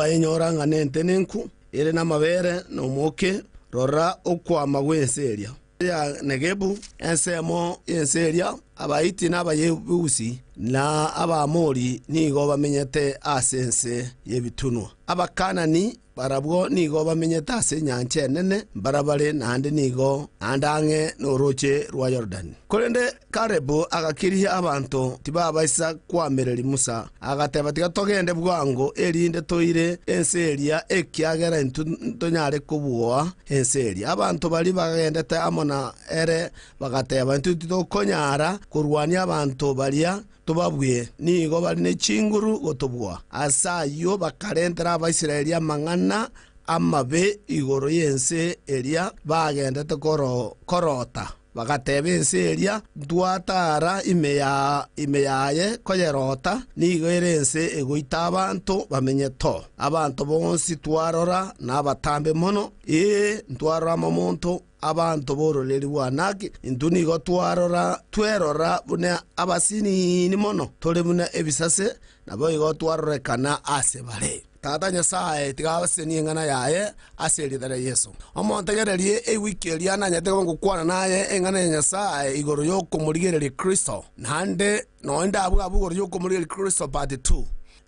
Twayenyora ng'a nentenenku ere namabere na omooke, rora okwama gw'ense eria. Ya Negebu, ensemo y'ense eria, Abahiti na Abayebusi, na Abaamori nigo bamenyete ase ense y'ebitunwa. Abakanani barabwo nigo bamenyete ase enyancha enene mbarabare, naende nigo naende ang'e norooche rwa Yorodani. Korende Kalebu agakiria abanto tibabaisa koamereria Musa, agateba, Tiga togende bwango, erinde toire ense eria, ekiagera intwe ntonyare kobua ense eria. Abanto baria bagendete amo na ere bagateba, Intwe titokonyara korwania abanto baria tobabue, nigo bare ne chinguru gotobua. Ase ayio bakarentera Abaisraeli amang'ana amabe igoro y'ense eria bagendete korota. Bagateba, Ense eria ntwataara ime yaye koyerota, nigo ere ense egoita abanto bamenyete oo. Abanto bonsi twarora nabatambe mono, ee, ntwarora amamonto 'abanto b'ororeria rw'Anaki. Intwe nigo twarora twerora buna abasinini mono, tore buna ebisase, naboigo twarorekana ase bare. Tata Nyasae, tiga abasesenie eng'ana yaye ase erieta ria Yeso. Omontegererie ewiki eria nanyarete koba ngokwana naye eng'ana ya Nyasae igoro y'okomorigereria Kristo, naende nonya ndabwo abwo igoro y'okomorigereria Kristo part 2.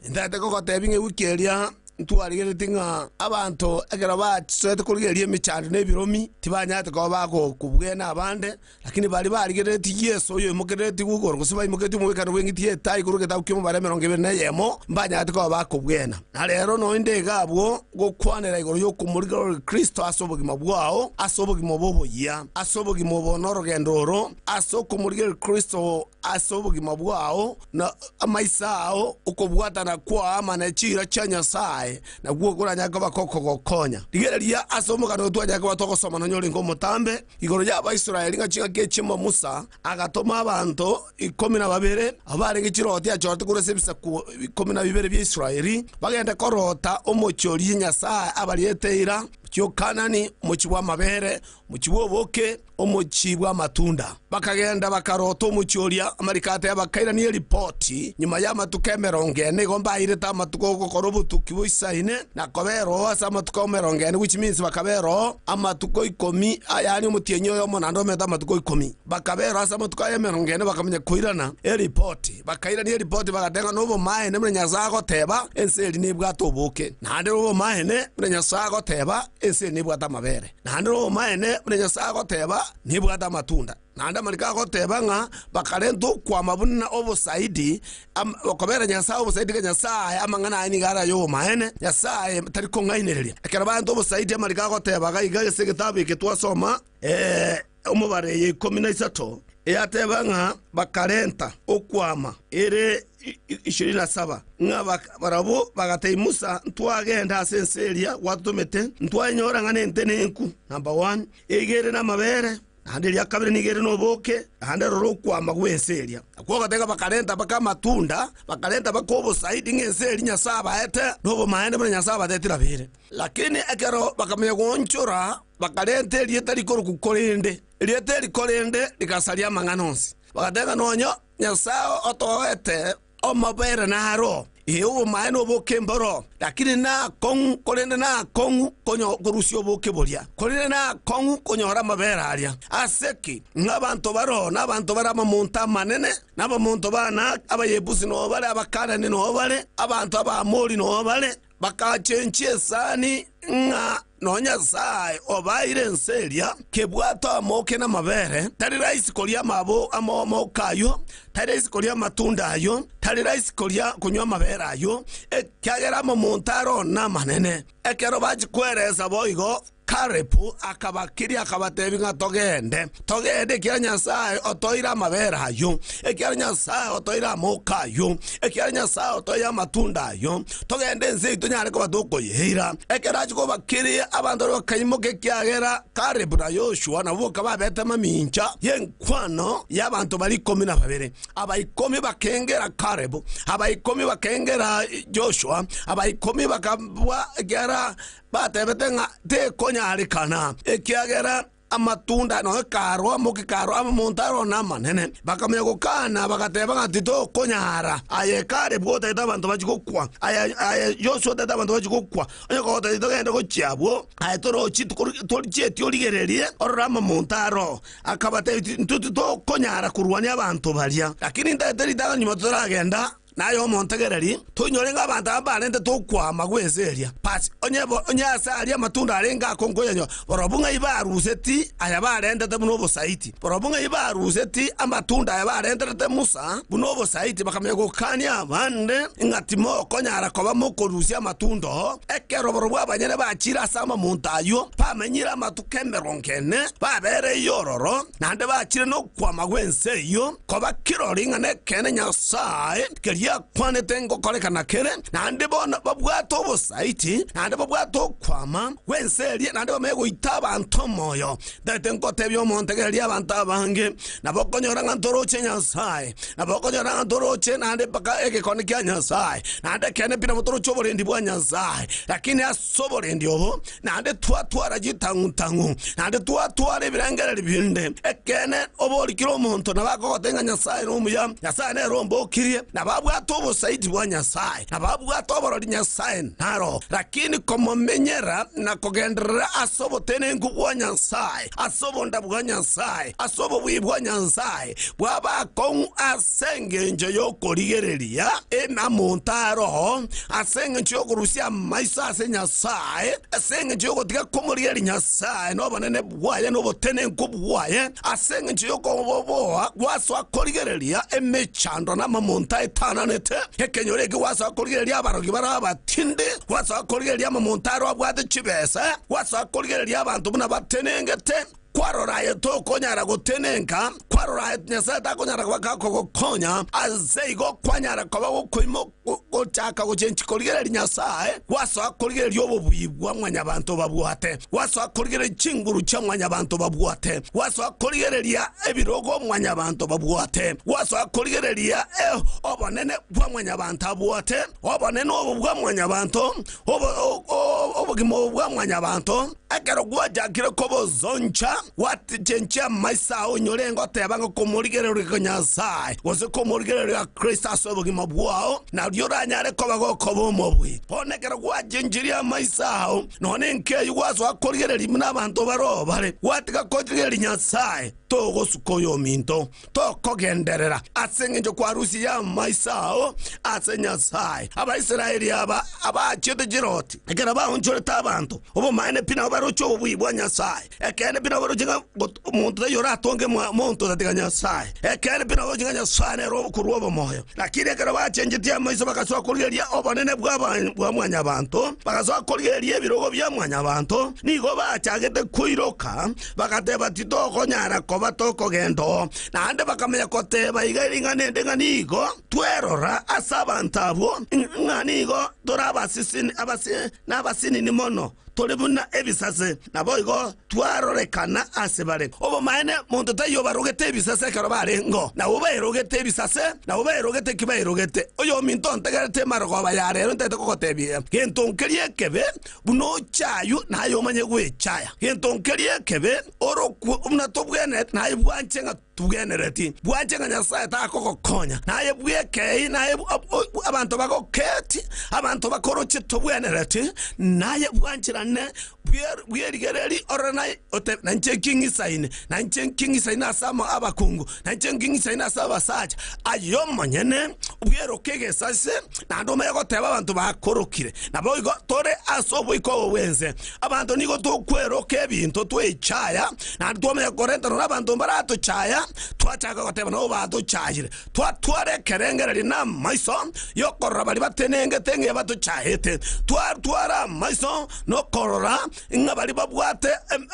Intagete kogotebia ng'a ewiki eria ntwarigereretie ng'a abanto ekero basoete korigereria emechando na ebiromi tibanyarete koba bagokobwena abande, Lakini baria barigereretie Yeso oyoimokereretigwe igoro, gose baimoketie omogwekano bw'eng'iti y'etai korwa egetabu ki'omobaro 21, mbanyarete koba bakobwena. Na rero noinde iga abwo gokwanera igoro y'okomorigereria Kristo ase obogima bwao, ase obogima obo oboyia, ase obogima obo norogendo oro, ase okomorigereria Kristo ase obogima bwao, na amaiso ao, okobwatana kwao amo ne chiira chia Nyasae, nakwo koranyare koba kokogokonya. Rigereria ase omogano oyo twanyare koba togosoma nonya orenge omotambe, Igoro y'Abaisraeli ng'a chingaki echimo Musa agatoma abanto 12, abwo barenge chirooti achorete korwa ase ebisaku 12 bia Israeli, bagende koroota omochie oria Nyasae abariete eira, omochie o Kaanani, omochie bw'amabeere, omochie bw'oboke, omochie bw'amatunda. Bakagenda bakaroota omochie oria, amariko ateba bakairania eripoti nyuma y'amatuko emerongo ene. Igo mbairete amatuko ogokora obotuki boisaine na kobera oo ase amatuko emerongo ene, which means bakabera oo amatuko ikomi, yaani omotienyi oyomo naende omete amatuko ikomi. Bakabera ase amatuko aya emerongo ene bakamanya koirana eripoti. Bakairania eripoti bagateba ng'a nobomaene buna Nyasae agoteba, ense eria nebwate oboke. Naende nobomaene buna Nyasae agoteba, ense eria nebwate amabere. Naende nobomaene buna Nyasae agoteba, nebwate amatunda. Naende amariko agoteba ng'a bakarenta okwama buna obosaidi, okobera Nyasae obosaidi ng'a Nyasae amang'ana aye nigo are ay'obomaene, Nyasae tari kong'ainereria. Ekero barenta obosaidi amariko agoteba iga iga ase egetabu eke twasoma, omobaro eye 13, eyateba ng'a bakarenta okwama ere 27, ng'a barabwo bagatebia Musa, Ntwagenda ase ense eria gwatotomete, ntwayenyora ng'a nentenenku, number one, eiga ere namabere, Naende eria kabere nigo ere noboke, naende rora okwama gw'ense eria. Nakwo ogoteba bakarenta mpaka amatunda, bakarenta mpaka obosaidi ng'a ense eria Nyasae abaete nobomaene buna Nyasae abatetire abere. Lakini ekero bakamanya goonchora, bakarenta erieta rikorokwa Korende. Erieta eri Korende rigasaria amang'ana onsi. Bagateba ng'a nonya Nyasae otoete Omobere naro, ee, obomaene oboke mboro, lakini nakong'u, korende nakong'u korusia oboke boria, korende nakong'u konyora amabere aria. Ase ki? Ng'a abanto baroo nabanto bare amamonto amanene, na abamonto b'Anaki, Abayebusi noo bare, Abakanani noo bare, abanto Abaamori noo bare, Bagachenchia esani ng'a nonya Nyasae obaeire ense eria, kebwate amooke na amabere, tari rahisi koria amooke ayio, tari rahisi koria amatunda ayio, tari rahisi koria konywa amabere ayio, ekiagera amamonto aro namanene. Ekero bachia kweresa boigo, Kalebu akabakiria akabatebia ng'a togende, togende, ekiagera Nyasae otoire amabere ayio, ekiagera Nyasae otoire amooka ayio, ekiagera Nyasae otoire amatunda ayio, togende ense eyio tonyare koba tokoyeira. Ekero achia kobakiria, abanto baria bakaimoka, ekiagera Kalebu na Yoshua nabwo boka babete mamincha y'enkwano y'abanto baria ikomi na babere. Aba ikomi bakengera Kalebu, aba ikomi bakengera Joshua, aba ikomi bakabua ekiagera Batebete ng'a tekonyarekana, ekiagera Amatunda nonya karo amoke karo amonto aro namanene. Bakamanya gokana, bagateba ng'a titokonyara. Aye Kalebu otagete abanto bachie gokwa, aye aye Yoshua otagete abanto bachie gokwa, onye kogotebia togende gochia abwo, aye torochi torichieti origererie orore amamonto aro. Akabatebia, Intwe titokonyara korwania abanto baria, lakini ntagete ritang'ani nyuma totaragenda. Naye omontegereri, toinyore ng'a abanto aba mbarentete okwama gw'ense eria. Pasi, onye bo, onye aase aria amatunda arenge akonkoyanywa, barobwo ng'ai baruseti aya barentete buna obosaiti? Barobwo ng'ai baruseti amatunda aya barenterete Musa buna obosaiti, bakamanya gokania abande ng'a timokonyara koba mokorusia amatunda oo? Ekero barobwo abanyene bachiire ase amamonto ayio, bamenyire amatuko emerongo ene, babereirie ororo, naende bachire nokwama gw'ense eyio, koba kirori ng'a nekeene Nyasae keria akwanete ngokorekana kere, naende bono babwate obosaiti, naende babwate okwama gw'ense eria, naende bamanye goita abanto omoyo. Ntagete ngotebia omontegereria abanto abange, nabo okonyora ng'a ntoroche Nyasae, nabo okonyora ng'a ntoroche naende mpaka egekone kia Nyasae, naende ekeene pi nabo toroche oborendi bwa Nyasae, lakini ase oborendi obo naende twatwara chitang'u-tang'u, naende twatwara ebirengererio binde. Ekeene, oborikire omonto nabo akogotebia ng'a Nyasae nomuya, Nyasae nere ombokirie, nabo abwate obosaidi bwa Nyasae, nabo abwate oborori Nyasae naro. Lakini komomenyera na kogenderera ase obotenenku bwa Nyasae, ase obonda bwa Nyasae, ase obobui bwa Nyasae, bwaba akong'u ase engencho y'okorigereria amonto aro, ase engencho y'okorusia amaiso ase Nyasae, ase engencho y'ogotiga komorigereria Nyasae na obonene bwaye na obotenenku bwaye, ase engencho y'okoboboa gwasoa korigereria emechando na amamonto aetananete ekenyoro eke, gwasoa korigereria abarogi bare abatindi, gwasoa korigereria amamonto aro abwate chibesa, gwasoa korigereria abanto buna batenengete. Kwarora aye tokonyara gotenenka, kwarora aye Nyasae takonyara koba gakogokonya, ase igo kwanyara koba gokoima gochaka gochenchia korigereria Nyasae, gwasoa korigereria obobui bwa mwanyabanto babwate, gwasoa korigereria chinguru chia mwanyabanto babwate, gwasoa korigereria ebirogo mwanyabanto babwate, gwasoa korigereria obonene bwa mwanyabanto abwate, obonene obo bwa mwanyabanto, obogima obo bwa mwanyabanto. Ekero gwachakire kobosoncha, gwachenchia amaiso ao onyore ngoteba ng'a komorigereria Nyasae, gose komorigereria Kristo ase obogima bwao, nario oranyare koba gokoba omobui. Bono ekero gwachenchirie amaiso ao, nonya enka eyio gwasoa korigereria buna abanto baroo bare, gwatiga korigereria Nyasae, togosuka oyominto. Tokogenderera ase engencho kwarusirie amaiso ao ase Nyasae. Abaisraeli aba abachiete chiroti, ekero baonchorete abanto, obomaene pi nabo baroche obobui bwa Nyasae. Ekeene pi nabo baroche ng'a omonto taiyo oratonge monto otatiga Nyasae. Ekeene pi nabo baroche ng'a Nyasae nere okorua obomoyo. Lakini ekero bachenchetie amaiso bagasoa korigereria obonene bwa mwanyabanto, bagasoa korigereria ebirogo bia mwanyabanto, nigo bachagete koiroka, Bagateba, Titokonyara koba tokogenda oo. Naende bakamanya koteba iga ring'ana ende ng'a nigo twerora ase abanto abwo, ng'a nigo tore nabasinini mono, tore buna ebisase, naboigo twarorekana ase bare. Obomaene, monto taiyo obarogete ebisase ekero barengeo, nabwo bairogete ebisase, nabwo bairogete ki bairogete. Oyominto ontegerete emarogoba ya rero ntagete kogotebia, gento nkeria ekebe Buna ochaywe, naye omanye gwechaya. Gento nkeria ekebe orokwe buna tobwenereti, naye bwanche ng'a tobwenereti. Bwanche ng'a Nyasae takogokonya, naye bwekei, naye abanto bagoketi, abanto bakoroche tobwenereti, naye bwancherane bwerigereri orore naye otebe, nainche nking'isaine, nainche nking'isaine ase abakungu, nainche nking'isaine ase abasacha. Aye omonyene bweroke egesase, naende omanye goteba abanto bakorokire. Naboigo tore ase oboiko obo bw'ense. Abanto nigo tokweroka ebinto twechaya, naende twamanya korentana nabanto mbaratochaya, twachaka goteba nabo batochayire. Twatwara ekerengererio na amaiso y'okorora baria batenengete ng'a ebatochayete. Twatwara amaiso nokorora ng'a baria babwate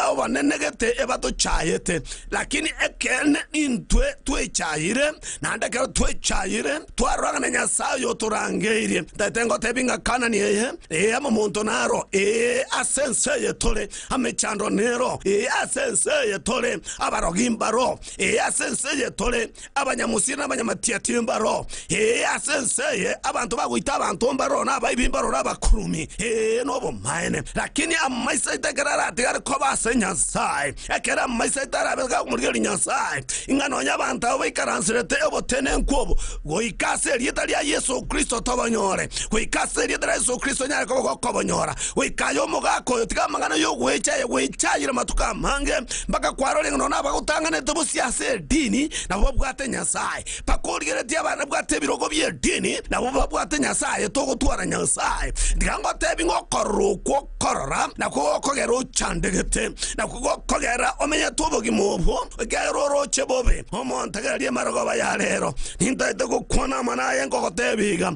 obonene gete ebatochayete. Lakini ekeene intwe twechayire, naende ekero twechayire, twarora ng'a na Nyasae oyo otorangeirie. Ntagete ngotebie ng'a Kanani eye, ee, amamonto naro, ee, ase ense eye tore, amechando nero, ee, ase ense eye tore, abarogi mbaro, ee, Ee, ase ense eye tore, abanyamosie na abanyamatiati mbaro. Ee, ase ense eye abanto bagoita abanto mbaro, na abaibi mbarore abakurumi. Ee, nobomaene. Lakini amaiso aito ekero aratigare koba ase Nyasae, ekero amaiso aito arabe gakomorigereria Nyasae, ng'a nonya abanto abo baikaranserete obotenenku obo, goika ase erieta ria Yeso Kristo tobanyore, goika ase erieta ria Yeso Kristo onyare koba gokobonyora, goika aye omogaka oyo tiga amang'ana y'ogwechaya gwechayire amatuko amange, mpaka kwarorire ng'a nonya abagotang'anete bosio ase edini nabo babwate Nyasae, bakorigeretie ababwate ebirogo bi'edini nabo babwate Nyasae, togotwara Nyasae. Tiga ngotebi ng'a okorora okwo okorora nakwo gokogera ochandegete, nakwo gokogera omenyete obogima obwo, ekiagera oroche bobe. Omontegererie emarogoba ya rero, nintaete gokwana amang'ana aye nkogotebia iga,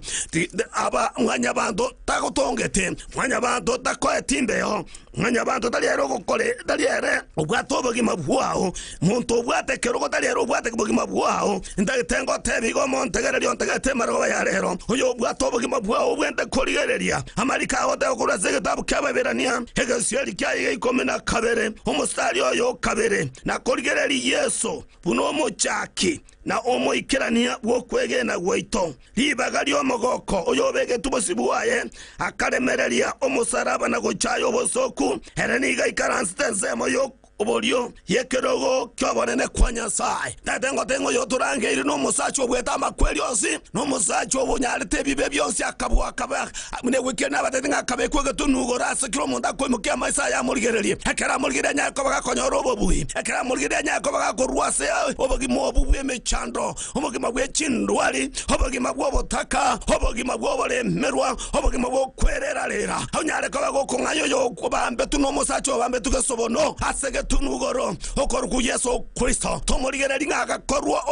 aba mwanyabanto tagotongete, mwanyabanto takoeti imbeo, Mwanyabanto tari ere ogokore, tari ere obwate obogima bwao, monto obwate ekerogo tari ere obwate obogima bwao. Ntagete ngotebie iga omontegereria ontegerete emarogoba ya rero, oyo obwate obogima bwao obwente korigereria amariko agoteba korwa ase egetabu ki'Abaeberania, egesieri kiaye gia ikomi na kabere, omositari oyo o kabere, na korigereria Yeso buna omochaki na omoikerania bw'okwegena gwaito. Ribaga ri'omogoko oyobegetwe bosio bwaye, akaremereria omosaraba na gochaya obosooku, ere nigo aikaransete ensemo y'oborio y'ekerogo ki'obonene kwa Nyasae. Tata ngote ng'a oyotorangeire nomosacha obwete amakweri onsi, na omosacha obonyarete ebibe bionsi akabua akaba buna egwekire nabatete ng'a akabekwa egetunwa igoro ase kera omonto akoimokia amaiso aye amorigererie. Ekero amorigereria anyare koba gakonyora obobui, ekero amorigereria anyare koba gakorua ase obogima obwo bw'emechando. obogima bwe chindwari, obogima bw'obotaka, obogima bw'oboremerwa, obogima bw'okwerera-rera. Onyare koba gokong'aya oyo obambetwe nomosacha obambetwe gesobono ase getunwa igoro, okorokwa Yeso Kristo. Tomorigereria ng'a agakorwa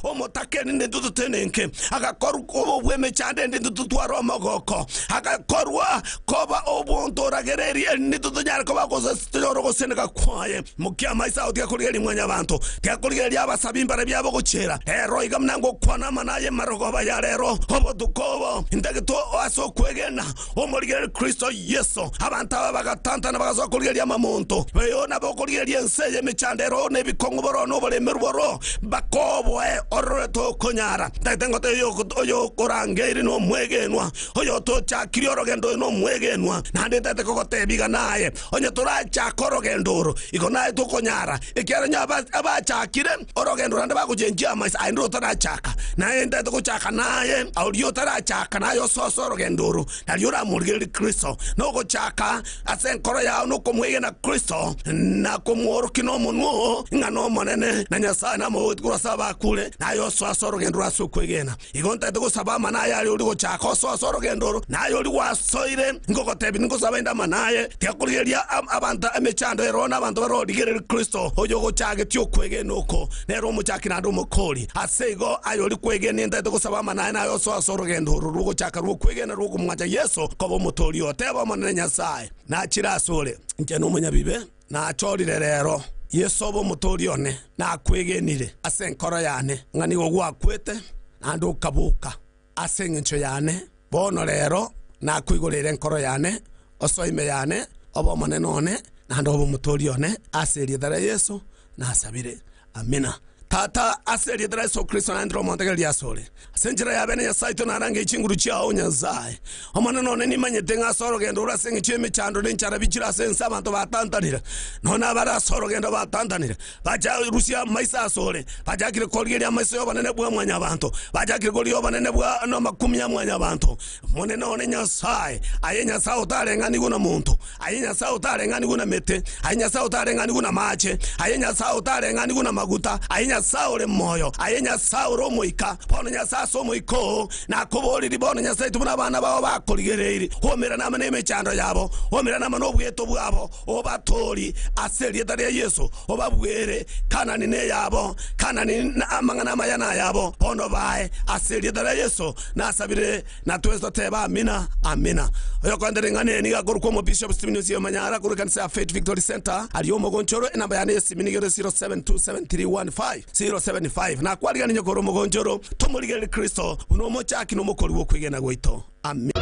omotaka erinde intwe totenenke, agakorwa koba obw'emechando erinde intwe totware omogoko, agakorwa koba obonto oragererie erinde intwe tonyare koba tonyore ogoseneka kwaye. Mokia amaiso ao, tiga korigereria mwanyabanto, tiga korigereria abasabi mbarabwo abagochiera. Ero iga buna ngokwana amang'ana aye marogoba ya rero, obotuko obo, intagete ase okwegena omorigererie Kristo Yeso. Abanto aba bagatantana bagasoa korigereria amamonto, eyo nabo okorigereria ense eye emechando ero na ebikong'u boroo na oboremeru boroo, bakoboe orore tokonyara. Ntagete ngotebie oyokorangeiri nomwegenwa, oyotochakirie orogendo oyo nomwegenwa, naende ntagete kogotebia iga naye. Onye torachake orogendo oro, igo naye tokonyara, ekiagera onye abachakire orogendo naende bagochenchia amaiso, aye ndire otarachaka. Naye ntagete gochaka naye, oria otarachaka naye osoe orogendo oro, nario oramorigererie Kristo. Nogochaka ase enkoro yao nokomwegena Kristo, na komworokia nomonwa oo ng'a n'Omonene, na Nyasae namobogetie korwa ase abakure, naye osoe ase orogendo oro ase okwegena. Igo ntagete gosaba amang'ana aye aria oria gochaka osoe ase orogendo oro, na aye oria gwasoire, nkogotebia ningosaba inde amang'ana aye, tiga korigereria abanto emechando ere oo na abanto barorigererie Kristo, oyogochagetie okwegena oko, nere omochaki naende omokori. Ase igo aye oria kwegenia ntagete gosaba amang'ana aye naye osoe ase orogendo oro rw'ogochaka rw'okwegena rw'okomwancha Yeso koba Omotoori oo. Teba, Omonene Nyasae, nachire asore, inche nomonyabibe, Nachorire rero, Yeso obe Omotooria one, nakwegenire ase enkoro yane ng'a nigo gwakwete naende okaboka ase engencho yane. Bono rero nakoigoreire enkoro yane, osoe ime yane, obe Omonene one, naende obe Omotooria one, ase erieta ria Yeso nasabire. Amina. Tata, ase erieta ria Yeso Kristo naendire omontegereria asore. Ase enchera ya bene Nyasae oito narangei chinguru chiao, Nyasae. Omonene one nimanyete ng'a ase orogendo rore ase engencho y'emechando na enchara bichire ase ense abanto batantanire, nonya nabare ase orogendo batantanire, bacharusia amaiso asore, bachakire korigereria amaiso y'obonene bwa mwanyabanto, bachakire korigia obonene bwa namakumia a mwanyabanto. Omonene one Nyasae, aye Nyasae otareng'anigwe na monto, Aye Nyasae otareng'anigwe na mete, aye Nyasae otareng'anigwe namaache, aye Nyasae otareng'anigwe namaguta, aye Nyasae ore moyo, aye Nyasae ore omoika. Bono Nyasae ase omoika oo nakoboririe bono Nyasae intwe buna abana bao bakorigereiri, omerane amo nemechando yabo, omerane amo nobweto bwabo, obatoorie ase erieta ria Yeso, obabuere Kanani neyabo, Kanani amang'ana amaya nayabo, bono bae ase erieta ria Yeso nasabire. Na twensi totebe, Amina, Amina. Oyokoenda ring'ana eri nigo akorokwa Omobishop Stephen Oziel Manyara korwa ekanisa ya Faith Victory Centre aria Omogonchoro. Enamba yane y'esimi nigo ere 0727315075. Nakwariganie nyoko ore Omogonchoro, tomorigererie Kristo buna omochaki na omokori bw'okwegena gwaito. Amina.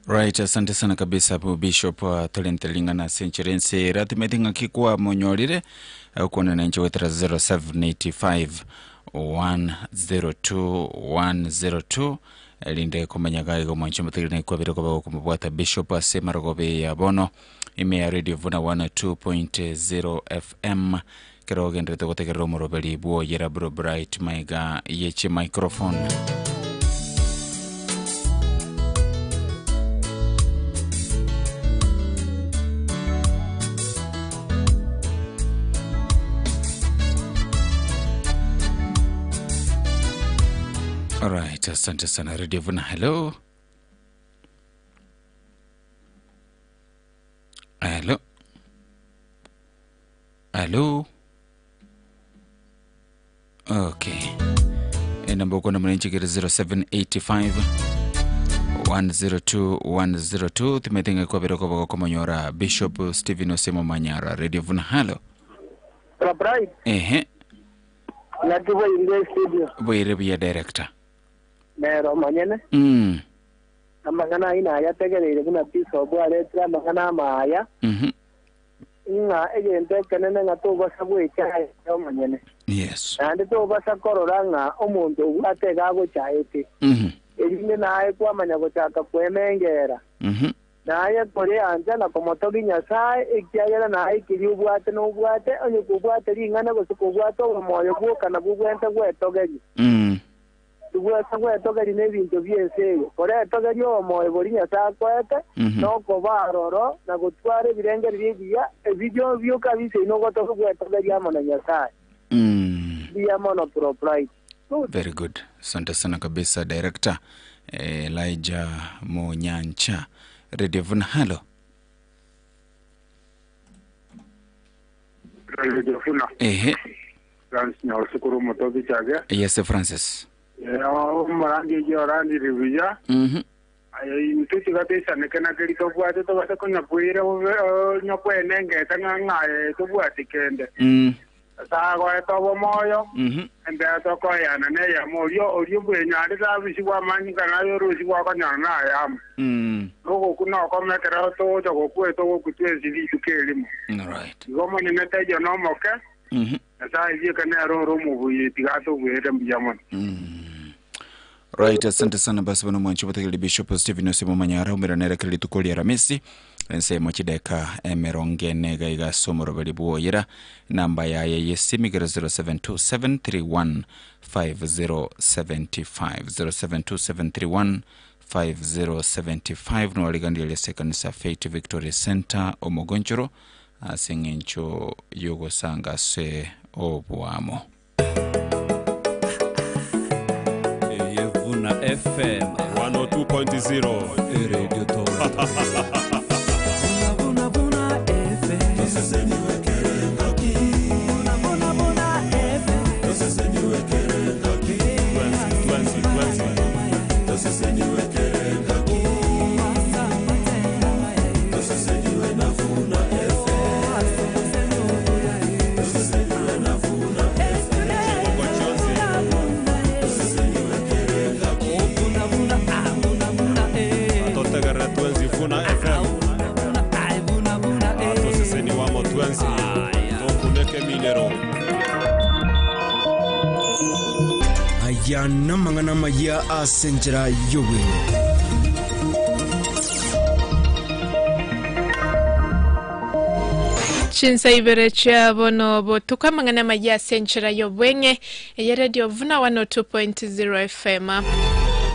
Right, asante sana kabisa abu Bishop uh, torente ring'ana ase enchera ense eratimeti ng'aki kwamonyorire okwana na inche goetera 0785 102 102 erinde komanya gaiga omwancho motegere na kwabire koba gokomobwata Bishop ase marogobe ya bono ime ya Radio Vuna 102.0 FM kero ogenderete gotegerera omoroberi bwoyera bro Bright maiga yeche microphone. Alright, asante sana Radio Vuna. Hello. Hello. Hello. Okay. Enamba uko na mwananchi 0785 102 102 timethinga kwa bero kwa komonyora Bishop Stephen Osemo Manyara Radio Vuna. Hello. Bright, Ehe. nativo inde studio Bwire buya director. nero manyene Amang'ana aina ayategereire buna bishop aretire amang'ana amaya ng'a egento ekenene ng'a tobasa gwechae omonyene naende tobasa korora ng'a omonto obwate iga agochaete erinde naye kwamanya gochaka kwemengera naye koreancha na komotogia Nyasae ekiagera naye keria obwate nobwate onye kobwate ring'ana gose kobwate obomoyo bwoka nabwo bwente gwetogeria Tibwesa gwetogeria nebinto bi'ense eye, koretogerie obomoyo boria Nyasae akoete, na okoba aroro, na gotwara ebirengererio ebiya, ebio bioka biseine ogotoka gwetogeria amo na Nyasae. Mbuya mono Bro Bright. Very good. Asante sana kabisa director Elijah Munyancha. Radio Vuna, hello. Radio Funa. Ehe. Francis Nyausukuru Mutobi Chage. Yes Francis. Omorangi ejo orandire buya. Aye intwe tiga toisaneke na keri tobwate tobase konyabwira bobe nyakwenengete ng'a ng'aye tobwati kende. Nyasae agoete obomoyo, embera tokoyana neyemo oria oria bwenyarete arusigwe amanyinga naye orusigwe akonyora nayamo. Nogokwa nokome ekero togocha gokwa togokwa twensi rituko erimo. Igo Omonene taiyo nomoke, Nyasae bweka nere ore omobuya tiga atobuere mbuya mono. Right, asante sana basi bano mwanchi botegereri Bishop Stephen Osimo Manyara umera nere kera rituko ria Aramisi ensemo chideka emerongo ene iga iga ase omoroberi bwoyera namba yaye yesimi igere 0727315075 0727315075 nowariganire ase ekanisa Faith Victory Center omogonchoro ase eng'encho yogosanga ase oboamo. Eye Vuna FM 102.0 eredio Toronto. Vuna, Vuna, Vuna FM. Vuna, Vuna, Vuna FM. Twensi, twensi, twensi. Atotegerera twensi Vuna FM. Atoseseni wamo twensi. Tokuneke minero. Aya namang'ana amaya ase enchera y'obweng'e. Chinsa ibere chia bono botuko amang'ana amaya ase enchera y'obweng'e eye Radio Vuna 102.0 FM.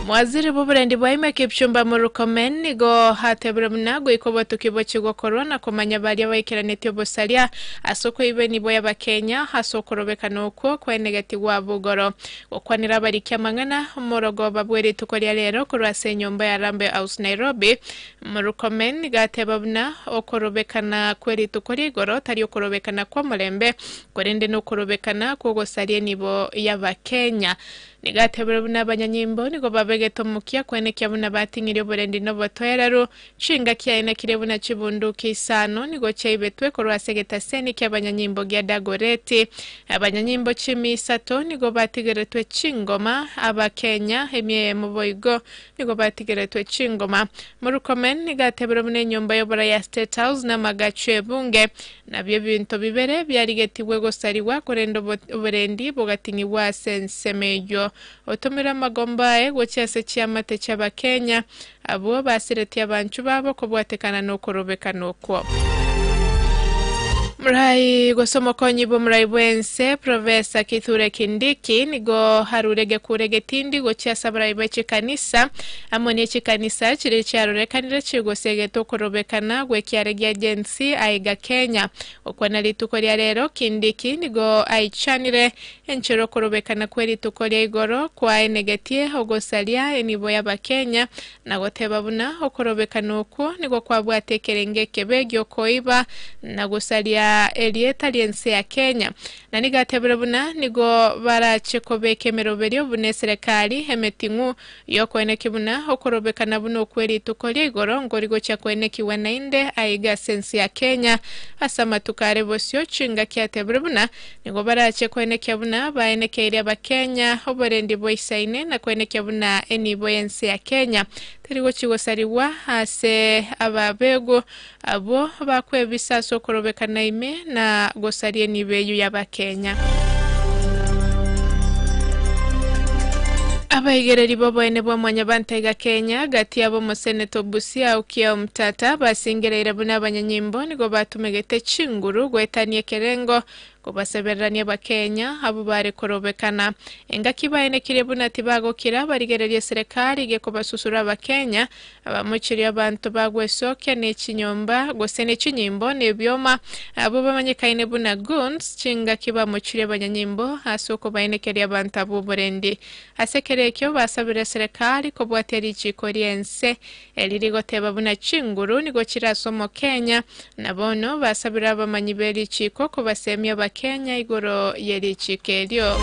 Mwaziri bw'oborendi bwa Ime Kipchumba Murkomen nigo hatebire buna goika obotuki bochie gokorwa na komanya baria baikeranetie obosaria ase okoiba enibo y'Abakenya ase okorobekana okwo kwaenegetigwe bugoro. Gokwanera abariki amang'ana omorogoba bwe rituko ria rero korwa ase enyomba ya Harambee House Nairobi, Murkomen nigo ateba buna okorobekana kwe rituko ria igoro tari okorobekana kw'omorembe korende nokorobekana kw'ogosaria enibo y'Abakenya. Nigo atebire buna abanyanyimbo nigo babegete omokia kwenekia buna bating'irie oborendi na obotoereru, chingaki aenekire buna chibunduki isano nigo chiaibetwe korwa ase egetaseni ki'abanyanyimbo gia Dagoreti. Abanyanyimbo chimi isato nigo batigeretwe chingoma, Abakenya emia eyemo boigo nigo batigeretwe chingoma. Murkomen nigo atebire buna enyomba y'oborai ya State House na amagacho 'ebunge nabio ebinto bibere biarigetigwe gosarigwa, korende oborendi bogating'igwa ase ensemo eyio. Otomire amagombo aye gochia ase chiamate chi'Abakenya, abwo basiretie abanchwa babo kobwatekana nokorobekana okwo. Morai gose omokonyi bw'omorai bw'ense Professor Kithure Kindiki nigo arure egekuro egetindi gochia ase abarai be chikanisa amo ne chikanisa chiria chiarorekanire chigosegete okorobekana gw'ekiare gia Gen Z aiga Kenya. Gokwana rituko ria rero Kindiki nigo aichanire enchera okorobekana kwe rituko ria igoro kwaenegetie ogosaria enibo y'Abakenya Na goteba buna okorobekana okwo nigo kwabwate ekerengo ekebe gi'okoiba na gosaria erieta ri'ense ya Kenya. Na nigo atebire buna nigo barache kobeka emeroberio buna eserekari emeting'u y'okoenekia buna okorobekana buna okwe rituko ria igoro nkori gochia koenekigwa naende aiga ase ense ya Kenya ase amatuko are bosio chingaki atebire buna Nigo barache koenekia buna baenekeirie Abakenya oborendi boisaine na koenekia buna enibo y'ense ya Kenya teri gochia gosarigwa ase ababegu abwo bakwebisa ase okorobekana ime na gosaria enibo eyio y'Abakenya. Abaigereri b'oboene bwa Mwanyabanto aiga Kenya, gati yabo omoseneto o Busia Okiya Omtata, basingereire buna abanyanyimbo nigo batumegete chinguru goetania ekerengo Kobasebererania Abakenya abwo bare korobekana. Engaki baenekirie buna tibagokira barigererie eserekari gekobasusura Abakenya abamochirie abanto bagwesokia ne chinyomba gose ne chinyimbo na ebioma abwo bamanyekaine buna goons chingaki bamochirie abanyanyimbo ase okobaenekeria abanto abwo oborendi. Ase ekero ekio basabire eserekari kobwatia richiko ri'ense Eri rigoteba buna chinguru nigo chire ase Omokenya, na bono basabire abamanyi be richiiko kobasemia Abakenya igoro ye richiiko erio.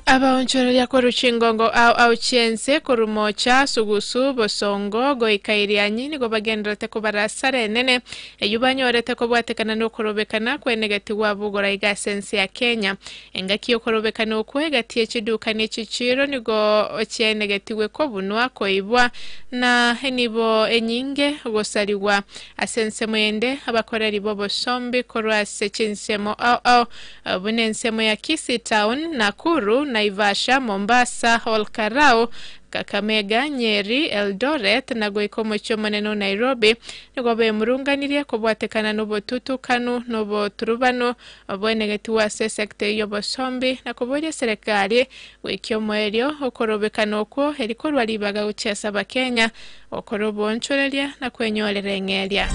Abaonchoreria korwa chingongo ao ao chi'ense, korwa moocha, sugusu, bosongo, goika Irianyi, nigo bagendererete kobara asara enene eyio banyorete kobwatekana nokorobekana kwenegetigwe abwo igoro aiga ase ense ya Kenya. Engaki y'okorobekana okwo egati ye chiduka ne chichiiro nigo chiaenegetigwe kobunwa, koibwa, na enibo enyinge gosarigwa. Ase ensemo ende, abakoreri b'obosombi korwa ase chinsemo ao ao, buna ensemo ya Kisii Town, Nakuru, Naivasha, Mombasa, Ol Kalou, Kakamega, Nyeri, Eldoret, na goika omochie omonene o Nairobi, nigo bemurunganirie kobwatekana nobotutukanu na oboturubanu Oboenegetigwe ase esecta eyio y'obosombi na koboria eserekari goikia omoerio okorobekana okwo eri korwa ribaga gochia ase Abakenya gokora oboonchoreria na kwenyorera eng'eria.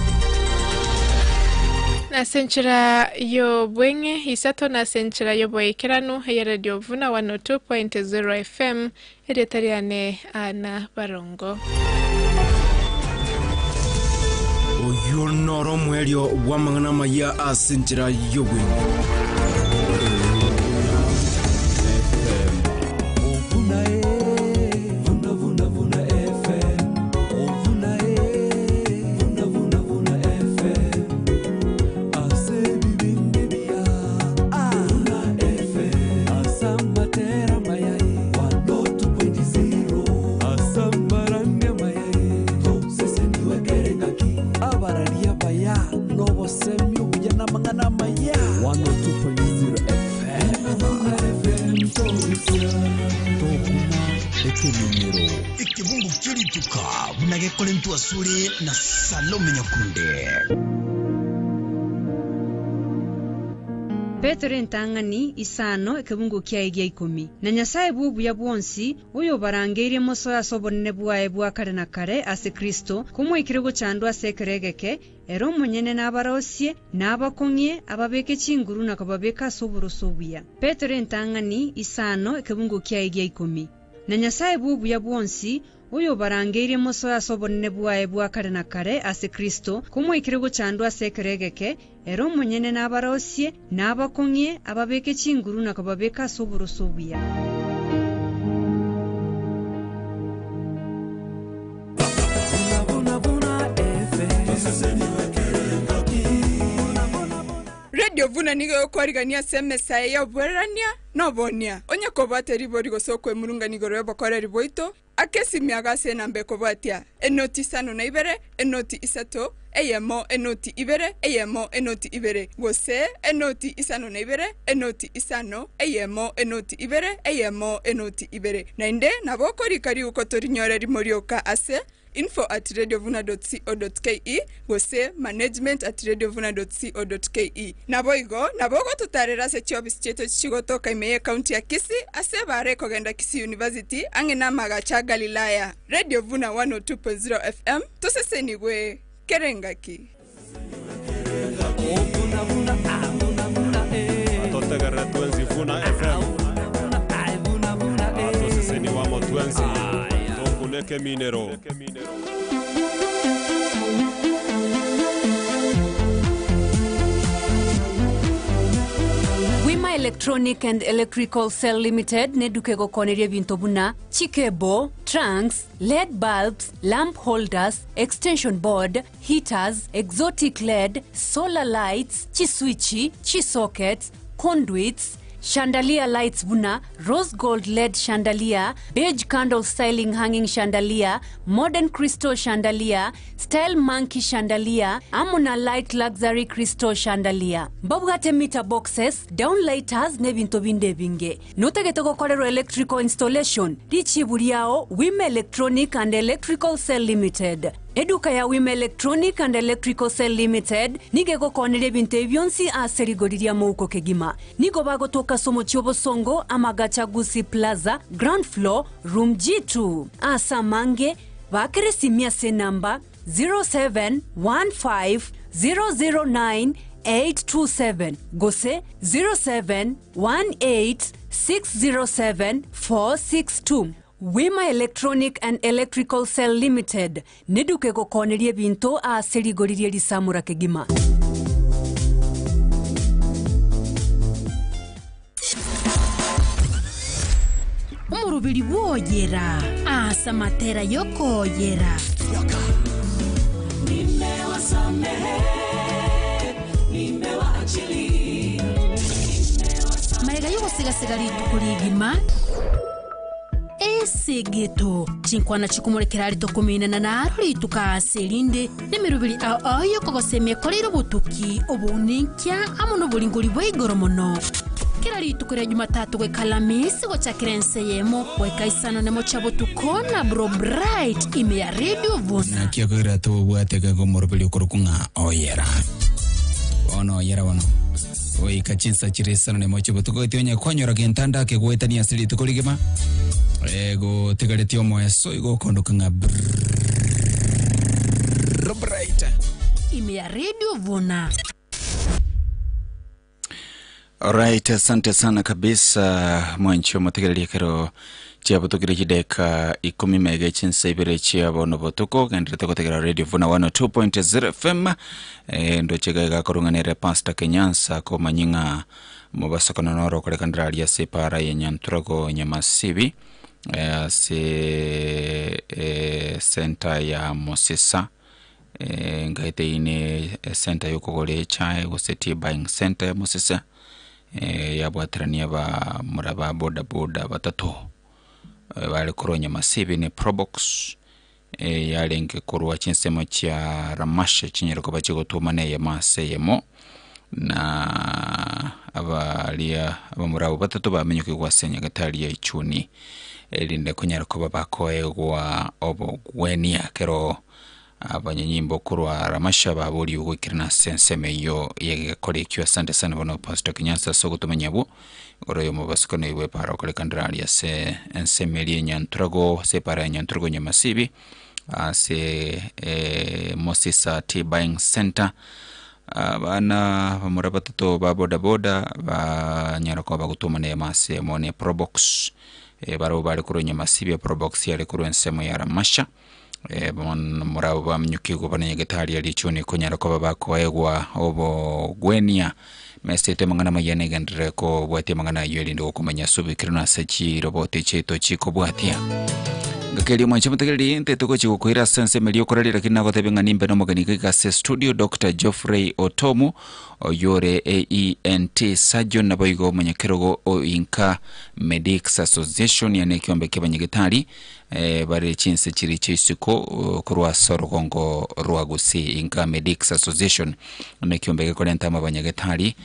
Nase enchera y'obweng'e isato nase enchera y'oboikeranu eye Radio Vuna 102.0 FM erieta riane Anna Barongo. Oyio noro omoerio bw'amang'ana amaya ase enchera y'obweng'e. Abararia abaya nobosemia obuya namang'ana amaya. 102.0 FM Tokuna ekeminero. Ekebungo kia rituko buna gekorentwe asore na Salome Nyakunde. Petero entang'ani, isano, ekebungo kiaye gia ikomi. Na Nyasae bw'obuya bwonsi, oyobarangeirie mosoe ase obonene bwaye bwa kare na kare ase Kristo, komwaikire gochandwa ase ekero egeke, ere omonyene nabarosie, na abakong'ie, ababeke chinguru na kobabeka ase oboroso obuya. Petero entang'ani, isano, ekebungo kiaye gia ikomi. Na Nyasae bw'obuya bwonsi, Ere omonyene nabarosie, na abakong'ie, ababeke chinguru na kobabeka ase oboroso obuya. Radio Vuna nigo egokwarigania ase emesa eye y'oboererania na oboonia. Onye kobwate ribori gose okwemurungania igoro y'obokoreri bwaito, Aka esimiaga ase enamba ekobwatia, enoti isano na ibere, enoti isato, eyemo, enoti ibere, eyemo, enoti ibere, gose enoti isano na ibere, enoti isano, eyemo, enoti ibere, eyemo, enoti ibere. Naende nabo okorika riuko torinyore rimo rioka ase info at radiovuna dot co dot ke gose management at radiovuna dot co dot ke. Naboigo nabo ogototaarera ase chiofisi chiaito chigotoka ime y'ecounty ya Kisii ase ebaara ekogenda Kisii University ang'e n'amagacho a Galilaya. Radio Vuna 102.0 FM, tosesenigwe kera engaki. Atotegerere twensi Vuna FM. Atosesenigwe amo twensi. Tokune ekeminero. Wima Electronic and Electrical Cell Limited neduka egokoneria ebinto buna chicable, trunks, led bulbs, lamp holders, extension board, heaters, exotic led, solar lights, chiswichi, chisockets, conduits, Chandelier lights buna rose gold led chandelier, beige candle styling hanging chandelier, modern crystal chandelier, style monkey chandelier, amo na light luxury crystal chandelier. Mbabwate meter boxes, down lighters na ebinto binde ebinge. Notagete gokorerwa electrical installation? Richibu riao, Wima Electronic and Electrical Cell Limited. Eduka ya Wima Electronic and Electrical Cell Limited nigo egokooneria ebinto ebi bionsi ase rigori ri'amouko kegima. Nigo bagotoka ase omochie obosongo, amagacho a Gusii Plaza, ground floor, room G2. Ase amange, baakera esimi ase enamba 0715 009 827 gose 0718 607 462. Wima Electronic and Electrical Cell Limited neduka egokooneria ebinto ase rigori rie risamora kegima. Omoroberi bw'oyera ase amatera y'okoyera. Magega y'ogosiga-siga rituko rigima, Esegeto, chinkwana chikomorekera aria tokominana naro rituko aase erinde, nemeroberi ao ao y'okogosemia ekoreire obotuki, obounenkia, amo noboringori bwa igoro mono. Kera rituko ria Jumatatu goika Alamisi gochakera ensa eyemo goika isano nemo chia botuko na Bro Bright ime ya Radio Vuna. Naki okoira tobwate gega omoroberi okorokwa ng'a oyera. Bono oyera bono. Goika chinsa chire isano nemo chi'obotuko gati onye kwanyora gento ande ake goetania ase rituko rigima eh, gotigaretie omoeso igo okondoka ng'a brrrr bright. Ime ya Radio Vuna. Alright, asante sana kabisa mwanchi omotegereria ekero chiabotokire chideka ikomi mega chinsa ibere chia bono botuko genderete gotegera radio vuna 102.0 fm eh, ndoche iga igakorung'anere pastor kenyansa komanyi ng'a mobasokano noro okorekana aria ase epara ya nyanturago nyamasibi eh, ase eh, center ya mosisa eh, ngaete ine center yokogora echae gose tea buying center ya mosisa eh, yabwaterania abamura ba boda boda batato eh, bare korwa Nyamasibi ne Probox eh, yarenge korwa chinsemo chia Ramashe chinyare koba chigotuma na eyemo ase eyemo na abaria abamura abo batato bamenyokigwa ase nyagetari ya Ichuni erinde konyara koba bakoegwa obogwenia kero Abanyanyimbo korwa Ramasha baboria ogoikerana ase ensemo eyio y'egekora ekio. Asante sana bono Pastor Kenyansa ase ogotomanya abwo. Igoro y'omobasukano oyo bw'epaara okorekana aria ase ensemo eria Nyanturago ase epaara ya Nyanturago Nyamasibi ase eh, Mosisa Tea Buying Center. Abana bamura batato ba boda boda banyara koba bagotomana emo ase emo ne Probox. Eh, barabwo bare korwa Nyamasibi, Probox yare korwa ensemo ya Ramasha. Eh, bono morabo baminyokigwe abanyagetari aria chuni konyara koba bakoegwa obogwenia. Mesa yaito amang'ana amaya negenderere kobwatia amang'ana ayio erinde gokomanya ase oboikeranu ase chiroboti chiaito chikobwatia. Ngaki eria omwanche motegereri ntete gochia gokoira ase ensemo eria okoraria lakini nagotebia ng'a nimbe nomogeni iga ase studio Doctor Geoffrey Otomu oyio ore AENT surgeon naboigo omonyakerogo o Inka Medics Association yaani ekiombe kia abanyagetari bare chinse chiria chia isiko korwa ase orogongo rwa Gusii. Inka Medics Association nekiombe gekorenta amo abanyagetari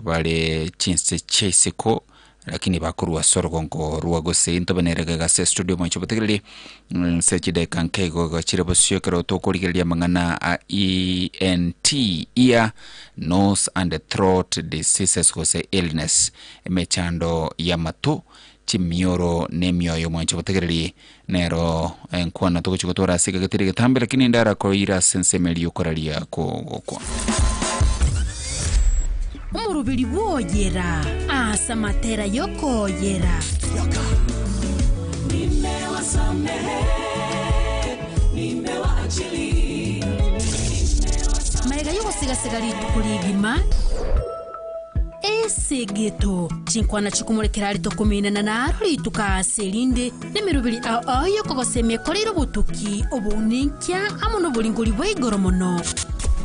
bare chinse chia isiko lakini bakorwa ase orogongo rwa Gusii. Ntobe gaiga ase estudio mwanche obotegereri nse chidakika nke igo igo chire bosio ekero tokorigereria amang'ana a ENT, ear, nose and throat diseases gose illness, emechando y'amato Chimioro nemioyo mwanche obotegereri, nero enkwana togochia gotwara ase egegetiri egetambe, lakini ndarakoire ase ensemo eria y'okoraria kogokwa. Omoroberi bw'oyera ase amatera y'okoyera. Magega y'ogosiga-siga rituko rigima. Esegeto, chinkwana chikomorekera aria tokominana naro rituko aase erinde, nemeroberi ao ao y'okogosemia ekoreire obotuki, obounenkia, amo noboringori bwa igoro mono.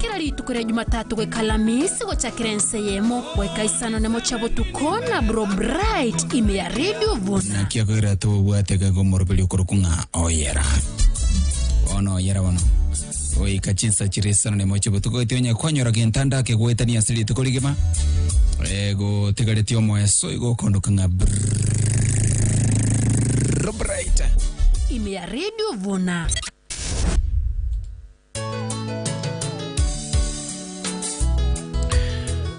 Kera rituko ria Jumatatu goika Alamisi gochakera ensa eyemo goika isano nemo chia botuko na Bro Bright ime ya Radio Vuna. Naki akoira tobwate gaiga omoroberi okorokwa ng'a oyera. Bono oyera bono. Goika chinsa chiria isano nemo chi'obotuko gati onye kwanyora gento ande ake goetania ase rituko rigima, eh, gotigaretie omoeso igo okondoka ng'a brrrr bright. Ime ya Radio Vuna.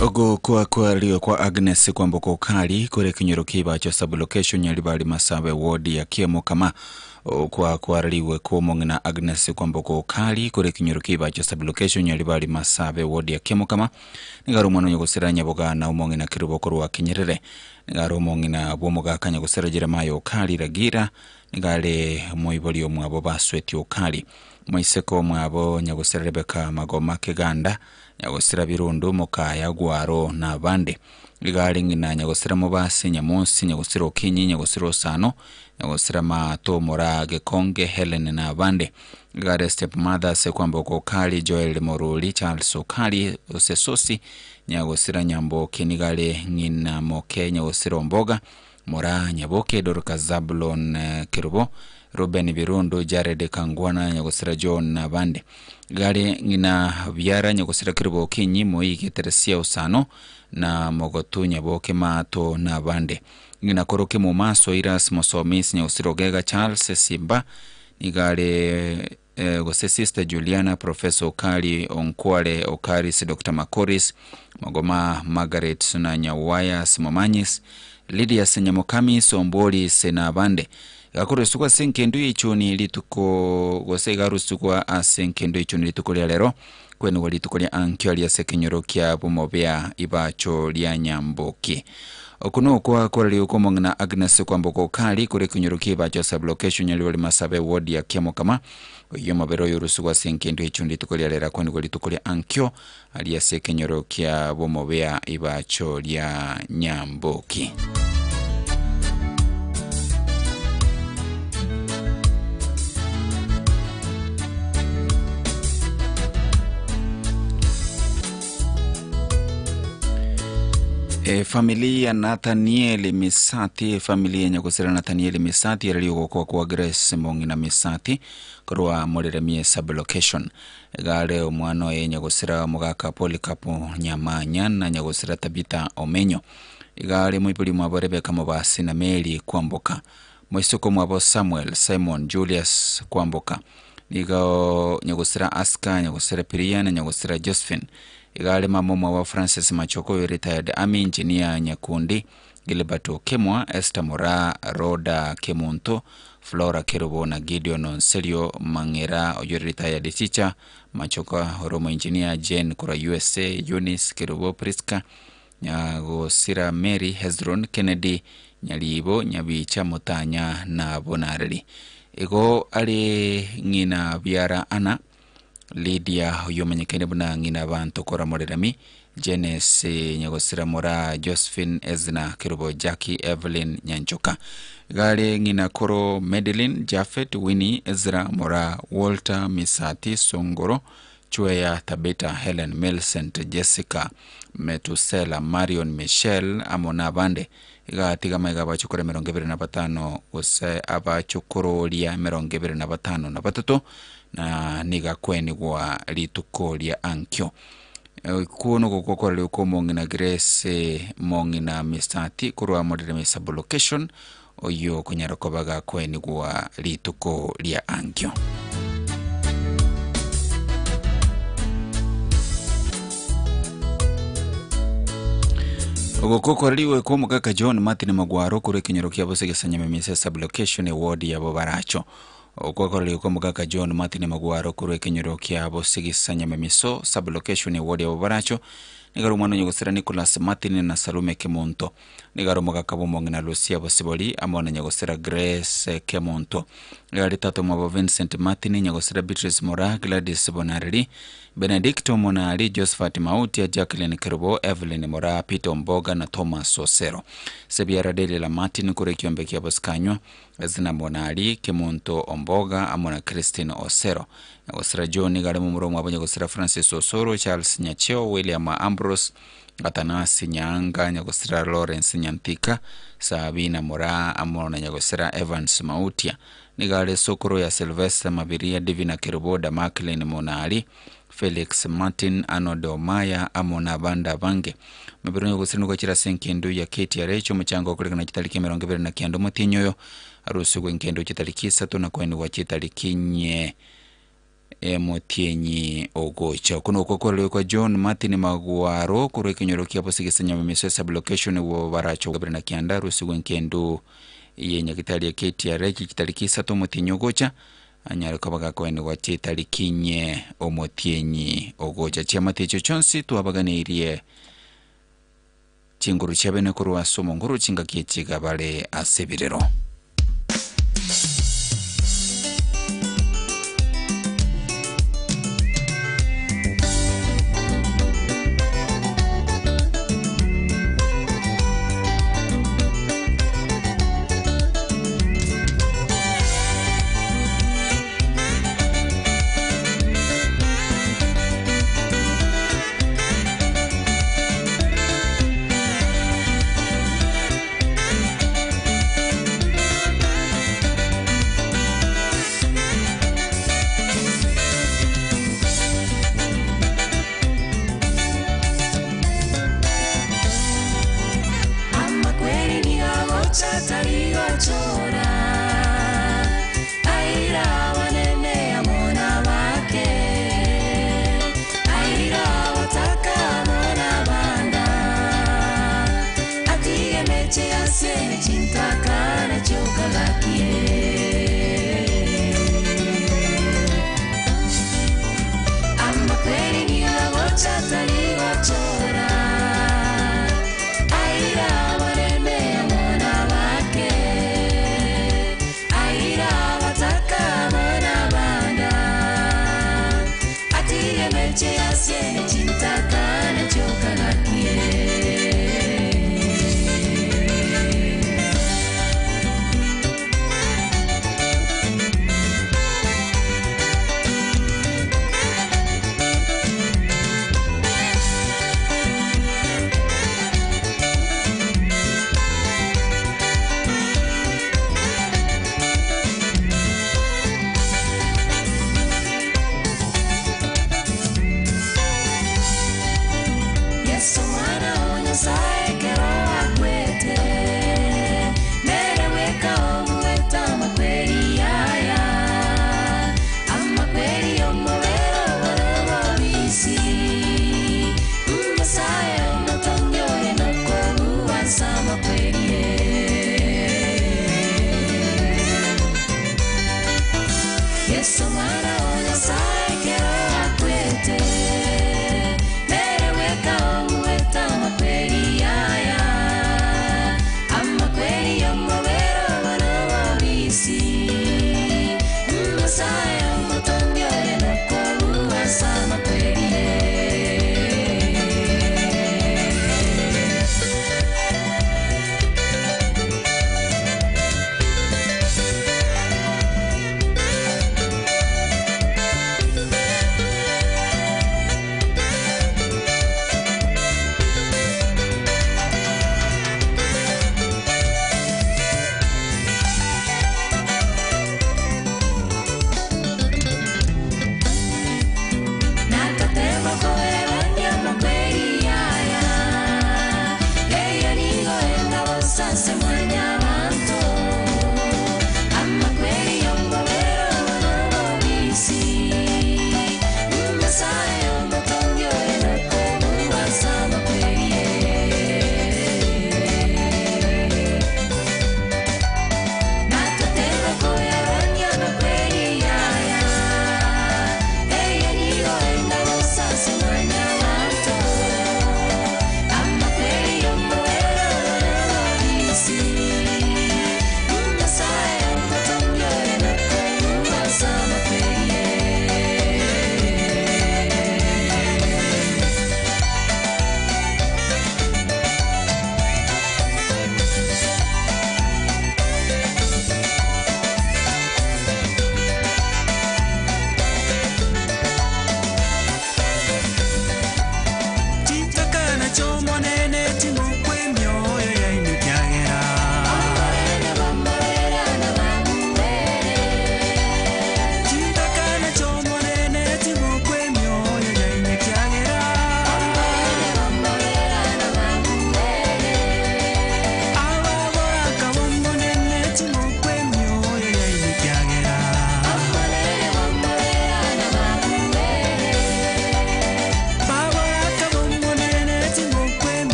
Ogokwa kwario kwa Agnes Kwamboka Okari kore ekenyoro kia Ibacho sub-location Nyaribari Masabe ward ya Kiamokama. Okwa kwarariwe kw'omong'ina Agnes Kwamboka Okari kore ekenyoro kia Ibacho sub-location Nyaribari Masabe ward ya Kiamokama. Nigo are omwana o Nyagosira Nyaboga na omong'ina Kerubo korwa Kinyerere. Nigo are omong'ina bw'omogaka Nyagosira Jeremiah Okari Ragira. Nigo are omoibori omwabo Basweti Okari. Moiseke omwabo Nyagosira Rebecca Magoma Keganda, Nyagosira Birundu, Mokaya Gwaro na abande. Iga are ng'ina Nyagosira Mobasi, Nyamosi, Nyagosira Okinyi, Nyagosira Osano, Nyagosira Mato Moraa Gekonge, Helen na abande. Iga are step mother ase Kwamboka Okari, Joel Moruri, Charles Okari, Osesosi, Nyagosira Nyamboki, nigo are ng'ina moke Nyagosira Omboga, Moraa Nyaboke, Dorcas Zabulon Kerubo, Reuben Birundu, Jared Kangwana, Nyagosira John na abande. Gare ng'ina biara Nyagosira Kerubo Okinyi, Moige Teresia Osano, na Mogotu Nyaboke Maato na abande. Ng'ina Koroki Mumaso, Iras Mosomis, Nyagosira Ogega Charles Simba, nigo are gose Sister Juliana, Professor Okari Onkware Okaris, Doctor Makoris, Mogoma Margaret na Nyawaya Simomanyis, Lydia Senyamokamis, Ombori se na abande. Igakorusugwa ase engendu y'echuni rituko gose igarusugwa ase engendu y'echuni rituko ria rero, kwenigwa rituko ria ankio aria ase ekenyoro kia Bomobea ibacho ria Nyamboki. Oko nokwa korariigwe kw'omong'ina Agnes Kwamboka Okari kore ekenyoro kia Ibacho sub-location Nyaribari Masabe ward ya Kiamokama. Oyio omobere oyo orusugwa ase engendu y'echuni rituko ria rero akwanigwa rituko ria ankio aria ase ekenyoro kia Bomobea ibacho ria Nyamboki. Efamili ya Nathanieli Misati, efamili ya nyagosera Nathanieli Misati erari ogokwa kwa Grace Mong'ina Misati korwa Moreremie sub-location. Iga are omwana oye nyagosera omogaka Polycarp Nyamanya na nyagosera Tabitha Omenyo. Iga are moibori mwabo Rebecca Mobasi na Mary Kwamboka. Moiseke omwabo Samuel, Simon, Julius Kwamboka. Nigo nyagosera Aska, nyagosera Piria na nyagosera Josephine. Iga are mama omwabo Francis Machoko oyo retired army engineer Nyakundi, Gilbert Okemwa, Esther Moraa, Rhoda Kemunto, Flora Kerubo na Gideon Onserio Mang'era oyio retired teacher, Machoka ore omoengineer, Jane korwa USA, Eunice Kerubo, Prisca Nyagosira, Mary Hezron, Kennedy Nyaribo, Nyabicha, Mutanya na Bonareri. Igo are ng'ina biara Anna, Lydia oyio omanyekaine buna ng'ina abanto korwa Moreremi, Jenes Nyagosira Moraa, Josephine Ezna Kerubo, Jackie Evelyn Nyanchoka. Iga are ng'ina koro Madeline, Japhet, Winnie, Ezra Moraa, Walter Misati Songoro, Chweya, Tabitha, Helen, Millicent, Jessica, Metusela, Marion, Michelle amo nabande. Iga atiga amaiga abachokoro 25 gose abachokororia 253 na nigo akwenigwa rituko ria ankio. Okwo nogokwa okororigwa kwa omong'ina Grace mong'ina Misati korwa Moreremi Sub-location, oyio okonyara koba gakwenigwa rituko ria ankio. Ogokwa okororigwe kwa omogaka John Martin Magwaro korwa ekenyoro kia Bosegesanya Memisa Sub-location eward ya Bobaracho. Okwakororigwe kwa omogaka John Martin Magwaro korwa ekenyoro kia Bosegesanya Memiso Sub-location eward ya Bobaracho nigo are omwana o nyagosira Nicholas Martin na Salome Kemonto. Nigo are omogaka bw'omong'ina Lucia Bosibori amo na nyagosira Grace Kemonto. Nigo are tata omwabo Vincent Martin, nyagosira Beatrice Moraa, Gladys Bonareri, Benedicto Monari, Josephat Mautia, Jacqueline Kerubo, Evelyn Moraa, Peter Omboga na Thomas Osero. Sebiara Delila Martin korwa ekiombe kia Bosikanywa, Ezina Monari, Kemonto Omboga amo na Christine Osero. Nyagosira John nigo are momura omwabo nyagosira Francis Osoro, Charles Nyacheo, William Ambrose, Athanasi Nyaanga, nyagosira Lawrence Nyantika, Sabina Moraa amo na nyagosira Evans Mautia. Nigo are sokoro ya Sylvester Mabiria, Divina Kerubo, Macklin Monari, Felix Martin, Arnold Omaya amo nabande abange. Mabiro nyagosira nigo achire ase engendu ya KTRH omochango okorekana chitariki 29 omotienyi oyo arusigwe engendu chitariki isato na koenigwa chitariki inye emotienyi ogocha. Oko nokwo kwarorire kwa John Martin Magwaro korwa ekenyoro kia Bosigisa Nyamemiso sub-location baracho 29 arusigwe engendu ye nyagitari ya KTRH chitariki isato omotienyi ogocha anyare koba gakoenigwa chitariki inye omotienyi ogocha. Chiamate echio chionsi twabaganeirie chinguru chiabene korwa ase omonguru chingaki echiga bare ase ebirero.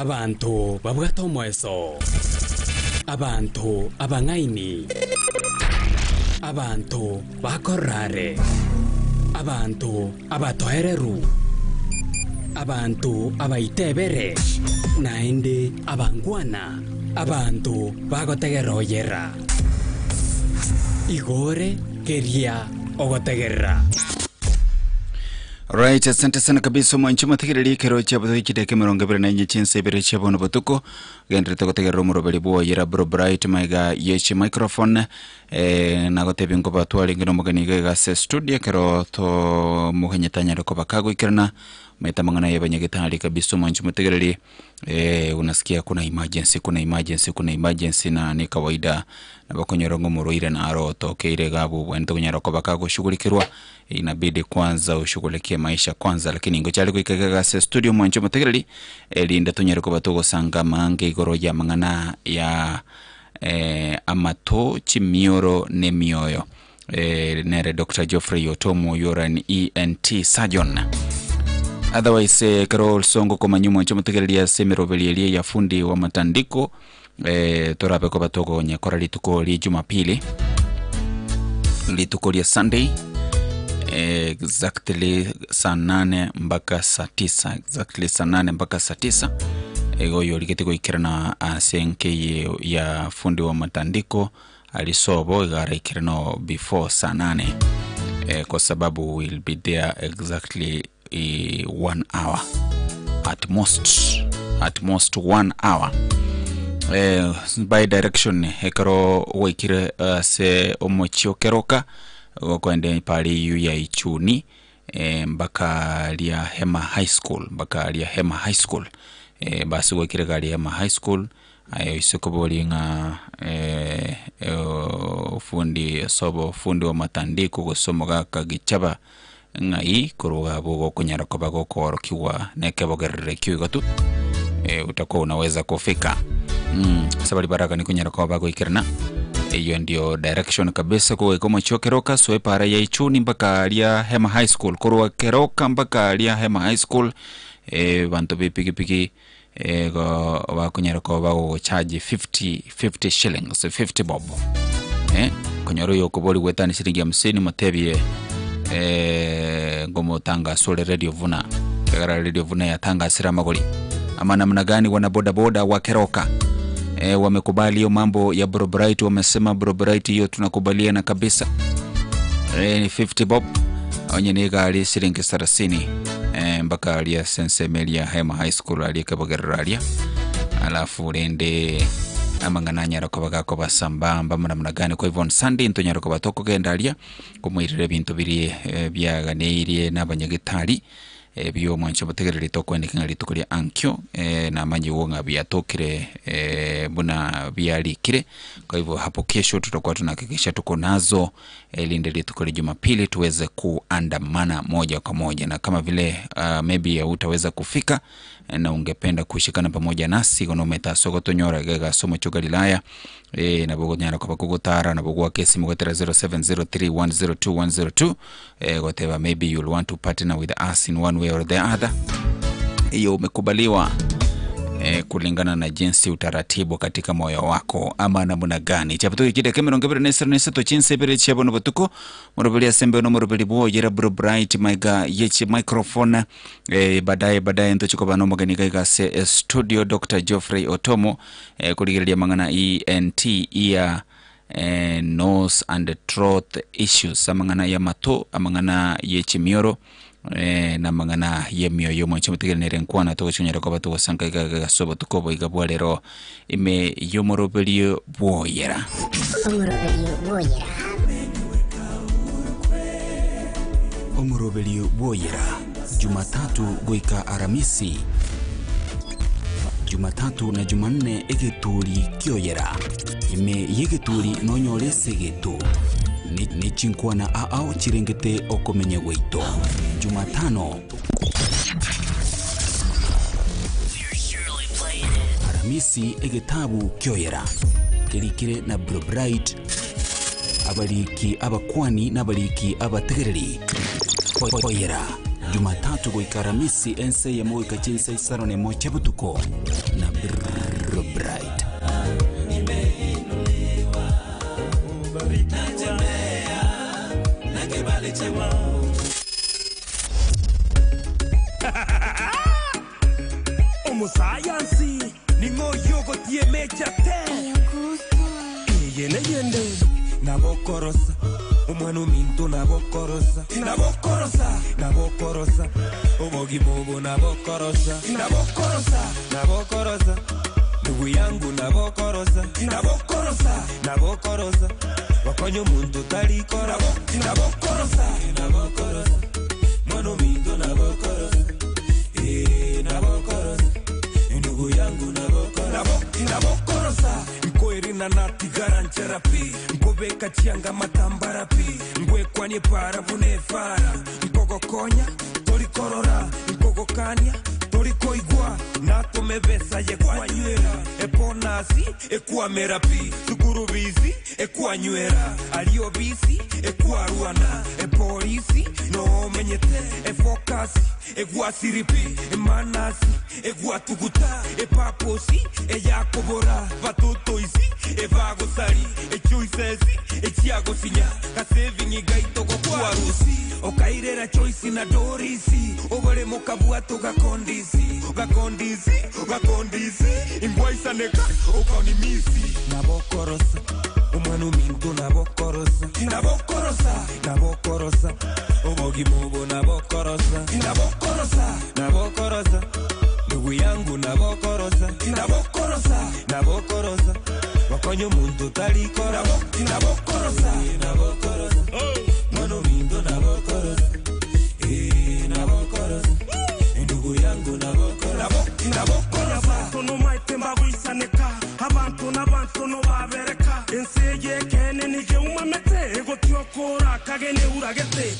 Abanto babwate omoeso, abanto abang'aini, abanto bakorora are, abanto abatoereru, abanto abaitebere, naende abangwana, abanto bagotegerera oyera. Igore keria ogotegerera. Right, asante sana kabisa omwanchi omotegereri ekero chiabuto chideka emerongo ebere na inye chinsa ibere chia bono botuko genderete gotegerera omoroberi bwoyera bro bright maiga yechi microphone eh, nagotebia nkoba twarenge na omogeni iga iga ase studio ekero tomogenyete anyare koba kagoikerana maete amang'ana ya abanyagetari kabisa omwanchi omotegereri eh, unasikia kuna emergency kuna emergency kuna emergency na ni kawaida nabo okonyora ng'a omorwaire naro otokeire iga abwo obwenerete konyara koba kagoshughulikirwa Inabidi kwanza ushughulikie maisha kwanza lakini ngochare goika iga ase studio mwanche omotegereri erinde tonyare koba togosanga amaange igoro ya amang'ana ya eh, amato chimioro ne emioyo eh, nere Dr. Geoffrey Otomu oyio ore an ENT surgeon otherwise eh, ekero olsongo komanya omwanche omotegereri ase emeroberi eria ya fundi wa matandiko eh, torabe koba togonyekora rituko ria jumapili rituko ria sunday exactly saa nane mpaka saa tisa exactly saa nane mpaka saa tisa igo oyo origete goikerana ase enkeye ya fundi wa matandiko ari sobo iga araikerano before saa nane eh, kwa sababu will be there exactly eh, one hour at most at most one hour eh, by direction ekero gwaikire ase omochie okeroka gokoenda epara eywo ya ichuni eh, mpaka ria hema high school mpaka ria hema high school eh, basi gwaikire iga aria hema high school aye oise koboria ng'a eh, ofundi sobo fundi wa matandiko gose omogaka gichaba Ng'ai korwa abwo gokonyara koba gokoorokigwa nekebogerero ekio igo tu eh, utakuwa unaweza kufika mm, ase baria baragani konyara koba bagoikerana eyio ndio direction kabisa kogoika omochie o Keroka soa epara ya Ichuni mpaka aria Hema High School korwa Keroka mpaka aria Hema High School eh, banto ba epikipiki igo bakonyara koba bagogochaji 50 50 shillings 50 bob eh, konyora oyo okobori gwetani shilingi hamsini motebie eh, ngomotangasa ore radio vuna kegera radio vuna yatangasire amagori ama namna gani wana bodaboda wa keroka eh, wamekubali hiyo mambo ya Brobright wamesema Brobright hiyo tunakubaliana kabisa eh, ni 50 bob onye ni egari siringi sarasini eh, mpaka aria ase ensemo eria Hema High School aria ekebogerero aria alafu rende amang'ana anyare koba gakoba sambamba muna muna gani kwa hivyo on Sunday ntonyare koba tokogenda aria komoirera ebinto birie eh, biaganeirie na abanyagitari Ebio mwanche motegereri tokoeneka ng'a rituko ria ankio eh, namanyigwe ng'a biatokire eh, buna biarikire. Kwa hivyo hapo kesho tutakuwa tunahakikisha tuko nazo eh, linde rituko la Jumapili tuweze kuandamana moja kwa moja, na kama vile uh, maybe hutaweza kufika eh, na ungependa kushikana pamoja nasi kono ometaso gotonyora iga ase omochie o Galilaya eh, nabo okonyara koba kogotara nabo goaka esimo gotera 0703102102 eh, goteba maybe you'll want to partner with us in one way or the other hiyo umekubaliwa eh, kulingana na jinsi utaratibu katika moyo wako ama namna gani chapito chideka emerongo ebere na isano na isato chinsa ibere chia bono botuko moroberi ase embeo nomoroberi bwoyera bro bright maiga yechi microphone eh, baadaye baadaye ntoche koba nomogeni iga iga ase eh, studio Dr. Geoffrey Otomo eh, korigereria amang'ana ENT ear eh, nose and throat issues amang'ana y'amato amang'ana y'echimioro eh, na amang'ana y'emioyo omwanche motigere nere nkwana togochinyora koba togosanka iga iga ase obotuko obo iga bwa rero ime y'omoroberio bwoyera Omoroberio bwoyera. Omoroberio bwoyera Jumatatu goika Aramisi Jumatatu na Jumanne egeturi kioyera. Ime y'egeturi nonyore esegeto, ne ne chinkwana ao chirengete okomenya gwaito. Jumatano. Aramisi egetabu kioyera kerikire na Bro Bright, abariki abakwani na abariki abategereri. Oyera. Jumatatu goika Aramisi ense eyemo goika chinsa isano nemo chia botuko na Bright. Omosayansi ning'o oyio ogotiema echate? Eye neyende nabokorosa omwana ominto nabokorosa nabokorosa nabokorosa obogima obo nabokorosa nabokorosa nabokorosa ndugu yangu nabokorosa nabokorosa nabokorosa wakonya omonto tarikora nabokorosa nabokorosa mwana ominto nabokorosa Eh, nabokorosa ndugu yangu nabokorosa nabokorosa nkoerina natigara nchera pi nkobeka chianga matambara pi ngwekwanie para buna efara nkogokonya torikorora nkogokania torikoigwa natome besa yekwanywera eponasi ekwamera pi sukuru bizi ekwanywera ario bisi ekwarwana epolisi noomenyete efokasi egwasiripi emanasi egwatuguta epaposi eyakobora batotoisi ebagosari echoisesi echiagosinya kasevingi gaitogokwarusi okairera choisi na dorisi obore mokabwato gakondisi gakondisi gakondisi ingwaisaneka okaonimisi nabokorosa omwana ominto nabokorosa nabokorosa nabokorosa obogima obo nabokorosa nabokorosa nabokorosa ndugu yangu nabokorosa nabokorosa nabokorosa wakonya omonto tarikora nabokorosa nabokorosa mwana ominto nabokorosa Eh, nabokorosa ndugu yangu nabokorosa nabokorosa Abantu nomaite mbaguisaneka abantu n'abantu nobabereka ensi eyekene nige umamete egotiokora kagene uragete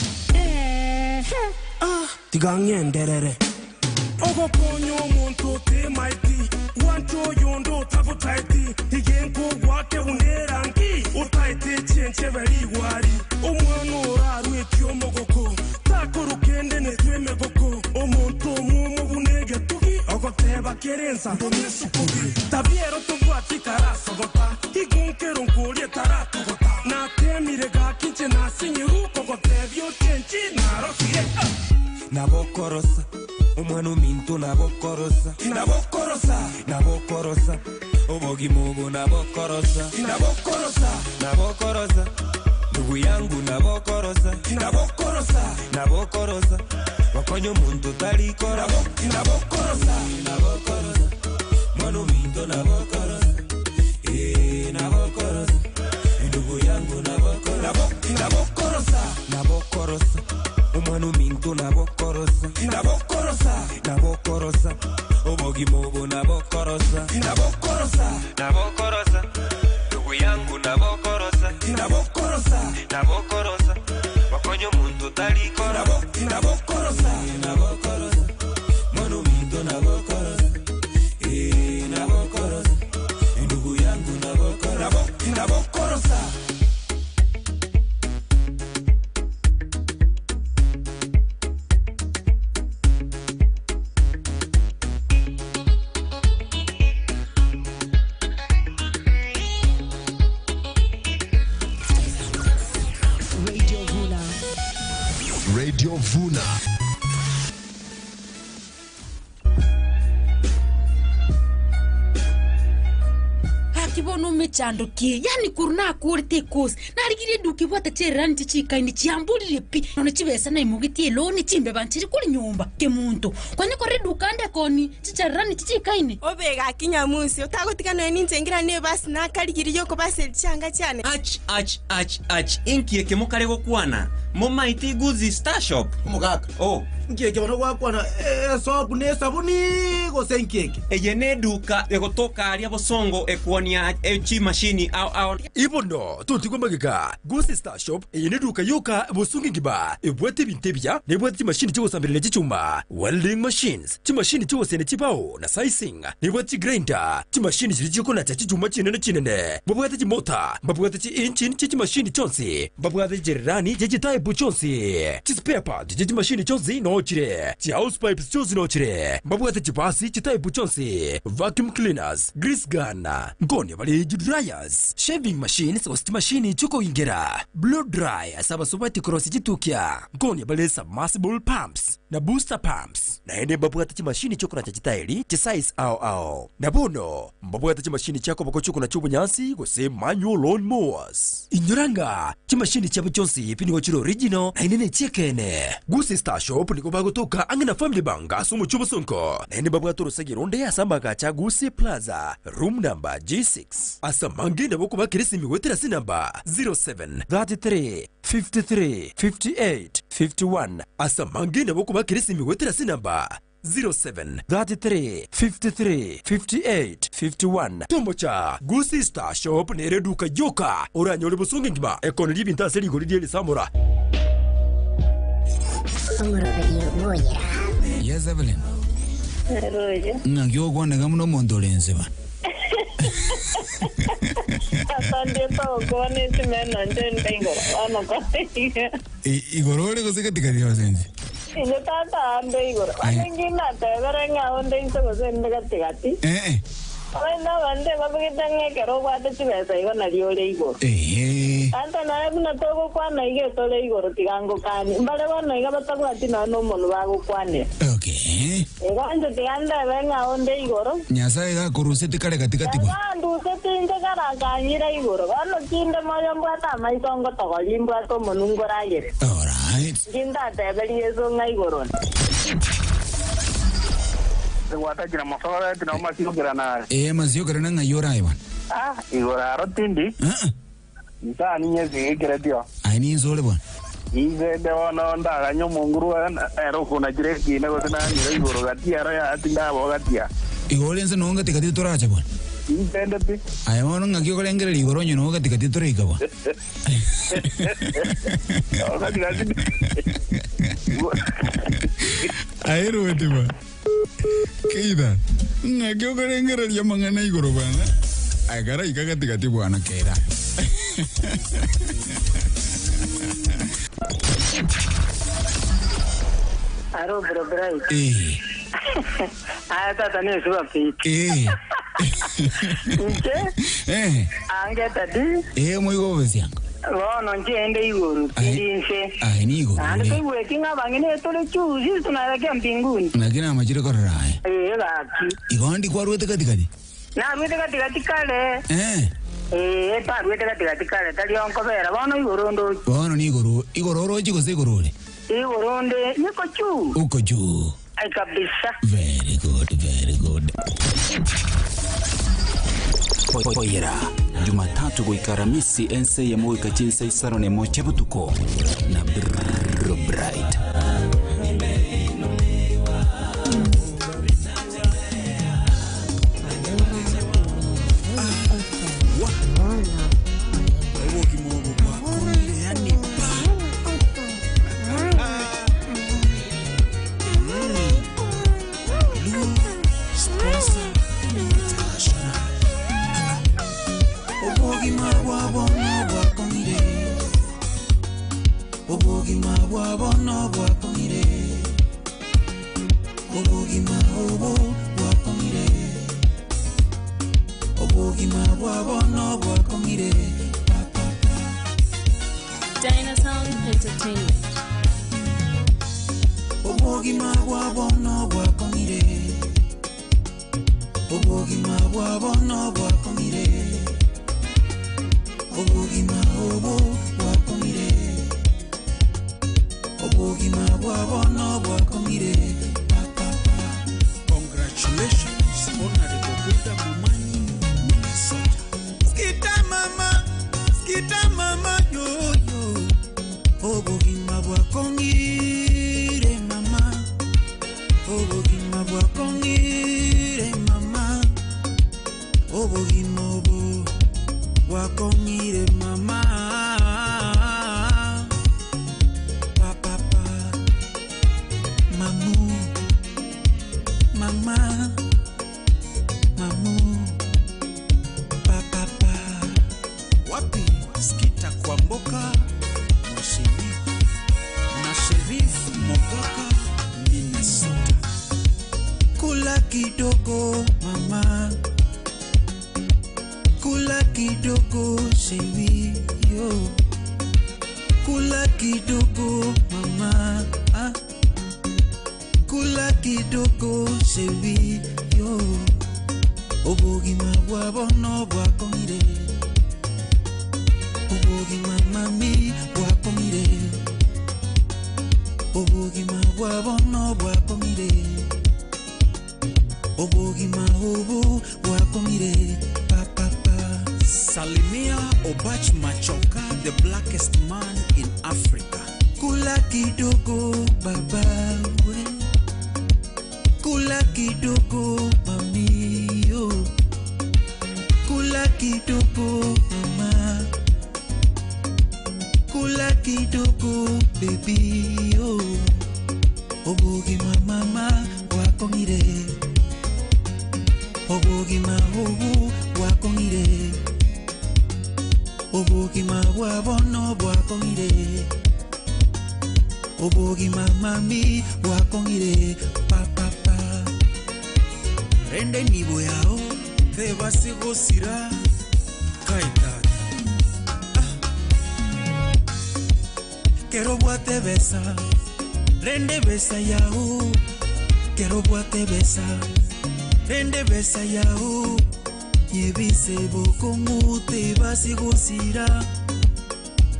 Ah, tiga ng'enderere ogokonya omonto otemaeti gwancha oyondo otagotaeti igenko gwake bunerangi otaete chencheberi igwari omwana orarwetie omogoko takorokende netwe emegoko omonto omuomo buna egetugi ogoteba kerensa ndonesukubi tabiero tobwati tarasogota igunkero nkorie taratogota natemire gakinche nasinyiru kogotebia ochenchi narosire ah. Nabokorosa omwana ominto nabokorosa nabokorosa nabokorosa obogima obo nabokorosa nabokorosa nabokorosa ndugu yangu nabokorosa nabokorosa nabokorosa wakonya omonto tarikora nabokorosa nabokorosa mwana ominto nabokorosa Eh, nabokorosa ndugu yangu nabokorosa nabokorosa nabokorosa omwana ominto nabokorosa nabokorosa nabokorosa obogima obo nabokorosa nabokorosa nabokorosa ndugu yangu nabokorosa nabokorosa nabokorosa wakonya omonto tarikora nabokorosa nabokorosa mwana ominto nabokorosa Eh, nabokorosa ndugu yangu nabokorosa nabokorosa Radio Vuna. Radio Vuna. Akibona umechando ki yani kuruna akurite kosi narigire duki bwate chererani chichikaini chiambulire pi none chibesa naimugitie loni chimbe banchiri kuri nyumba ke muntu kwani kore dukande koni chichererani chichikaini obega kinyamusi otagotigana ninche ngira ne basi nakarigiri yokobaseri chianga chiane Ach ach ach ach inkieke mokare gokwana momaiti guzi star shop omogaka oh nkieke bono gwakwana esopu na esabuni gose nkieke eye ne eduka egotoka aria bosongo ekuonia echimashini ao ao Ibono totigwa magega Gusi Star Shop eye ne duka yoka bosungi ngiba ebwate ebinto ebiya nebwate chimashini chigosamberera chichuma welding machines chimashini chigosene chibao na sizing nebwate chigrinder chimashini chiri chikonacha chichuma chinene chinene babwate chimota babwate chi engine che chimashini chonsi babwate chichererani che chitype Chitaipu chionsi, chispare part chie chimashini chionsi noo chire, chihouse pipes chionsi noo chire, mbabwate chibasi chitaipu chionsi, vacuum cleaners, grease gun, nkonia bare chidryers, shaving machines gose chimashini chi'okoingera, blow dry ase abasubati korosia chitukia, nkonia bare submersible pumps na booster pumps. Naende mbabwate chimashini chi'okonacha chitairi chisize ao ao. Na bono mbabwate chimashini chia koboko chi'okonacha obonyansi gose manual lawn mowers. Inyora ng'a chimashini chiabo chionsi pi nigo chire original naende nechi'ekeene. Gusii Star Shop nigo bagotoka ang'e na Family Bank ase omochie o Bosongo, naende mbabwate orosegi ronde ase amagacho a Gusii Plaza, room number G6. Ase amange nabo okobakera esimi goetera ase enamba 07 33 53 58 51. Ase amange nabo okobakera esimi goetera ase enamba 07 33 53 58 51. Tomocha, Gusii Star Shop nere eduka yoka oranyore bosongo engima ekoneria ebinto ase rigori rie risamora. Omoroberio bw'oyera. Yes, Evelyn. Eroye. Ng'aki ogokwaneka buna omonto ore enseba. Tata ndiete ogokwana esimeno nche nde igoro bono kore. Igoro ore gose gatigari ase inche? Inche tata ande igoro. Bono inki natebere ng'a onde inse gose inde gati-gati? Ee. Korende abanto ebabegete ng'a ekero obwate chibesa igo nario ore igoro. Ee. Tata naye buna togokwana iga etore igoro tiga ngokanie. Mbare bono iga batabwati nonya nomonwe bagokwanera. Okay. Igo inche tiga ndebe ng'a onde igoro. Nyasae gakoruseti kare gati-gati bwana. Ganduseti inche kare akang'ira igoro. Bono tinde moyo mbwate amaiso ngotogoria, imbwate omonwa nkoragere. Alright. Inki ntateberie Yeso ng'a igoro nde? Gwatakire mosoreti nao masiokera nare. Ee, masiokera ng'ai orae bwana? Ah, igoro aro tindi. Nsani nyesigekeretio. Aye ninse ore bwana. Inche inde bono ndaganye omonguru ere okonachire ekiina gose nanyure igoro gati aro yaya tindaba gatia. Igo ore inse noo gati-gati torache bwana. Inche inde pi. Aye bono ng'aki okorengereria igoro onye noo gati-gati toraika bwana. Noo gati-gati. Aye rwete bwana. Keitha, ng'aki okorengereria amang'ana igoro bwana? Aye karaika gati-gati bwana Keitha. Aro bro Bright. Eh. Aya tata ne suba piti. Eh. Inche Eh. ange tadi Eh moigo obesianga. bono nchende iguru tindi inse. Aye nigo. Naende toigweti ng'a abang'ina tore chuzi tunaelekea mbinguni. Lakini amachire korora aye. Ee gaki. Igo ndi kwarwete katikati. Narwete katikati kare. Eh. Ee twarwete katikati kare tari onkobera bono igoro ndochi. Bono ni igoro igoro orochi gose igoro ore. Igoro nde niko juu. Uko juu. Ai kabisa. Very good, very good. Oyera Jumatatu goika Aramisi ense eyemo goika chinsa isano nemo chia botuko na Bro Bright. Obogima bwabo nobwakong'ire, obogima bwabo nobwakong'ire, obogima obo bwakong'ire, obogima bwabo nobwakong'ire. Dinosound Entertainment. Obogima bwabo nobwakong'ire, obogima bwabo nobwakong'ire, obogima obo bwakong'ire, obogima bwabo nobwakong'ire. Congratulations, Honorable Buddha Momanyi, Minnesota. Skita mama, skita mama yo yo, obogima bwakong'ire mama, obogima bwakong'ire mama, obogima obo bwakong'ire mama. kidogo mama, kula kidogo shewi yo, kula kidogo mama, ah. Kula kidogo shewi yo, obogima bwabo no bwakong'ire, obogima mami bwakong'ire, obogima bwabo no bwakong'ire, obogima obu bwakong'ire pa pa pa. Salimia Obach Machoka, the blackest man in Africa. Kula kidogo baba we, kula kidogo mami yo, kula kidogo mama, kula kidogo baby yo, obogima mama bwakong'ire, obogima obu bwakong'ire, obogima bwabo no bwakong'ire, obogima mami bwakong'ire pa pa pa. Rende nibo yao tebasigosira kaitata. Kero bwate besa, rende besa yao, kero bwate besa, rende besa yao, nyebise bokong'u tebasigosira,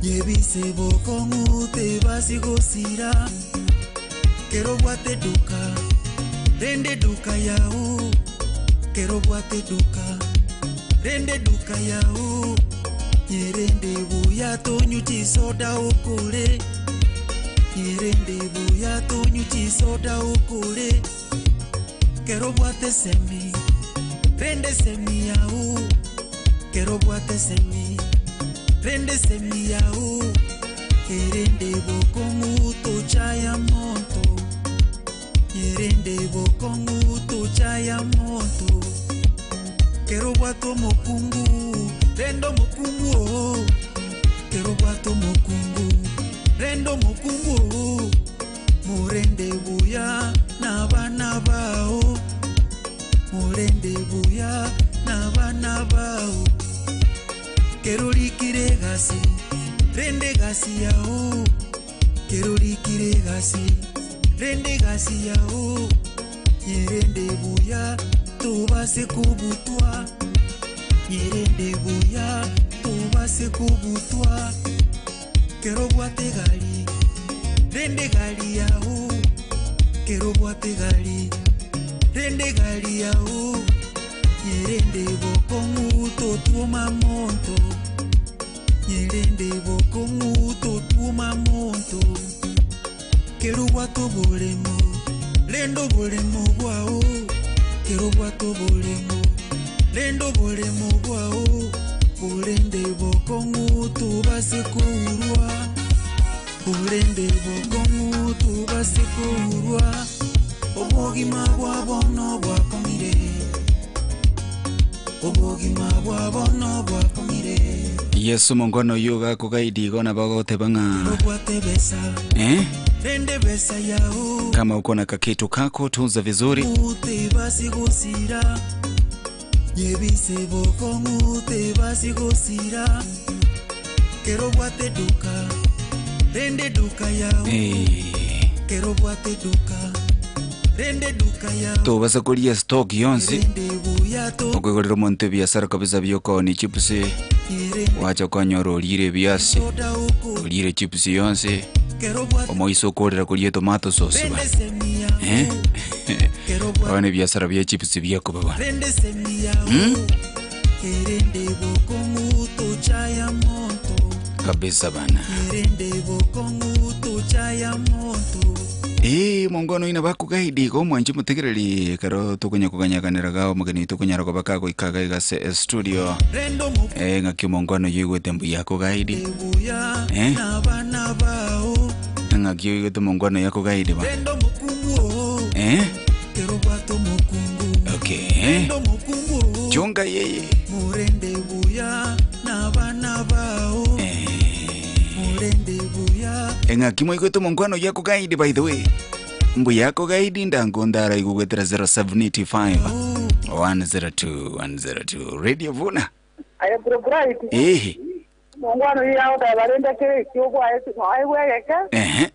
nyebise bokong'u tebasigosira, kero bwate duka, rende duka yao, kero bwate duka, rende duka yao, nyerende buya tonyu chisoda okore, nyerende buya tonyu chisoda okore, kero bwate semi, rende semi yao, kero bwate semi, rende semi yao, erende bokong'u tochaya monto, erende bokong'u tochaya monto, kero bwate omokungu, rende omokungu oo, kero bwate omokungu, rende omokungu oo, morende buya n'abana bao, morende buya n'abana bao, kero rikire egasi, rende egasi yao, kero rikire egasi, rende egasi yao, nyerende buya tobase kobutwa, nyerende buya tobase kobutwa, kero bwate gari, rende gari yao, kero bwate gari, rende gari yao, nyerende bokong'u totwoma monto, nyerende bokong'u totwoma monto, kero bwate oboremo, rende oboremo bwao, kero bwate oboremo, rende oboremo bwao, borende bokong'u tobase kourwa, borende bokong'u tobase kourwa, obogima bwabo no bwakong'ire, obogima bwabo no bwakong'ire, Yesu mongono yuga kugaidi gona bagoteba ng'a obwate besa, eh? rende besa yao, Kama uko na kakitu kako tunza vizuri. tebasigosira, nyebise bokong'u tebasigosira, kero bwate duka, rende duka yao, Eh, kero bwate duka, rende duka yao, tobasa kuria stock yonsi rende buya to, okwigorera omonto ebiasara kabisa biokoni chips nyerende wacha kwanyora orire ebiasi soda oko, orire chips yonsi kero bwate omoiso okorera kuria tomato sauce ba rende semi yao, eh? kero bwate Bono ebiasara bia chips biakoba bana rende semi yao, erende bokong'u tochaya monto, kabisa bana. erende bokong'u tochaya monto, Ee, mongono ina bakugaidi ko mwanchi mutegereri karo tukunya kuganyaganira gao mugeni tukunyara ko bakagoika gaiga se studio rendo mo eh ng'aki mongono yigwete mbuya kugaidi buya Eh? n'abana bao, ng'aki yigwete mongono yakugaidi ba rendo mokungu oo, eh kero bwate omokungu, okay rendo mokungu oo, chunga yeye morende buya n'abana bao, eh morende buya eng'aki mwaigwete mongono yakugaidi by the way. Mbuyako gaidi ndango ndara igugwetera 0785 102 102 Radio Vuna. Aye Bright. Ehe. Mungwano yao tabarenda kire kiogwa aye gwegeke. Ehe.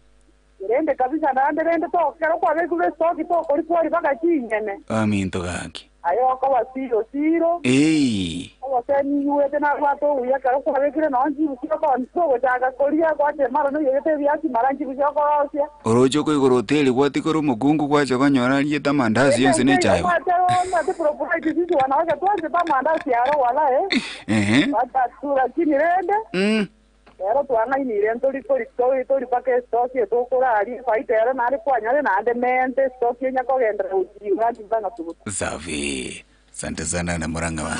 Rende kabisa nande rende to kero kwa bekule stoki to kori kwari baka chinyene. Aminto gaki. Aye okoba siro siro. Ei. Oboseni yuete na gwato uya kero kwa bekire nonji busio konso gochaka koria gwate mara no yegete biasi mara nji busio korosia. Orocho ko igoro hoteli gwatikora omokungu gwacha konyora rieta mandazi yonsi nechayo. Gwate na te Bright sisi wanawake tuanze pa mandazi yaro wala eh. Ehe. Batatura chini rende. Ero twang'ainire ntori tori tori tori paka estoki etokorari faita ero nare kwanyore naende mente estoki enya kogendera ujiga ndibanga tubuta. Safi. Asante sana na muranga wa.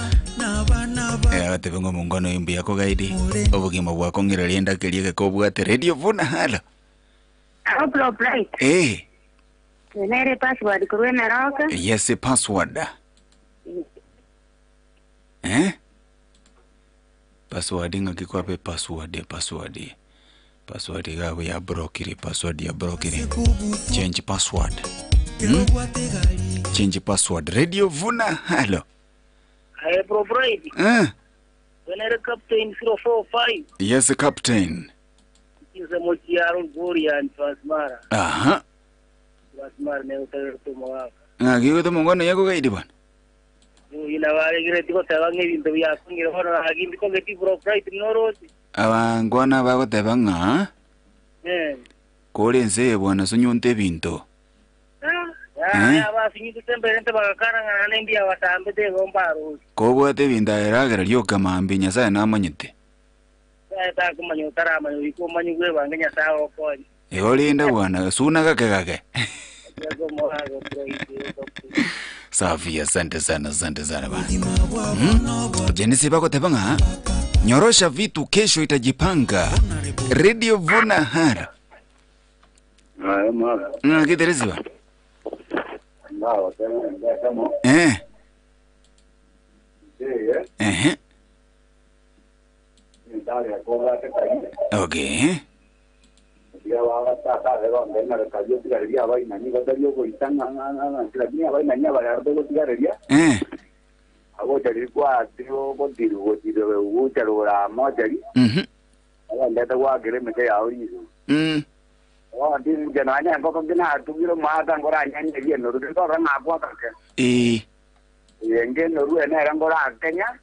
Agatebe ngo mungono imbu yako gaidi. Obogima bwako ng'ira keria gekobwate Radio Vuna halo. Hello, Bright. Eh, Nere password kurwe naroka. yes password. Eh? Password ng'aki kwape password password. Password gabo ya brokiri password ya brokiri. Change password. Change password. Radio Vuna halo. Aye bro Bright. Eh, Wenere captain 045. yes captain. Ize mochiaro Gorian Transmara. Aha. Transmara ne utere tumawaka. Ng'aki gote mungono yako gaidi bwana. Ina wale gire tiko taba ng'ebinto byakongire bono agindi ko geti bro Bright norosi. Abangwana bagoteba ng'a Eh. kore nse bwana sunyunte ebinto. Ya basinyite tembere nte bagakarangana nembia batambete gombarusi. Kobwate ebinto aeragera rioka mambi Nyasaye namanyete. Takumanya utaramanya urikumanya gwebange Nyasaye okonye. Igo rinde bwana suna gake gake. Safi, asante sana, asante sana bwana. Jenisi bagoteba ng'a nyorosha vitu kesho itajipanga. Radio Vuna hara. Ng'aki bwana. Eh. Eh. Okay. Eh. Mhm. Eh.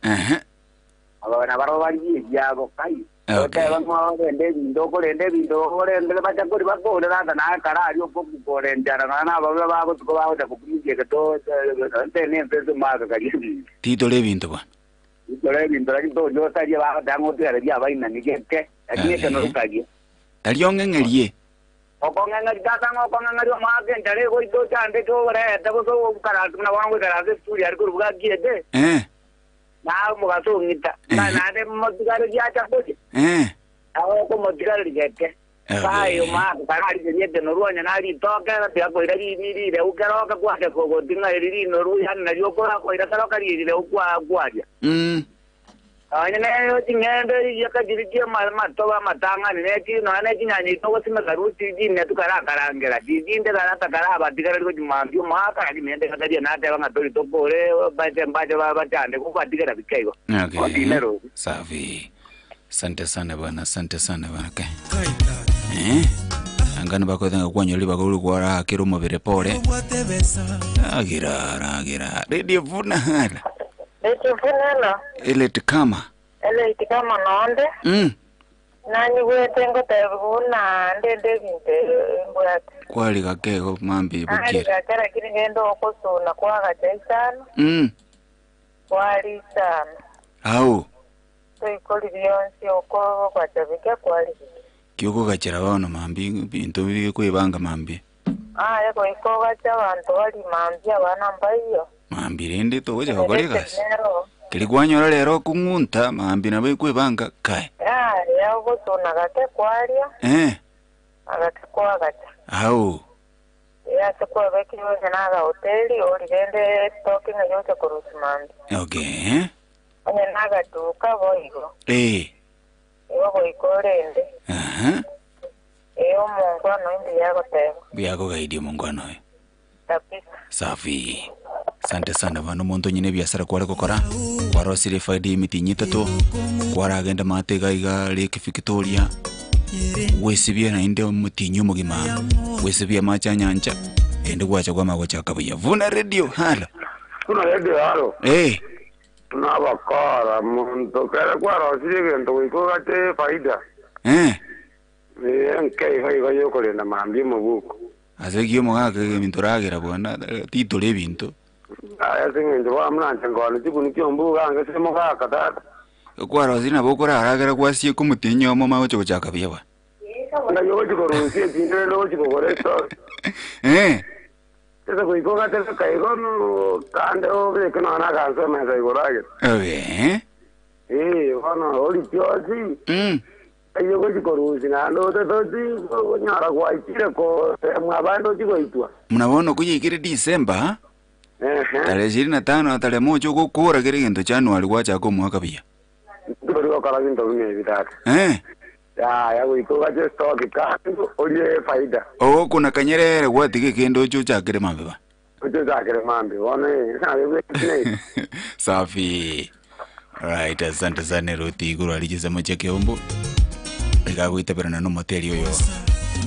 Aha. Okay. Titore ebinto bwana. Tari ong'eng'erie. Okong'eng'eri tata ng'okong'eng'eri omwake ntare goito chande choborete gose okaratu na wangu ikarase esukuru yari korubuga kiete. Eh. Na omogaso ong'ita. Na naende motigare giacha koria. Eh. Ago okomotigare rigeke. Bayo mwaka kararigerie noru onye naritoke tigakoira ririre ukeroka kwake kogoting'a eriri noru yani nario korakoira keroka ririre ukwaria. Onye neyo ching'ende yakajirikie matoba matang'ani neki nonya ne chinyanya itogosimeka ruti jine tukarakarangera jijinde karatakarabatigareri gochimambia omwaka lakini ende kataria nateba ng'a tori tokore bache mbache bachande kobatigera bikeigo. Okay. Safi. Asante sana bwana, asante sana bwana. Okay. Eh? Angano bakwethenga kwanyori bakuru kwara akira omobere pore. Agira agira. Radio Vuna hala. Radio Vuna. Ile tikama. Ele tikama nonde. Nani gwete ngotebuna ndende binte mbwate. Kwali gakego mambi Ali bukira. gakera kiri ngendo okusuna kwagacha isano. Kwali isano. Au. Toikoli bionsi oko kwachabike kwali. Kioko gachera bono mambi bintu bikwibanga mambi. Aya goiko gacha abantu bali mambi abana mbaiyo. Mambi rende togocha gokora egasi. Kiri kwanyora rero kung'unta mambi nabo ikwibanga kae. Aya ogosuna gake kwaria. Eh. Agake kwagacha. Au. Yase kwabeki yose naga hoteli origende talking yose kurusi mambi. Okay. Onye naga duka boigo. Eh. Igo goiko rende. Aha. Eyo omongo Bono imbuya agoteba. Mbuya akogaidi omongwana oyo. Kabisa. Safi. Asante sana bono omonto onye nebiasara kware gokora, kwarosirie efaida ya emitinyi etato, kwaragenda maate iga iga Lake Victoria, gwesibia naende omotinyi omogima, gwesibia amache a nyancha, naende gwacha kwamanya gochaka buya. Buna radio, halo. Buna radio halo. Eh. Buna abakora monto kere kwarosirie egento goika ogate efaida. Eh. Ee, nke igo igo yokorenda mambia omobuko. Ase ki omogaka ebinto oragera bwana titore ebinto. Aye ase engencho bono buna inche nkoonia chikuni chi'ombuga ange ase omogaka tata. Kwarosire nabo okoraragera gwasieka omotienyi omo omanye gocha gochaka buya bwana. Ng'ai ogochia korusia echinde rende ogochia kogora estoki. Eh. Ase goika ogatebeka igo kande obeke nonya na aganso emesa igoro agere. Obe. Ee, bono oritie onsi. Ayio ogochia korusia naende otatochi konyora gwaichire koteemwa abande ochie goitwa. Buna bono koyaikire December, tarehe ishirini na tano na tarehe moja ogokora kera egento January gwachaka omwaka buya. Ntori gokora binto buna ebi tata. Yaya goika ogache estoki kando orie efaida. Ogokuna kanyerere gwatiga ekende oche ochakere mambia ba. Oche ochakere mambia bono ee nabio bwekine. Safi. Right, asante sana Ruth igoro ari chisemo chia Keumbu. Iga goitaberana nomoteri oyo.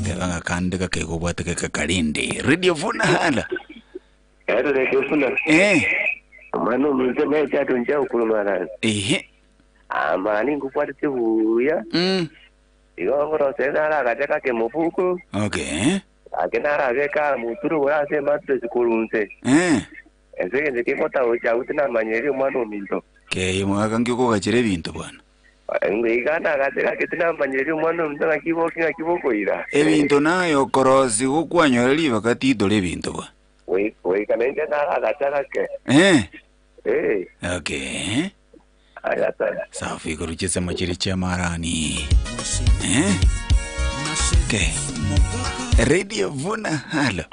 Teba ng'a kande gakega obwate geka karinde. Radio Vuna hala. Ero Radio Vuna. Eh. Omwana ominto neche atonchia okoromana. Ehe. Amani nkobwatete buya. Igo ngorose nare agacha gake mofuko. Okay. Ake narabeka moturo gora ase emattress korwa inse. Eh. Ase egento kegotagocha agwo tinamanyereria omwana ominto. Kei omogaka nki okogachera ebinto bwana? Iga nagache gake tinamanyereria omwana ominto ng'aki boki ng'aki bokoira. Ebinto naye okorosi gokwanyora ribaga titore ebinto bwana. Goika nainche naragacha gake. Eh. Eh. Okay. Aya tata. Safi igoro chisemo chiri chia marani. Eh? Okay. Radio Vuna halo.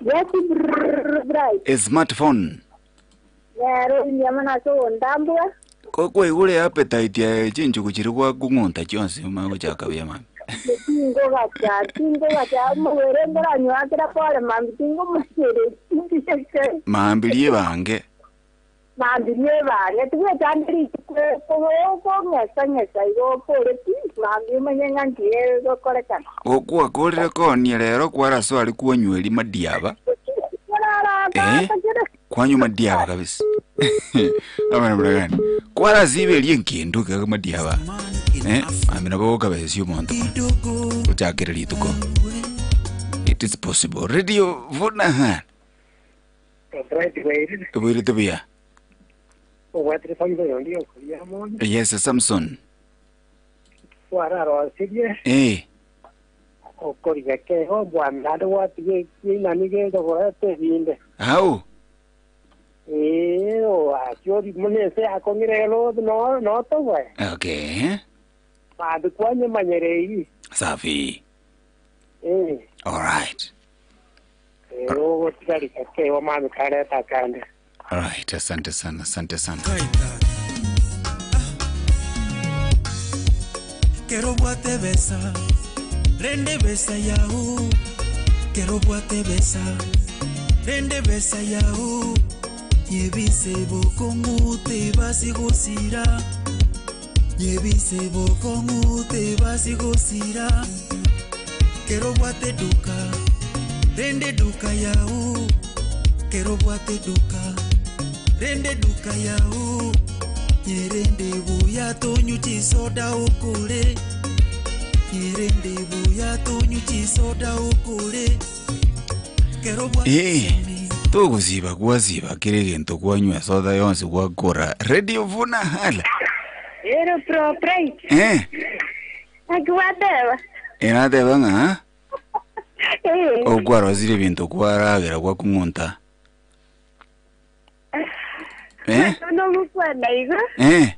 Yes, brrrr, A smartphone. Nero inyama nase ogondambua. Ko kwaigure appetite ya chinchugu chiri gwakung'unta chionsi omanye gochaka buya mambia. Tingogacha, tingogacha, omobere nkoranywakera pore mambia tingomanyereri tindiyeke. Mambia riebange. Mambia riebange, tigwechanda rituko okong'esa ng'esa igo okore pi, mambia omanye ng'a nki egokorekana. Gokwakorire konia rero kwarasoa aria kwanyweria madiaba. Eh? Kwanywa madiaba kabisa. Abana muragani. Kwarasiberia enkindu kega madiaba. Eh? Mambia nabo gokabesia omonto. Gochakera rituko. It is possible. Radio Vuna. Bright Wairire. Oboirete buya. Obwatire Samson onde okoria mono. Yes, Samson. Kwararosirie. Eh. Okoriga keho bwana naende gwatiga ekiinani gento koreta ebinde. Au. Ee, oachia buna ense yakong'ire ero no notogoe. Okay. Mambia kwanyemanyereri. Safi. Eh. All right. Eh, ogotigarika keho mambia kareta akande. Alright, asante sana, asante sana. Kero obwate besa, rende besa yao. Kero obwate besa, rende besa yao. Nyebise bokong'u tebasi gosira. Nyebise bokong'u tebasi gosira. Kero obwate duka, rende duka yao. Kero obwate duka, rende duka yao. Nyerende buya tonyu chisoda okore. Nyerende buya tonyu chisoda okore. Kero obwate Eh, togosiba gwasiba kere egento kwanywa esoda yonsi gwakora. Radio Vuna hala. Ero pro bright. Eh, Naki gwateba. enateba ng'a Eh. okwarosire ebinto kwaragera gwakung'unta. Eh? Nogokwana igo. Eh,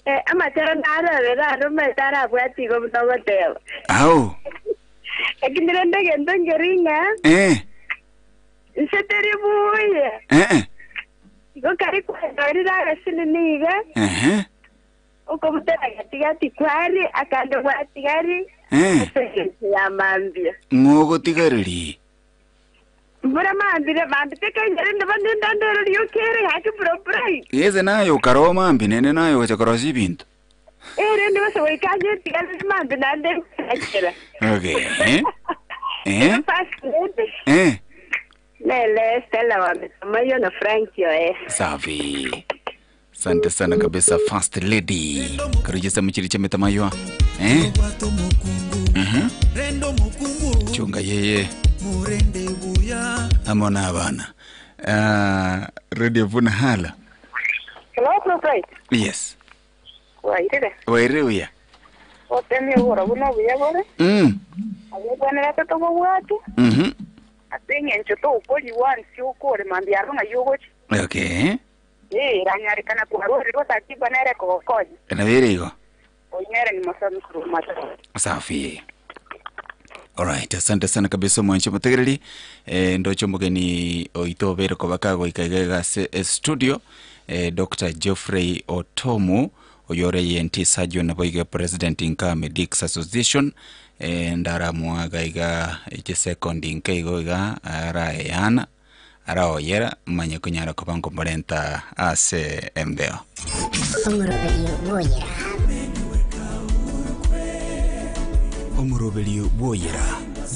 Eh, amatero narorera aro omanyete arabwate igo buna ogoteba. au. Lakini rende egento nkeri ng'a Eh, inse teri buya. eh, Igo kari kwanyorire agasini niga eh. Okobutera gatigati kwari, akande gwatigari, Eh. ase engencho ya mambia. Ng'o ogotigareria? Mbura mambire, mambia tekenya rende bono endandero rioka ere gaki bro bright. Gese naye okaroo mambia naende naye ogocha korosia ebinto. Eh, rende gose goika anye etigareri mambia naende nkorachera. Okay. Eh. Eh. First lady. Eh. Nere Stella wa Metomayo na Frank Oe. Safi. Asante sana kabisa First Lady. Karujesa mchiri cha Metamaywa. Eh? Mhm. Chunga yeye. Amona abana. Ah, Radio Vuna hala. Hello, Prophet. Yes. Wairire. Wairire uya. Otemie oboro buna obuya bore. Abobwenerete tobobwate. Ase eng'encho tokorigwa nsi okore mambia aro ng'ai ogochia. Okay. Ee, eranyarekana kwarwarirwe otatigwa nere kogokonya. Nabere igo. Oyio nere ni mosomi korwa Mataro. Safi. Alright, asante sana kabisa omwanche omotegereri. Eh, ndoche omogeni oito obere koba kagoika iga iga ase estudio eh, Dr. Geoffrey Otomu oyo ore ENT surgeon naboigo president nka Medics Association eh, ndaramoaga iga chisekondi nke igo iga arayana araoyera manye konyara koba nkomorenta ase embeo. Omoroberio bw'oyera. Omoroberio bw'oyera,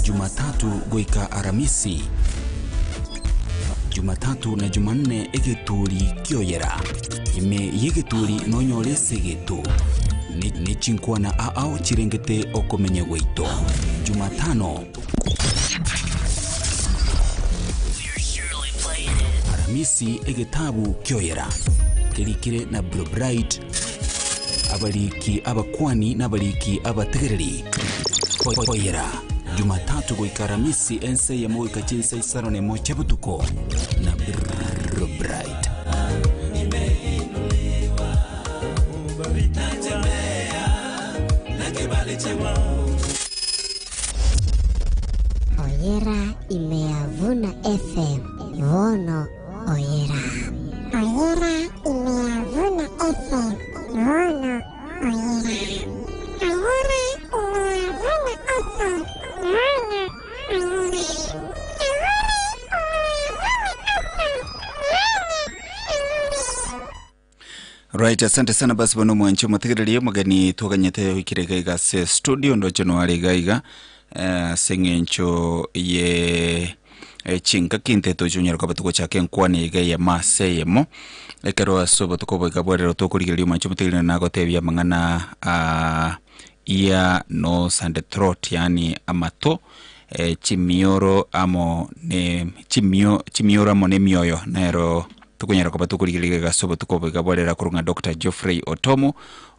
Jumatatu goika Aramisi. Jumatatu na Jumanne egeturi ki'oyera. Ime y'egeturi nonyore esegeto, ne ne chinkwana ao chirengete okomenya gwaito. Jumatano. Aramisi egetabu ki'oyera. Kerikire na Blue Bright, abariki abakwani na abariki abategereri. Oyera, Jumatatu goika Aramisi ense eyemo goika chinsa isano nemo chia botuko na Blue Bright. Oyera ime ya Vuna FM, bono oyera. Oyera ime ya Vuna FM, bono oyera. Oyera ime ya Vuna FM, bono oyera. Right, asante sana basi bono mwanche motegererie omogeni twaganyete oikire iga iga ase studio ndoche noare iga iga eh, ase eng'encho ye eh, chingaki inte tochonyara koba togochaka enkwana iga eyemo ase eyemo ekero ase obotuko boiga bwarero tokorigereria omwanche motegereria nagotebia amang'ana ah, ear, nose and throat yaani amato eh, chimioro amo ne chimio chimioro amo nemioyo nero Tokonyara koba tokorigereria iga ase obotuko obo iga bwarera korwa ng'a Doctor Geoffrey Otomu,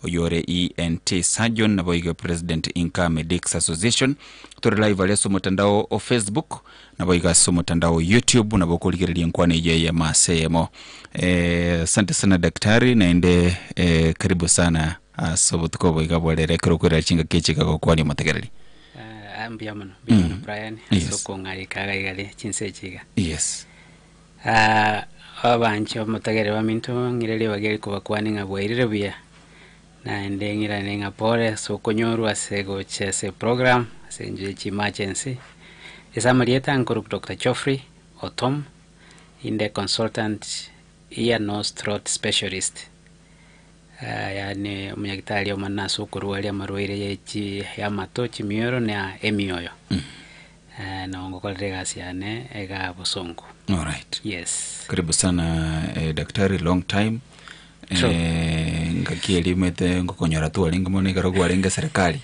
oyio ore ENT Surgeon naboigo President Inka Medics Association. Tore live aria ase omotandao o Facebook, naboigo ase omotandao o YouTube, nabo okorigereria enkwana eyio eyemo ase eyemo. Eh, asante sana daktari, naende eh, karibu sana ase obotuko obo iga bwarera ekero okoirera chingaki echi iga gokwania omotegereri. Ah, mbuya mono, mbuya mono Brian, ase okong'arika iga iga ria chinsa echi iga. Yes. Aa, Abanche omotagereri baminto, ng'ire ribaga eri kobakwania ng'a bwairire buya, naende ng'irane ng'a pole ase okonyorwa ase gocha ase eprogram ase enchera ye chiemergency. Ase amarieta nkorokwa Doctor Geoffrey Otom, inde consultant ear nose throat specialist, yaani omonyagitari omonene ase okorwaria amarwaire ye chi y'amato, chimioro na emioyo. Nabo ngokorera egasi yane igaa bosongo. Alright. Yes. Karibu sana eh, daktari long time. True. Eh, ngaki eria omanyete ngokonyora twarenge mono ekero kwarenge serikali.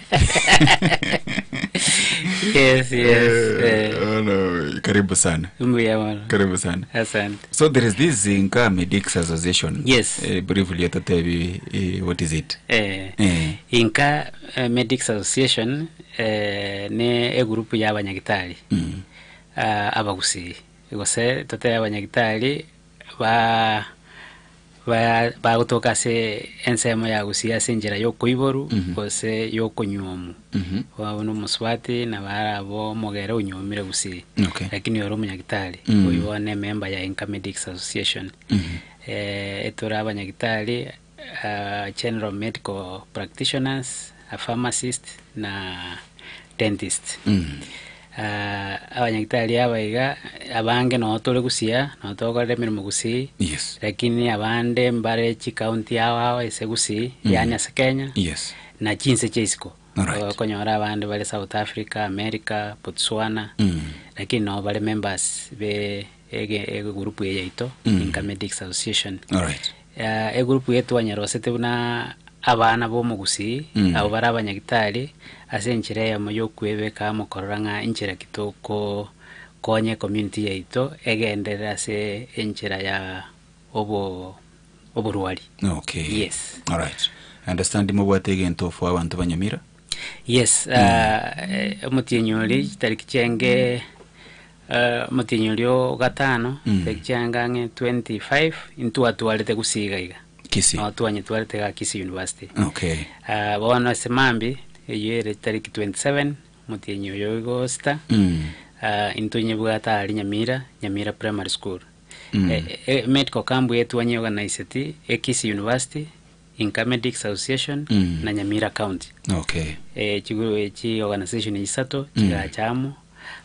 Yes, yes. Eh, oh no, karibu sana. Mbuya mono. Karibu sana. Asante. So there is this Inka Medics Association. Yes. Eh, briefly ototebi eh, what is it? Eh, Eh. Inka eh, Medics Association eh, ne egurupu ya abanyagitari ah, abagusii gose totebe abanyagitari ba ba bagotoka ase ensemo ya gusii ase enchera ya okoiborwa gose ya okonyuomwa. Bono omosubati nabo arabe omogere onyuomire gusii Okay. lakini ore omonyagitari oywo bono emember ya Inka Medics Association. Etore abanyagitari. general medical practitioners, a pharmacist na dentist. Abanyagitari aba iga abange noo tore Gusii, noo togokorera emeremo Gusii, lakini abande mbare chicounty ao ao ase Gusii, yaani ase Kenya, na chinse chia isiko. Okonyora abande bare South Africa, America, Botswana, lakini noo bare members be ege egroup eye yaito, Inka Medics Association. Egroup eye twanyerosete buna abana b'omogusii, abwo bare abanyagitari, ase enchera eyemo y'okwebeka amo korora ng'a enchera ki tokokonya ecommunity yaito egenderere ase enchera ya obo oborwari. Yes. Alright. I understand mobwate egento for abanto ba Nyamira. Yes, omotienyi oria chitariki chiaenge omotienyi oria o gatano, chitariki chiaenge ang'e 25, intwatwarete gusii iga iga. Kisii. Noo twanyetwarete iga Kisii University. Okay. Bono ase mambia, eywo ere chitariki 27, omotienyi oyo igo sita, intonyebwate aria Nyamira, Nyamira Primary School. Medical camp eye twanyeorganiseti e Kisii University, Inka Medics Association, na Nyamira County. Chi organisation isato chigacha amo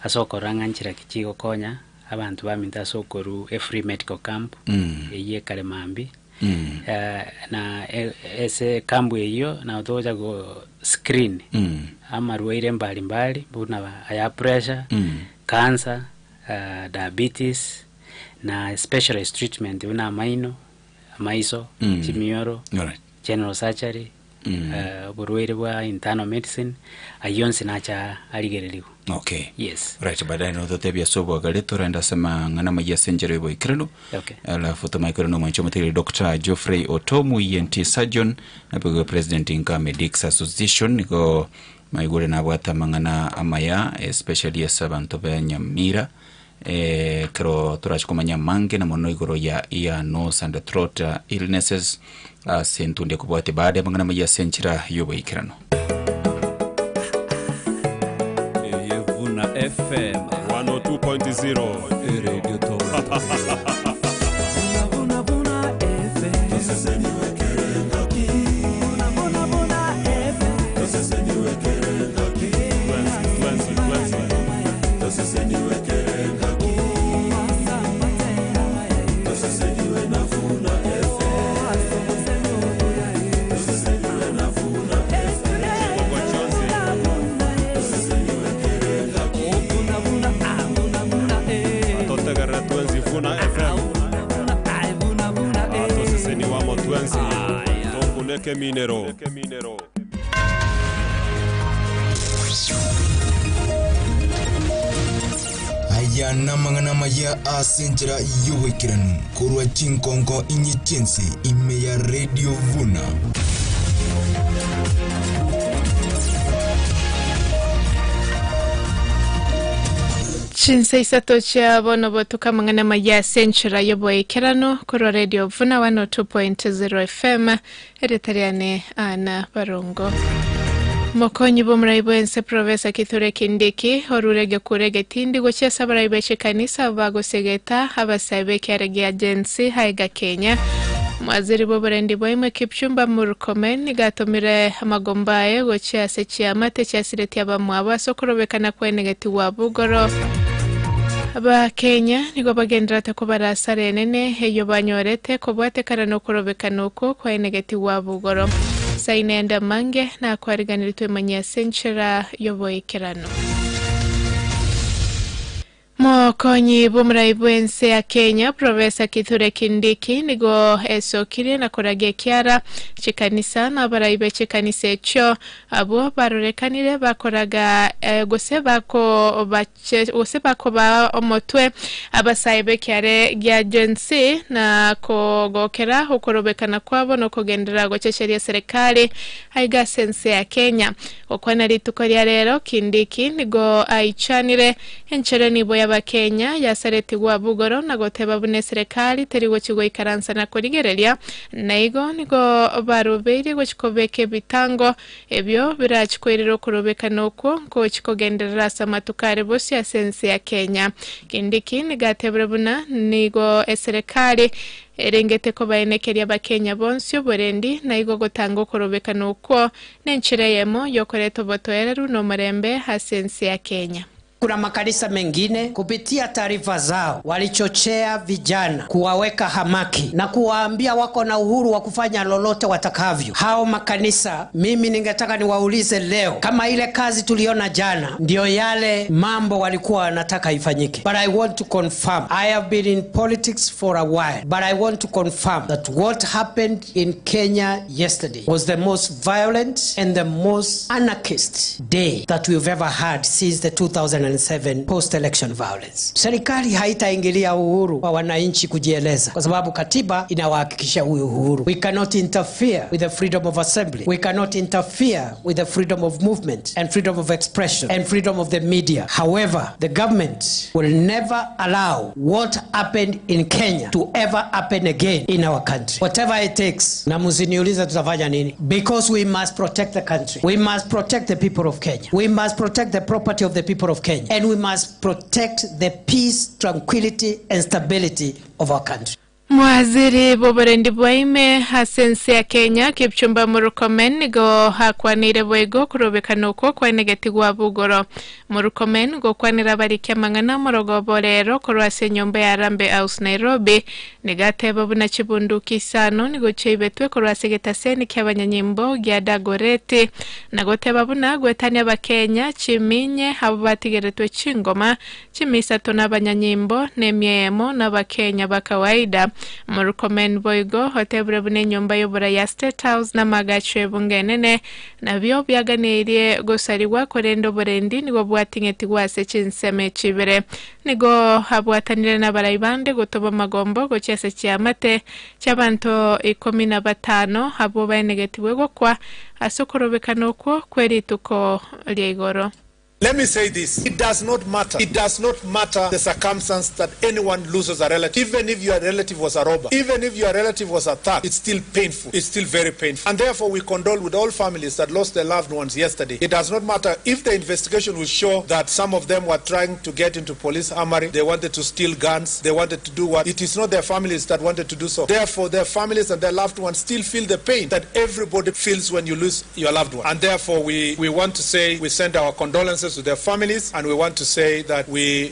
ase okorora ng'a nchera ki chigokonya abanto baminto ase okorwa e free medical camp eywo ekare mambia. Na ase ecamp eywo nabo togocha go screen amarwaire mbali mbali buna aya pressure, cancer, diabetes na specialized treatment buna amaino, amaiso, chimioro, general surgery, oborwaire bwa internal medicine, aywo onsi nacha arigereriwa. Okay. Yes. Right, baadaye nototebia ase obwagare torende ase amang'ana amaya ase enchera ya oboikeranu. Okay. Alafu tomaikore na omwancho omotegereri Dr. Geoffrey Otomu, ENT surgeon, naboigo president Inka Medics Association, nigo maigure nabwate amang'ana amaya especially ase abanto ba Nyamira kero torache komanya amange na mono igoro ya ear, nose and throat illnesses ase entunde ekobwatia baada ya amang'ana amaya ase enchera ya oboikeranu. Eyevuna FM 102.0 Radio Toronto. Vuna FM. Vuna Vuna FM. Twensi, twensi, twensi. Chiboko chonsi. Atotegerera twensi Vuna FM. Atoseseni wamo twensi. Tokuneke minero. Aya namang'ana maya ase enchera y'oboikeranu korwa chinkonko inye chiense ime ya Radio Vuna. Chinsa isato chia bono botuka mang'ana maya ase enchera y'oboikeranu korwa Radio Vuna 102.0 FM eritariane ana barongo. Mokonyi b'omurai bwense Profesa Kithure Kindiki orurege kurege tindi gochiesa abarai b'echikanisa bagosegeta abasae b'ekiare gia Gen-Z haiga Kenya. Mwaziri bw'oborendi bwaimwe Kipchumba Murkomen nigatomire amagomba aye gochia ase chiamate chiasiretie abamwabo ase okorobekana kwenegeti wa bugoro. Abakenya nigo bagenderete kobarasara enene eyo banyorete kobwatekana na okorobekana oko kwaenegeti wa bugoro. Sainenda mange nakwariganiritwe manya ase enchera y'oboikerano. Mokonyi bw'omurai bwense ya Kenya Profesa Kithure Kindiki nigo esokirie na koragia ekiara chikanisa na abarai b'echikanisa ekyo abwo barorekanire bakoraga gose bako bache, gose bakoba omotwe abasae b'ekiare gia Gen-Z na kogokera okorobekana kwabo na okogenderera gochecheria serikali aiga ase ense ya Kenya. Gokwana rituko ria rero Kindiki nigo aichanire enchere nibo. y'Abakenya yasaretigwe abwo igoro na goteba buna eserekari teri gochia goikaransa na korigereria, na igo nigo barobeirie gochia kobeka ebitango ebio birachie koirera okorobekana okwo ngochia kogenderera ase amatuko are bosio ase ense ya Kenya. Kindiki nigo atebire buna nigo eserekari erengete kobaenekeria Abakenya bonsi oborendi na igo gotanga okorobekana okwo nenchera eyemo yokoreta obotoereru na omorembe ase ense ya Kenya. Kuna makanisa mengine kupitia taarifa zao walichochea vijana kuwaweka hamaki na kuwaambia wako na uhuru wa kufanya lolote watakavyo. Hao makanisa, mimi ningetaka niwaulize leo kama ile kazi tuliona jana ndiyo yale mambo walikuwa wanataka ifanyike. But I want to confirm, I have been in politics for a while, but I want to confirm that what happened in Kenya yesterday was the most violent and the most anarchist day that we've ever had since the 2007 post-election violence. Serikali haitaingilia uhuru wa wananchi kujieleza kwa sababu katiba inawahakikisha huyu uhuru. We cannot interfere with the freedom of assembly. We cannot interfere with the freedom of movement and freedom of expression and freedom of the media. However, the government will never allow what happened in Kenya to ever happen again in our country. Whatever it takes. Na msiniulize tutafanya nini. Because we must protect the country. We must protect the people of Kenya. We must protect the property of the people of Kenya. And we must protect the peace, tranquility and stability of our country. Mwaziri bw'oborendi bwaime ase ense ya Kenya Kipchumba Murkomen nigo hakwanire boigo korobekana okwo kwaenegetigwa bugoro. Murkomen gokwanera abarikia amang'ana omorogobo rero korwa ase enyomba ya Harambee House Nairobi nigo ateba buna chibunduki isano nigo chiaibetwe korwa ase egetaseni kia abanyanyimbo gia Dagoretti na goteba buna gwetania abakenya chiminye abo batigeretwe chingoma chimisato na abanyanyimbo na emiemo na abakenya ba kawaida. Murkomen boigo otebire buna enyomba y'obura ya State House n'amagacho ebunga enene nabio biaganeirie gosarigwa korenda oborendi nigo bwating'etigwa ase chinsemo chibere nigo abwatanire n'abarai bande gotoba amagombo gochia ase chiamate chiabanto 15 abo baenegetigwe gokwa ase okorobekana okwo kwerituko ria igoro. Let me say this. It does not matter. It does not matter the circumstance that anyone loses a relative. Even if your relative was a robber, even if your relative was a thug, it's still painful. It's still very painful. And therefore, we condole with all families that lost their loved ones yesterday. It does not matter if the investigation will show that some of them were trying to get into police armory, they wanted to steal guns, they wanted to do what. It is not their families that wanted to do so. Therefore, their families and their loved ones still feel the pain that everybody feels when you lose your loved one. And therefore, we want to say we send our condolences to their families, and we want to say that we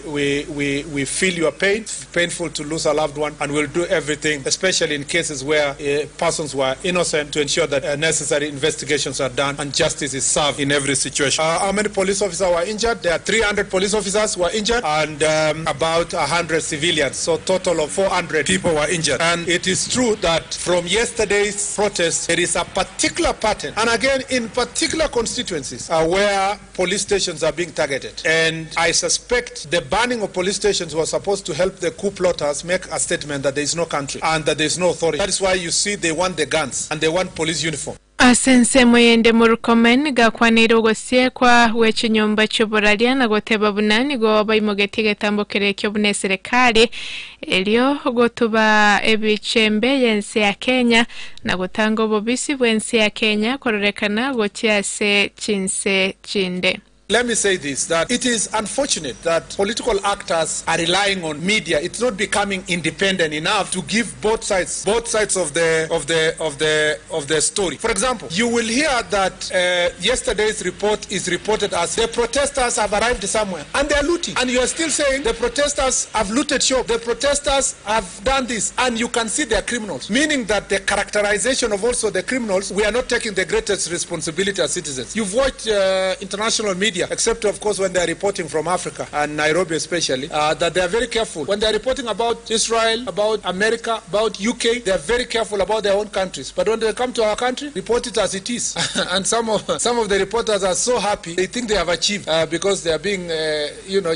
feel your pain. It's painful to lose a loved one, and we'll do everything, especially in cases where persons were innocent, to ensure that necessary investigations are done and justice is served in every situation. How many police officers were injured? There are 300 police officers were injured and about 100 civilians, so total of 400 people were injured. And it is true that from yesterday's protest, there is a particular pattern, and again in particular constituencies where police stations are being targeted. And I suspect the banning of police stations was supposed to help the coup plotters make a statement that there is no country and that there is no authority. That is why you see they want the guns and they want police uniform. Asense moyende Murkomen gakwanire ogosiekwa gwechinyomba chi'oboraria na goteba buna nigo baimogetie egetambo keria ki'obuna eserekari erio gotuba ebichembe y'ense ya Kenya na gotanga obobisi bw'ense ya Kenya kororekana gochia ase chinse chinde. Let me say this, that it is unfortunate that political actors are relying on media. It's not becoming independent enough to give both sides of the story. For example, you will hear that yesterday's report is reported as the protesters have arrived somewhere and they are looting. And you are still saying the protesters have looted shop, the protesters have done this, and you can see they are criminals. Meaning that the characterization of also the criminals, we are not taking the greatest responsibility as citizens. You've watched international media, except of course when they are reporting from Africa and Nairobi especially, that they are very careful. When they are reporting about Israel, about America, about UK, they are very careful about their own countries. But when they come to our country, report it as it is. And some of the reporters are so happy, they think they have achieved because they are being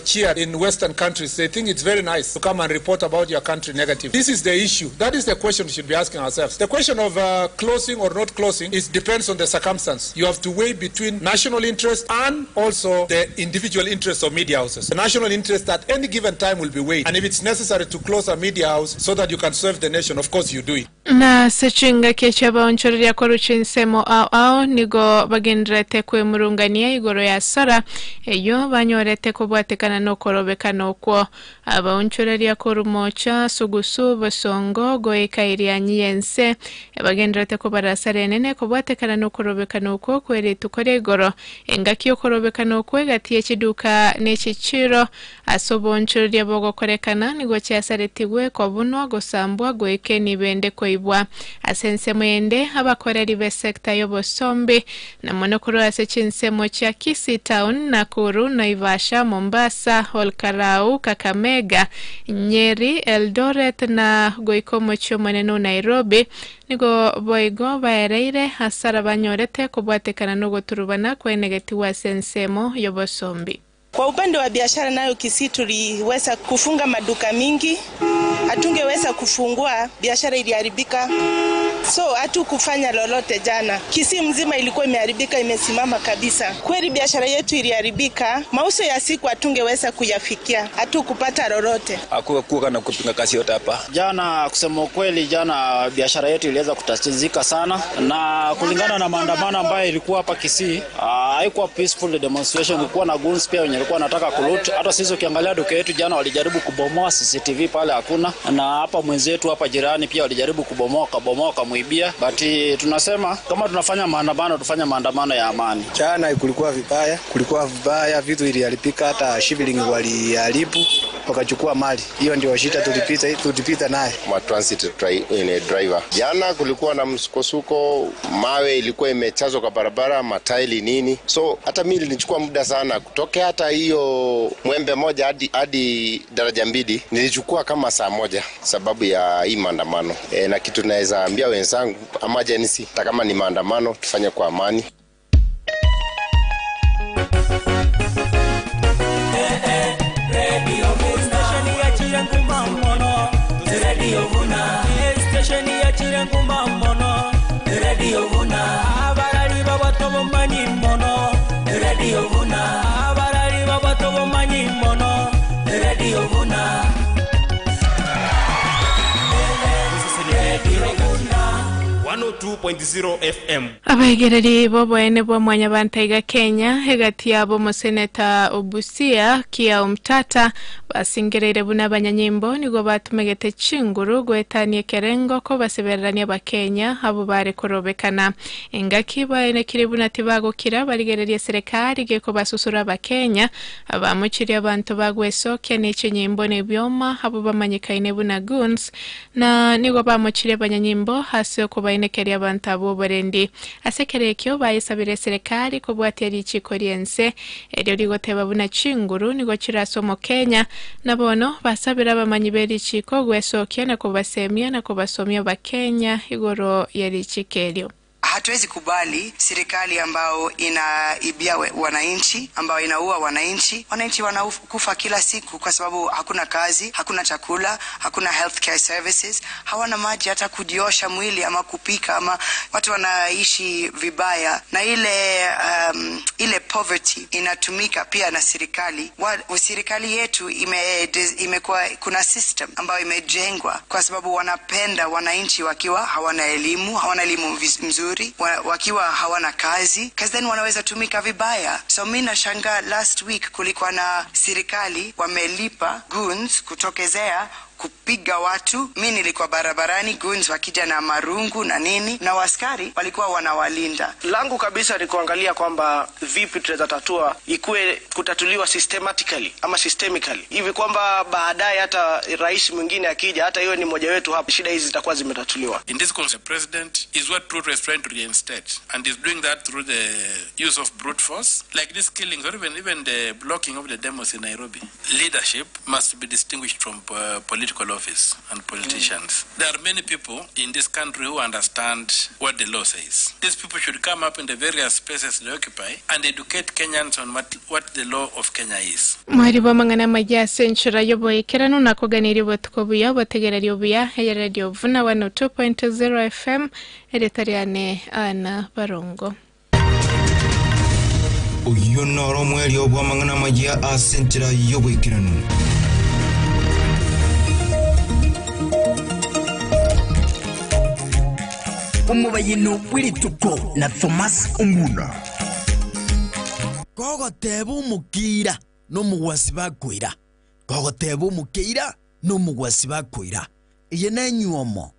cheered in Western countries. They think it's very nice to come and report about your country negative. This is the issue. That is the question we should be asking ourselves. The question of closing or not closing is depends on the circumstance. You have to weigh between national interest and also also the individual interests of media houses. The national interest at any given time will be weighed. And if it's necessary to close a media house so that you can serve the nation, of course you do it. Na ase chingaki echi abaonchoreria korwa chinsemo ao ao nigo bagendererete kwemurungania igoro ya Sara, eyio banyorete kobwatekana nokorobekana okwo. Abaonchoreria korwa moocha, sugusu, bosongo, goika Irianyi y'ense, bagendererete kobara asara enene kobwatekana nokorobekana okwo kwe rituko ria igoro. Engaki y'okorobekana okwo egati ye chiduka ne chichiiro ase oboonchoreria bogokorekana nigo chiasaretigwe kobunwa, gosambwa, goika enibo ende koibwa. Ase ensemo ende, abakoreri b'esecta y'obosombi, na mono korwa ase chinsemo chia Kisii Town, Nakuru, Naivasha, Mombasa, Olkalau, Kakamega, Nyeri, Eldoret na goika omochie omonene o Nairobi, nigo boigo baereire asara banyorete kobwatekana nogoturubana kwaenegetigwe ase ensemo y'obosombi. Kwa upande wa biashara nayo Kisii tuliweza kufunga maduka mingi, hatungeweza kufungua, biashara iliharibika, so hatukufanya lolote jana. Kisii mzima ilikuwa imeharibika, imesimama kabisa. Kweli biashara yetu iliharibika, mauzo ya siku hatungeweza kuyafikia, hatukupata lolote. Hakukuwa na kupinga kazi yote hapa. Jana kusema ukweli, jana biashara yetu iliweza kutatizika sana, na kulingana na maandamano ambayo ilikuwa hapa Kisii, haikuwa peaceful demonstration, kulikuwa na goons pia wenye walikuwa wanataka kuloot. Hata sisi ukiangalia duka yetu jana walijaribu kubomoa CCTV pale hakuna, na hapa mwenzetu hapa jirani pia walijaribu kubomoa, wakabomoa wakamuibia. But tunasema kama tunafanya maandamano tufanye maandamano ya amani. Jana kulikuwa vibaya, kulikuwa vibaya, vitu iliharibika, hata shilling waliharibu wakachukua mali. Hiyo ndio shida tulipita, tulipita naye. Ma transit driver. Jana kulikuwa na msukosuko, mawe ilikuwa imechazwa kwa barabara, mataili nini, so hata mimi nilichukua muda sana kutokea hata hiyo mwembe moja hadi daraja mbili nilichukua kama saa moja sababu ya hii maandamano. Na kitu naweza ambia wenzangu, emergency, hata kama ni maandamano tufanye kwa amani. 102.0 FM. Abaigereri b'oboene bwa Mwanyabanto iga Kenya egati yabo omoseneta o Busia Kia Omtata basingereire buna abanyanyimbo nigo batumegete chinguru goetania ekerengo kobasebererania abakenya abo bare korobekana. Engaki baenekire buna tibagokira barigereria serikali gekobasusura abakenya abamochirie abanto bagwesokia ne chinyimbo na ebioma abo bamanyekaine buna goons na nigo bamochirie abanyanyimbo ase okobainekeria abanto abo oborendi. Ase ekero ekio bayesabire serikali kobwatia richiko riense erio rigoteba buna chinguru nigo chirase omokenya na bono basabire abamanyi be richiko gwesokia na kobasemia na kobasomia abakenya igoro ya richiko erio. Hatuwezi kubali serikali ambao inaibia wananchi, ambao inaua wananchi. Wananchi wanakufa kila siku kwa sababu hakuna kazi, hakuna chakula, hakuna healthcare services, hawana maji hata kujiosha mwili ama kupika, ama watu wanaishi vibaya. Na ile poverty inatumika pia na serikali. Serikali yetu imekuwa, kuna system ambayo imejengwa kwa sababu wanapenda wananchi wakiwa hawana elimu, hawana elimu mzuri, wakiwa hawana kazi, kazi then wanaweza tumika vibaya. So mi nashangaa last week kulikuwa na serikali wamelipa goons kutokezea kupiga watu. Mi nilikuwa barabarani, goons wakija na marungu na nini, na askari walikuwa wanawalinda. Langu kabisa ni kuangalia kwamba vipi tunaweza tatua, ikuwe kutatuliwa systematically ama systemically, hivi kwamba baadaye hata rais mwingine akija, hata iwe ni mmoja wetu hapa, shida hizi zitakuwa zimetatuliwa. In this context, the president is what Ruto is trying to reinstate, and is doing that through the use of brute force, like these killings or even the blocking of the demos in Nairobi. Leadership must be distinguished from political office and politicians. There are many people in this country who understand what the law says. These people should come up in the various spaces they occupy and educate Kenyans on what the law of Kenya is. Mweri bwa mang'ana amaya ase enchera y'oboikeranu nakoganirie obotuko buya obotegereria obuya eye Radio Vuna 102.0 FM eretariane Ana Barongo. Oyio noro omoerio bw'amang'ana amayia ase enchera y'oboikeranu. Omobayeno bw'rituko na Thomas Ombuna. Kogoteba omokeira nomogwasi bakoira, kogoteba omokeira nomogwasi bakoira. Eye nenyuomo,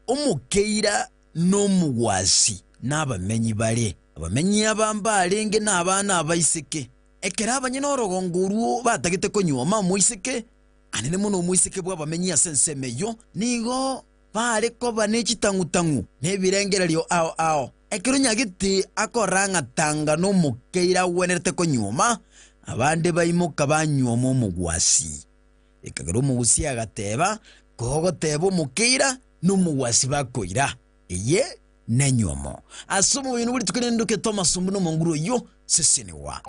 omokeira nomogwasi nabamenyi bare. Abamenyi aba mbarenge nabana abaiseke. Ekero abanyene orogongo orwo batagete konyuoma omoiseke, anene mono omoiseke bw'abamenyi ase ensemo eyio, nigo baare koba ne chitang'u-tang'u na ebirengererio ao ao. Ekero nyagete akorang'atanga nomokeira agwenerete konyuoma, abande baimoka banyuoma omogwasi. Ekagera omogusia agateba, Kogoteba omokeira nomogwasi bakoira. Eye nenyuomo. Ase omobayeno bwe rituko rinde ndokete amasumbu nomonguru oyio, sesenigwa.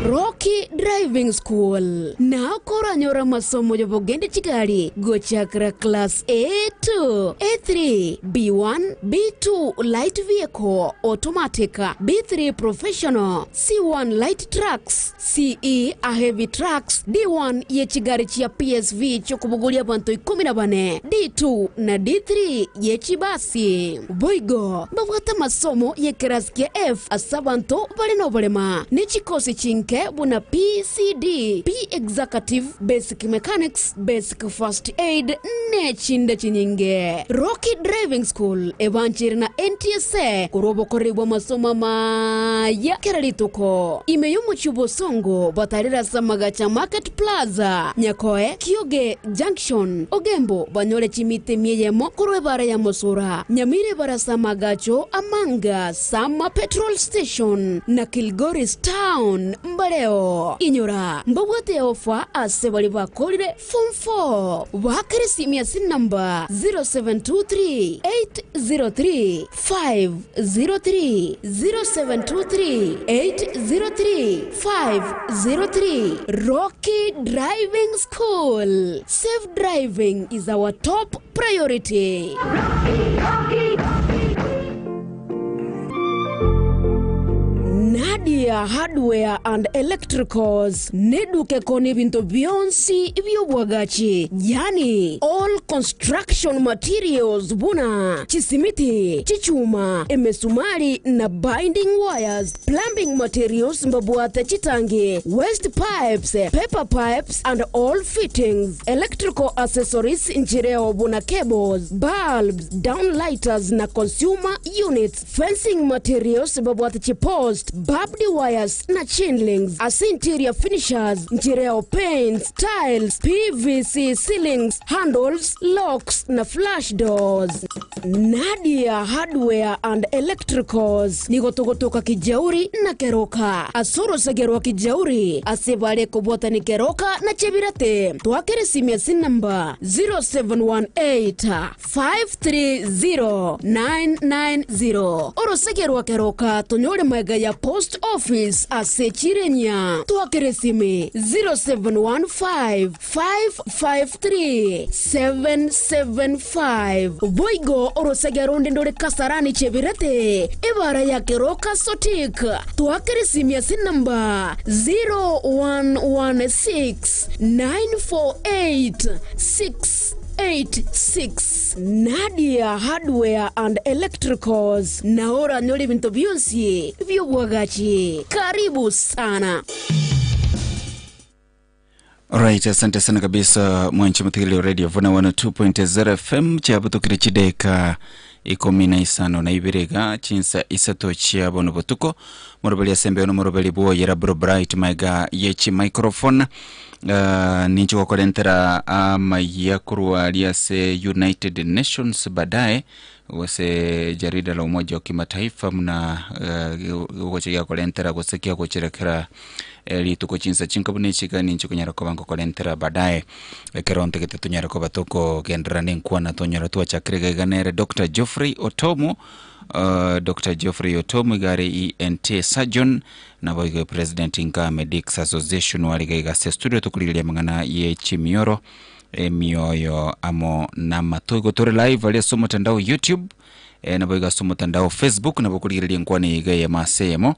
Rocky Driving School nao koranyore amasomo y'obogendi chigari gochakera class A2, A3, B1, B2 light vehicle, automatic, B3 professional, C1 light trucks, CE a heavy trucks, D1 ye chigari chia PSV chi'okobogoria abanto ikomi na bane, D2 na D3 ye chibasi. Boigo mbabwate amasomo y'ekerasi kia F ase abanto bare noborema, ne chikosi chinke buna PCD, P-Executive, Basic Mechanics, Basic First Aid, ne chinde chinyinge. Rocky Driving School ebancheire na NTSA korwa obokoreri bw'amasomo amaya kera rituko. Ime y'omochie o Bosongo batarire ase amagacho a Market Plaza, Nyakoe, Kioge Junction, Ogembo banyore chimita emia eyemo korwa ebara ya Mosura, Nyamira ebare ase amagacho a Manga, Sama Petrol Station na Kilgoris Town mbareo. Inyora, mbabwate ofa ase baria bakorire Form 4. Baakere esimi ase enamba 0723 803 503, 0723 803 503. Rocky Driving School. Safe driving is our top priority. Nadia Hardware and Electricals neduka ekoonia ebinto bionsi bi'obwagachi, yaani all construction materials buna chisimiti, chichuma, emesumari na binding wires, plumbing materials mbabwate chitangi, waste pipes, paper pipes and all fittings, electrical accessories nchireo buna cables, bulbs, downlighters na consumer units, fencing materials babwate chipost, barbed wires na chain links, ase interior finishers nchireo paints, tiles, PVC ceilings, handles, locks na flush doors. Nadia Hardware and Electricals nigo togotoka Kijauri na Keroka ase orosege rwa Kijauri ase bare kobwatani Keroka na Chebirate. Twakere esimi ase namba 0718 530 990. Orosege rwa Keroka tonyore magega ya Post Office ase Chirenya. Twakere esimi 0715 553 775. Boigo orosege runde ndore Kasarani Chebirate ebara ya Keroka Sotik. Twakere esimi ase namba 0116 948 686. Nadia Hardware and Electricals nao oranyore ebinto bionsi bi'obwagachi. Karibu sana. Alright, asante sana kabisa mwanchi muthikili wa radio Vuna 102.0 FM chiabutukire chideka ikumi na isano na ibere iga chinsa isato chia bono botuko moroberi asembe ono moroberi bwoyera bro bright maiga yechi microphone uh, ninchi gokorentera amaiya korwa aria ase United Nations baadaye gose jarida la Umoja wa Kimataifa muna uh, gocha giakorentera gose kiagocherekera eh, rituko chinsa chinka buna echi iga ninche konyara koba nkokorentera baadaye ekero ntagete tonyare koba tokogenderera na enkwana tonyora twachakire iga iga nere Dr. Geoffrey Otomu uh, Dr. Geoffrey Otomu iga are ENT surgeon nabo iga president nka Medics Association ware iga iga ase studio tokorigereria amang'ana ye chimioro. Emioyo amo namato. Igo tore live aria ase omotandao YouTube, eh, nabo igo ase omotandao Facebook, nabo okorigereria enkwana eye iga eyemo ase eyemo,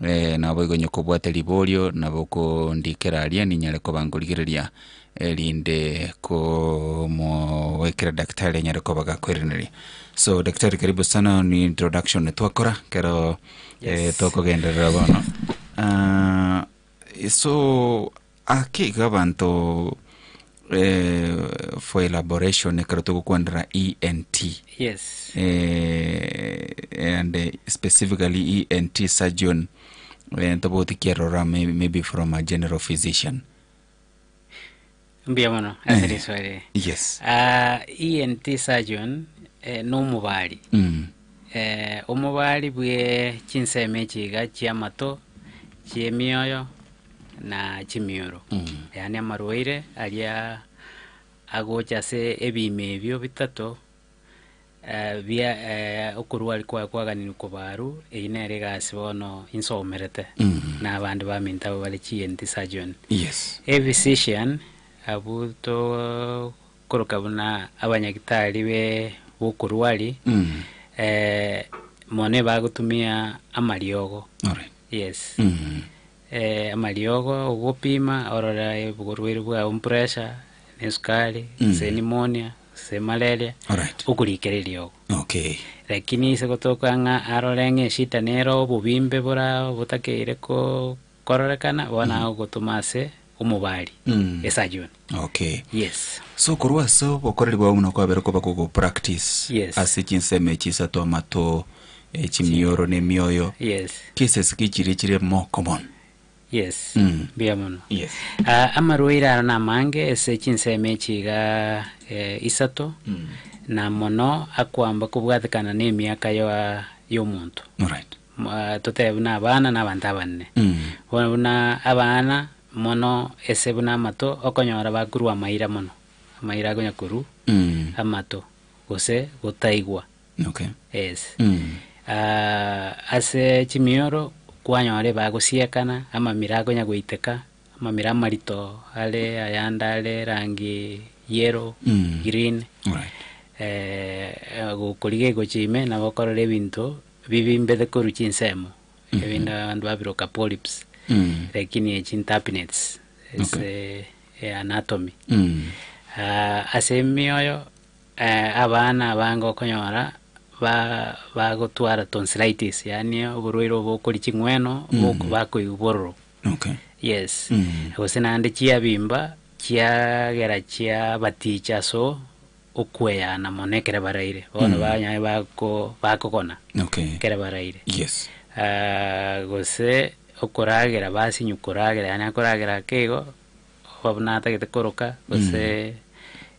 eh, nabo igo onye kobwate riborio nabo okondikera aria ninyare koba nkorigereria erinde komowekera daktari anyare koba gakoiraneria. So daktari karibu sana ni introduction twakora kero eh, tokogenderera bono. Ah, so Ake iga abanto eh, for elaboration ekero togokwanera ENT. Yes. Eh, and eh, specifically ENT surgeon eh, ntoboti kiarora maybe from a general physician. Mbuya mono ase Eh, riswali. yes. Ah, ENT surgeon eh, nomobari. Eh, omobari bwe chinsemo echi iga chi'amato, chi'emioyo, na chimioro. Yaani amarwaire aria agocha ase ebiimo ebio bitato bia okorwaria kwaye kwaganirwe kobarwa, eyio nere egasi bono insomerete na abande baminto abwo bare chiENT surgeon. Yes. Ephysician abwo tokoroka buna abanyagitari be bokorwari, mono ebagotumia amariogo. Alright. Yes. Amariogo ogopima orore oborwaire bwao pressure, na esukari, gose pneumonia, gose malaria, Alright. okorikera eriogo. Okay. Lakini ase gotoka ng'a arore ng'a eshida nere obobimbe bora botakeire ko kororekana, bono agogotoma ase omobari, esurgeon. Okay. Yes. So korwa ase obokoreri bwao buna kwabere koba kogo practice Yes. ase chinsemo echi isato amato eh, chimioro na emioyo Yes. cases ki chiria chire more common? Yes. Mbuya mono. Yes. Ah, amarwaire aro namange ase chinsemo echi iga eh, isato na mono akwamba kobwatekana na emiaka ya yomonto. Alright. Ah, totebe buna abana na abanto abanene. Bono buna abana mono ase buna amato okonyora bakorwa amaira mono, amaira akonya korwa amato gose gotaigwa. Okay. Yes. Ah, ase chimioro kwanyora ebagosiekana, amamira akonya goiteka, amamira amarito are ayande are erangi yellow, green. Alright. Gokorigia gochia ime nabo okorora ebinto bibimbete korwa chinsemo, ebinde abanto babiroka polyps, lakini echi nterminates ase anatomy. Ase emioyo abana abange okonyora ba bagotwara tonsillitis yaani oborwaire obo okoria ching'weno boko bakoigwa bororo. Okay. Yes. Gose naende chiabimba chiagera chiabaticha ase okweyana mono ekere baraire. Bono banyare bako bakogona Okay. ekere baraire. Yes. Gose okoragera basinywa koragera yaani akoragera ake igo, oba buna atagete koroka gose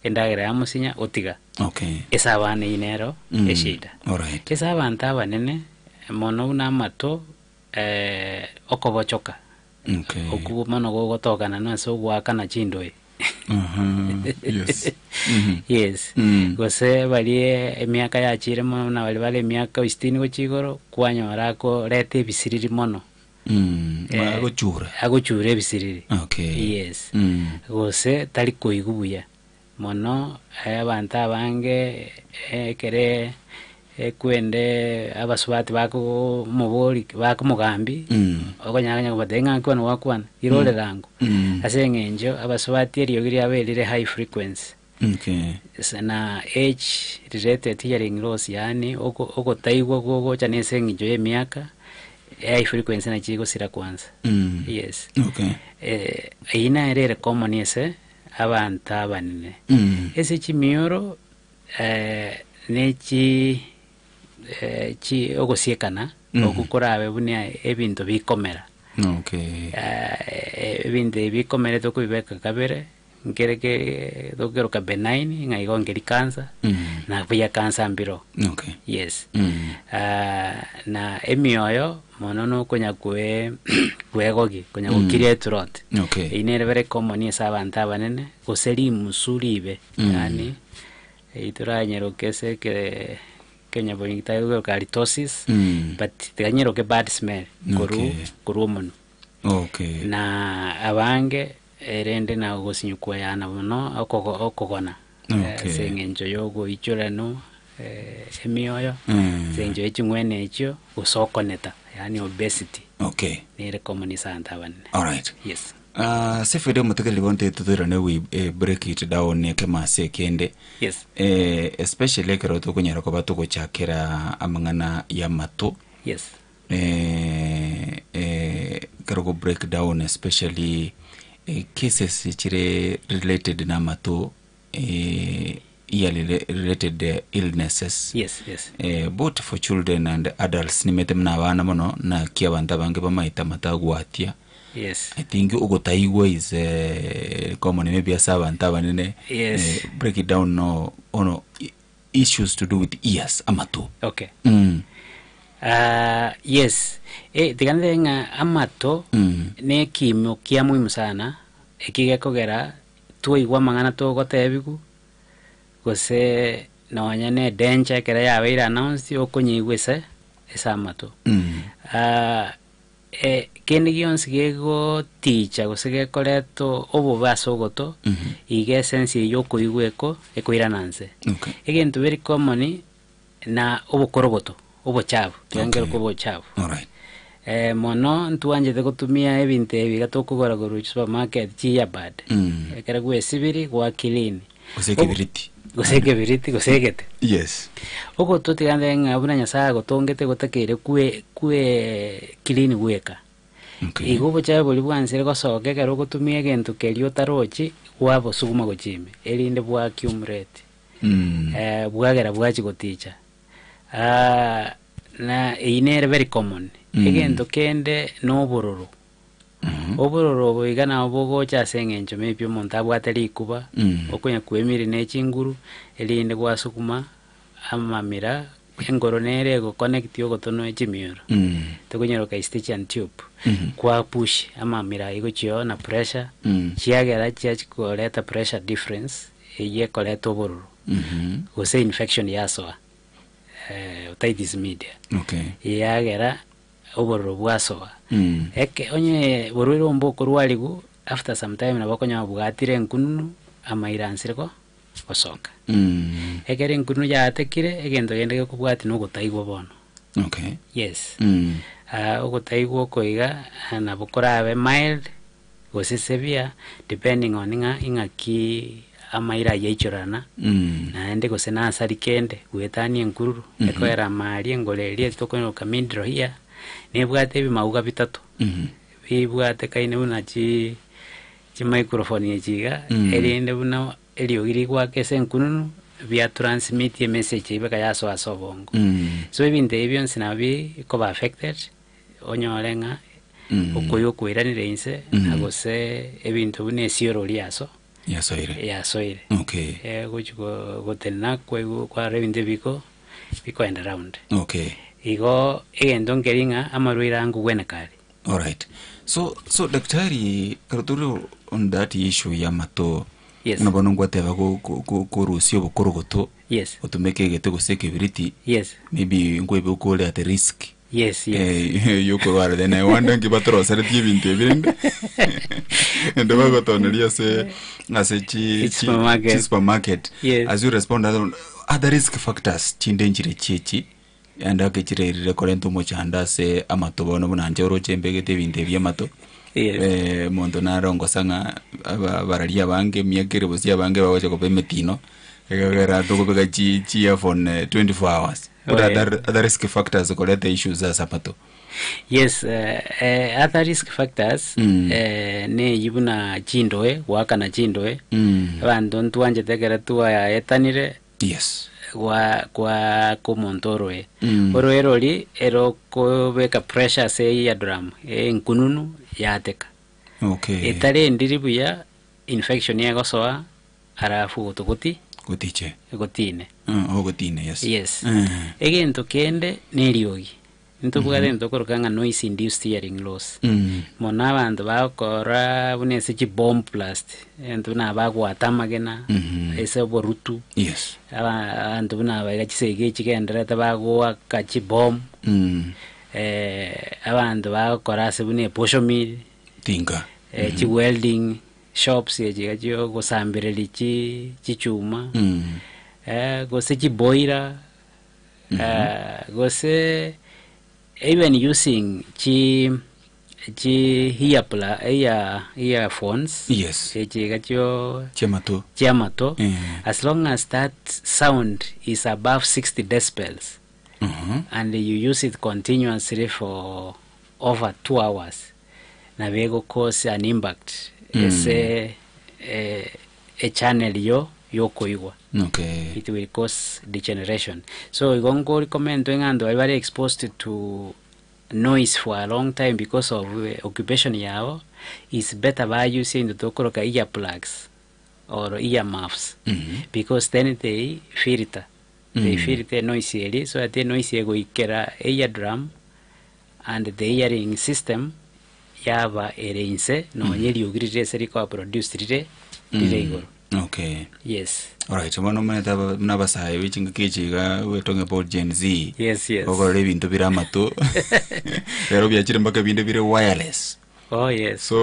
endagera yamosinya otiga. Okay. Ase abana eyio nero eshida. Alright. Ase abanto abanene mono buna amato okobochoka Okay. okwo mono gogotokana na ase ogoakana chindoe. Aha, yes. Yes. Gose baria emiaka yachire mono buna baria bare emiaka sitini gochia igoro, kwanyora akoreta ebisiriri mono. Agochura. Agochura ebisiriri. Okay. Yes. Gose tari koigwa buya. Mono abanto abange ekere ekwende abasubati bakomobori bakomogambi okonyara konya kobatebia ng'a nkwane gwakwana ira ore rango. Ase eng'encho abasubati eriogi riabo erire high frequency. Okay. Na age related hearing loss yaani ogotaigwa gogocha na ase eng'encho ya emiaka high frequency nachi egosira kwanza. Yes. Okay. Eyio nere ere common ase abanto abanene. Ase chimioro ne chi chi ogosiekana okwo korabe buna ebinto bikomera. Okay. Ebinto ebi bikomera tokobibeka kabere, nkere ke tokeroka benign ng'a igo nkeri cancer, na buya cancer mbiro. Okay. Yes. Na emioyo mono nokonya kwe kwegogi konya gokiria ethroat. Okay. Eyio nere very common ase abanto abanene gose rimusu ribe yaani eyio toranyeroke ase eke kenyaboringitari tokeroka halitosis but tiga nyeroke bad smell korwa Okay. korwa omonwe. Okay. Na abange. Erende na ogosinyukwa yana mono okogo okogona Okay. ase eng'encho ya ogoichoranu emioyo, ase eng'encho ya ching'wene echio, gose okoneta yaani obesity. Okay. Nere common ase abanto abanene. Alright. Yes. Ah, ase faida omotegereri bono totoirane we eh, break it down ekemo ase ekende. Yes. Eh, especially ekero tokonyara koba togochakera amang'ana y'amato. Yes. Eh, eh, ekero go break down especially eh, cases chire related na amato eh, yearly related illnesses. Yes, yes. Eh, both for children and adults nimete muna abana mono naki abanto abange bamaete amato agwatia. Yes. I think ogotaigwa is eh, common maybe ase abanto abanene. Yes. Eh, break it down no ono issues to do with ears amato. Okay. Mm. Ah, yes. Eh, tiga ntere ng'a amato ne ekimo kia muhimu sana eki gekogera twaigwa amang'ana togotebiwu gose nonya na edanger ekero yabeire announced okonyeigwa ase ase amato. Ah, eh, kende gionsi gegoticha gose gekoreta obobe ase ogoto, iga esense eywo okoigwa eko ekoirana nse. Okay. Egento very common na obokorogoto, obochafu, tiga nkeroke obochafu. Alright. Eh, mono ntwanchete gotumia ebinto ebi iga tokogora korwa supermarket chi earbud. Ekero gwesibiri gwa clean. Gose ekebiriti. Gose ekebiriti gose egete. Yes. Ogoto tiga ntere ng'a buna Nyasaye agotongete gotakeire kwe kwe clean gweka. Okay. Igo obochafu boria bwansire gosoka ekero ogotumia egento keria otarochi gwabosuguma gochia ime erinde bwa accumulate. Eh, bwagera bwachia goticha. Ah, na eyio nere very common. Egento kende na obororo. Obororo obo iga nabo bogocha ase eng'encho maybe omonto abwate rikuba, okonya kwemiri na echinguru, erinde gwasuguma amamira, engoro nere egoconnect ogoto na echimioro. Tokonyeroka eustachian tube. Kwa push amamira aywo gochia oo na pressure, chiagera chiachi koreta pressure difference, eywo ekoreta obororo. Gose infection yasoa, eh, otitis media. Okay. Yagera obororo bwasoa. Eke onye borwaire obo mbokorwariwu, after some time nabo okonyora bwatire enkununu, amaira ansire ko gosoka. Ekero enkununu yatekire, egento kende gekobwatia na ogotaigwa bono. Okay. Yes. Ah, ogotaigwa oko iga, nabo korabe mild, gose severe, depending on ng'a ing'aki amaira aywo aichorana, naende gose nasari kende, goetania enkururu, ekoera amaria engoro eria tokonyoka middle ear, nebwate ebimauga bitato, bibwate kaine buna chi chimicrophone echi iga, erinde buna eriogi rigoaka ase enkununu, bia transmit emessage eywo mpaka yasoa ase obongo. So ebinto ebi bionsi nabo bikoba affected, onyore ng'a okoigwa koiranire inse, na gose ebinto buna esiorori yaso Yasoire. yasoire. Okay. Eh, gochi go gotenena kwaigwa kwarora ebinto ebiko bikoenda round. Okay. Igo egento nkeri ng'a amarwaire aya nkogweneka are. Alright. So so daktari kero tore on that issue ya amato Yes. buna bono ngwateba go- go- go- korusia obokorogoto Yes. otumeke egete gose ekebiriti Yes. maybe nkoebe okore at risk Yes, yes. Eh, yokorwara then I wonder nki batoroseretie ebinto ebi rende ende bagotoneria ase ase chi Chi chi supermarket. chi supermarket Yes. as you respond other, other risk factors chinde nchire chiechi ende ake chirerire korenta omochando ase amato bono buna inche oroche mbegete ebinto ebi amato Yes. eh, omonto narongosa ng'a aba abarari abange emiaka ere bosie abange bagocha koba emetino ekagera tokobeka chi chi earphone eh, 24 hours What Oh, yeah. other, other risk factors koreta issues ase amato Yes, eh, eh, other risk factors eh, neyio buna chindoe, goakana chindoe, abanto ntwanchete ekero twaetanire Yes. gwa goaka omonto oroe. Mm. Oroe rori erokobeka pressure ase eardrum, enkununu yateka. Okay. Etari endiri buya, infection egosoa, alafu gotogoti Gotiche. gotine. Ogotine, yes. Yes. Mm. Egento kende na eriogi. Ntobwate egento tokoroka ng'a noise induced hearing loss. Mono abanto bagokora buna ase chibomb blast, egento buna bagwata amagena, ase oborutu, Yes. aba abanto buna aba iga chisegi chigenderete bagoaka chibomb, eh, abanto bagokora ase buna eposho mill, Tinga. eh, chiwelding, shops echi iga chia ogosambereria chi chichuma, Mm. gose chiboiler, gose even using chi chi ear pla ear earphones Yes. echi iga chio Chiamato. chiamato Eh. as long as that sound is above 60 decibels and you use it continuously for over 2 hours nabo ego cause an impact Mm. ase eh, echannel yo yokoigwa Okay. it will cause degeneration so igo nko recommend ng'a anto baria bare exposed to noise for a long time because of occupation yabo is better ba use into tokoroka ear plugs or ear muffs because then they filter they filter noise eri so that noise egoikera ear drum and the hearing system yaba ere inse nonye eriogi rire ase rikoba produced rire rire igoro. Okay. Yes. Alright, bono omanyete aba buna abasae be chingaki echi iga we're talking about Gen Z. Yes. Okorora ebinto bire amato. Rero biachire mpaka ebinde bire wireless. Oh yes. So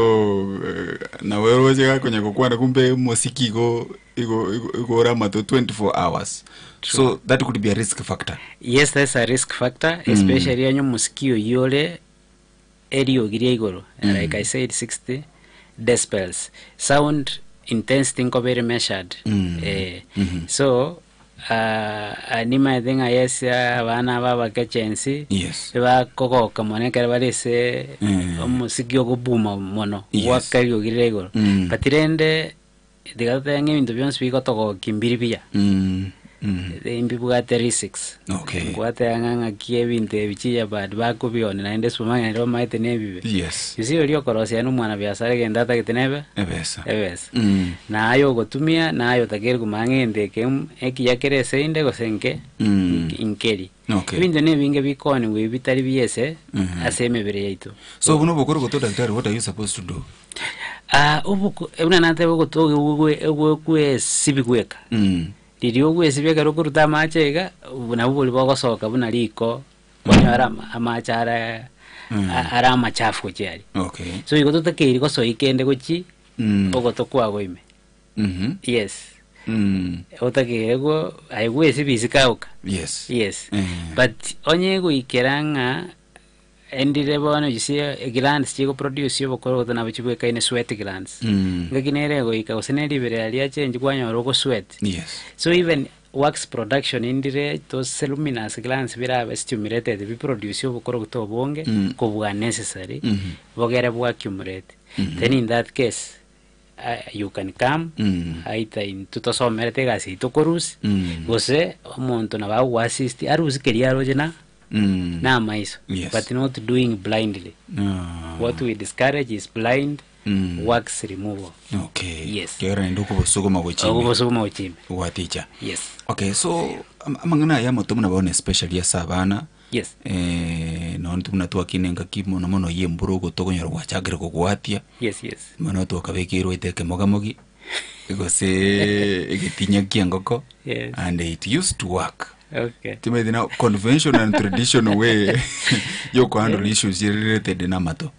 eh, nawe roche gakonya gokwana kumbe omosiki igo igo igo igo ore amato 24 hours. So that could be a risk factor. Yes, that's a risk factor, especially onye omosiki oyio ore eriogi ria igoro, like I said 60 decibels. Sound intensity nkoba ere measured. Eh, So ah, nimaete ng'a yes abana aba abake chensi Yes. bakogoka mono ekero bare ase omosiki ogobuma mono gwaka eriogi rire igoro. But rende tiga totebe ng'a ebinto bionsi bigotogokia mbiri buya. Mbibwate risks. Okay. Nkwateba ng'a ng'aki ebinto ebi chiyabad bakobionia naende supermarket naende bamaete na ebibe. Yes. You see oria okorosia na omwanabiasara egento atagete nebe Ebesa. ebesa. Na aye ogotumia na aye otakeire komanya ng'a egento eke ekiya kere ase inde gose nke nkeri. Okay. Ebinto na ebinge bikooniwa ebi bitari buya ase ase emebere yaito. So buna obokoro goto daktari what are you supposed to do? Ah, oboko buna nateba ogoto ogwesibi gweka. Riria ogwesibia ekero okoruta amache iga, nabwo boria bogosoka buna riko, kwanyora ama- amache are are amachafu gochia aria. Okay. So igo totakeiri gosoia kende gochi ogoto kwago ime. Yes. Otakeire go aye gwesibia isiko aoka. Yes. Yes. Eh. But onye goikera ng'a Endire bono you see eglands chigoproduce obokorogoto nabo chibwekaine sweat glands. Ngaki nere egoika gose ne riberera ria change kwanyora ogosweat. Yes. So even wax production indire those ceruminous glands birabe stimulated biproduce obokorogoto obonge kobua necessary bogere bwa accumulate. Then in that case you can come aita intwe tosomerete egasi yaito korusia gose omonto nabo agoassist arusie keria aroche na na amaiso Yes. but not doing blindly. Ah. What we discourage is blind wax removal. Okay. Yes. Kegera naende okobosuguma gochia ime. Okobosuguma gochia ime. Gwaticha. Yes. Okay, so amang'ana aya amato buna bono especially ase abana. Yes. Eh, nonya intwe buna twakina engaki mono mono ya embura ogoto okonyora gwachakire kogwatia. Yes, yes. Mono twakabekeirwe oite ekemogamogi, gose egetinya kia engoko. Yes. And it used to work. Okay. Timanyeti na conventional and traditional way yokohandle issues related na amato.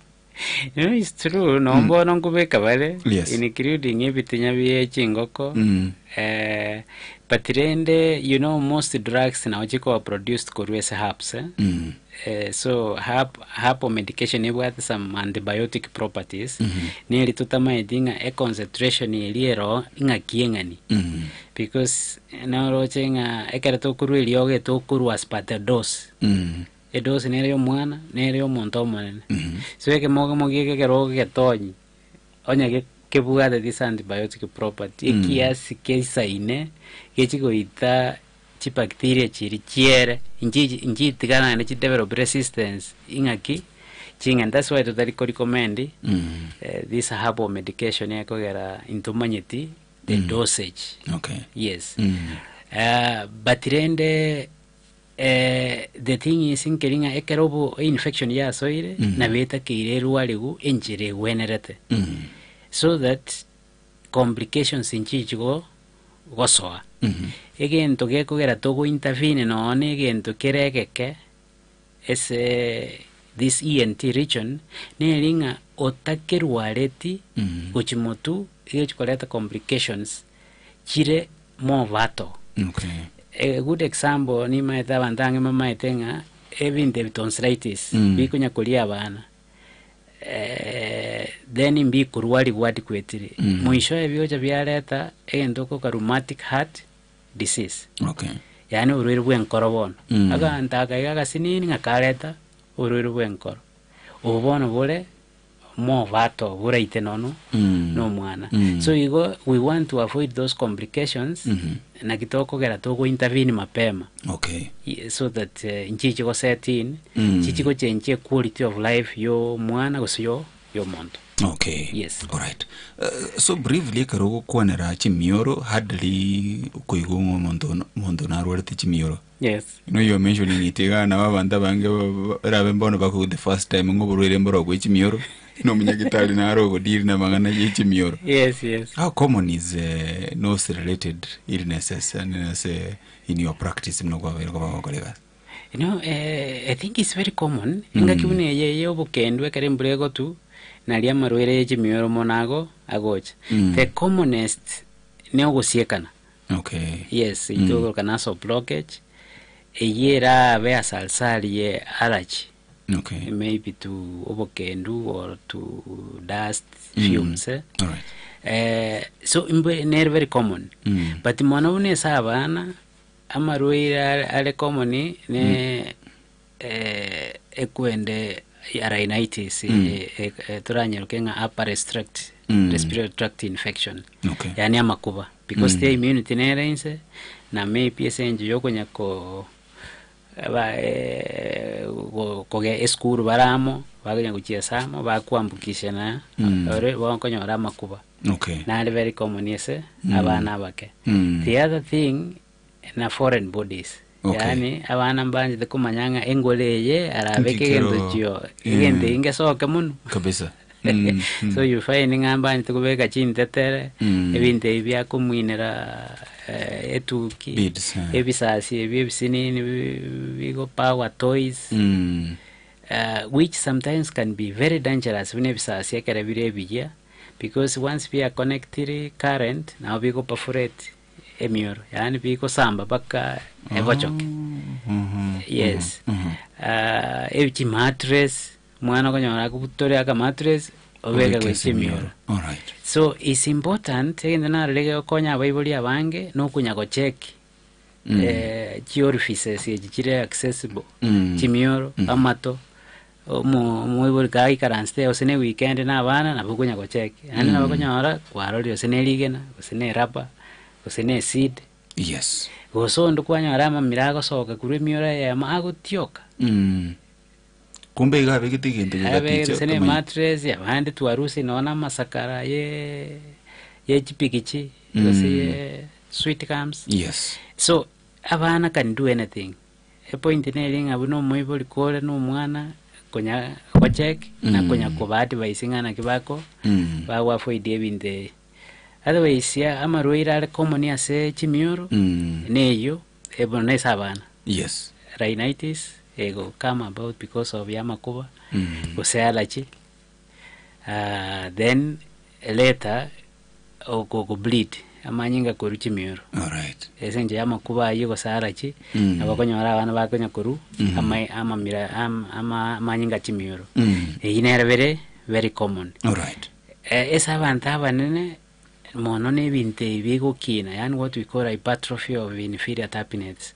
You know, it's true no bono nkobeka bare Yes. including ebitinya bie chingoko eh, but rende you know most drugs nabo chikoba produced korwa ase herbs eh? Eh, so herb, herbal medication ebwate some antibiotic properties neri totamaeti ng'a econcentration eri ero ng'aki eng'ani because noroche ng'a ekero tokorwa eriogo etokorwa as per the dose Edose nere y'omwana, nere y'omonto omonene. So ekemogemogi eke ekero ogetonyi, onye ge- kebwate this antibiotic property, ekiasi keisaine, gechi goita chibacteria chiria chiere, nchi nchitigana naende chidevelop resistance ing'aki, ching'ani. That's why totari korecommend eh, this herbal medication ekogera intomanyeti the dosage. Okay. Yes. Ah, but rende The thing is nkeri ng'a ekero obo infection yasoire nabo etakeire erwarigwe enchera egwenerete so that complications nchichi go gosoa. Egento gekogera togo intervene nonye na egento kere egeke ase this ENT region neri ng'a otakerwareti gochia motwe. Egochi koreta complications chire more fatal. Okay. A good example nimaete abanto ange bamaete ng'a ebinto ebi tonsillitis bikonya koria abana then mbikorwarigwa adequately. Mwisho ebigocha biareta egento okoka rheumatic heart disease. Okay. Yaani oborwaire bwa enkoro bono. Aganto aka iga agasinini ng'a kareta oborwaire bwa enkoro. Obo bono bore mobato boraite nono na omwana. So igo we want to avoid those complications naki tokogera togo intervene mapema. Okay. So that nchiche go set in, nchiche gochenchia equality of life ya omwana gose ya omonto. Okay. Yes. Alright. So briefly ekero ogokwanera chimioro hardly okoigwa ng'a omonto ono omonto narwarete chimioro. Yes. You know you are mentioning it igaa nabo abanto abange erabe mbono bakoigwa the first time ng'a oborwaire mboro bwe chimioro, na omonyagitari naro ogodeal na amang'ana ye chimioro. Yes, yes. How common is nose related illnesses and ase in your practice buna kwabeire koba ogokora egasi? You know, I think it's very common, engaki buna eye ya obokendu ekero embura egotu, naria amarwaire ye chimioro mono ago agocha. The commonest ne ogosiekana. Okay. Yes, itogoroka nasal blockage, eyio erabe asalsari ye allergy. Okay. Maybe to obokendu or to dust fumes. Eh? Alright. So imbe nere very common. But mono buna ase abana, amarwaire are, are common ne ekwende ya rhinitis, toranyeroke ng'a upper restrict, respiratory tract infection. Okay. Yaani amakuba. Because the immunity nere inse, na maybe ase enchera ya okonya ko ba koge esukuru bare amo, bakonya gochiesa amo, bakoambukishana, ore bakonyora amakuba. Okay. Nare very common ase abana abake. The other thing na foreign bodies. Okay. Yaani abana mbanchete komanya ng'a engoro eye arabeke Nkikero- egento chio egento eki ngesoke mono. Kabisa. So you find ng'a mbanchete kobeka chintetere, ebinto ebi biakomuinera etuki, Beads, eh. ebisasi ebi ebisinini bigo power toys, which sometimes can be very dangerous buna ebisasi ekero bire ebiya, because once bia connectiri current nabo bigo perforate emioro, yaani bigosamba mpaka ebochoke. Yes. Ebi chimattress, omwana okonyora akobutore akamattress, obeke Obeke gochia ase emioro. emioro. Alright. So it's important, egento narorire gegokonya abaibori abange, na okonya gocheck chiorifices echi chire accessible, chimioro, amato, omo omoibori kaikaransete gose na eweekend na abana, nabo okonya gocheck. Naende nabo okonyora, kwarorire gose na erigena, gose na erubber, gose na eseed. Yes. Gose onde kwanyora amamira agosoka korwa emioro eyemo agotioka. Kumbe iga abegete egento Abegete gegaticha gose na otamanyeti. emattress, abande twarusia nonya na amasakara ye ye chipikichi, gose ye sweet gums. Yes. So, abana can do anything. Epoint nere ng'a buna omoibori kore na omwana, konya gocheck na konya koba advise ng'a naki bako bago avoid ebinto ebi. Otherwise amarwaire are common ase chimioro, neyio, bono nase abana. Yes. Rhinitis ego come about because of ya amakuba, gose allergy, then later oko ko bleed amanyinga korwa chimioro. Alright. Ase enchera ya amakuba ayio gose allergy, nabo okonyora abana bakonya korwa ama- amamira am- ama- amanyinga chimioro. Eyio nere bere very common. Alright. Ase abanto abanene mono na ebinto ebi bigokina, yaani what we call hypertrophy of inferior turbinates.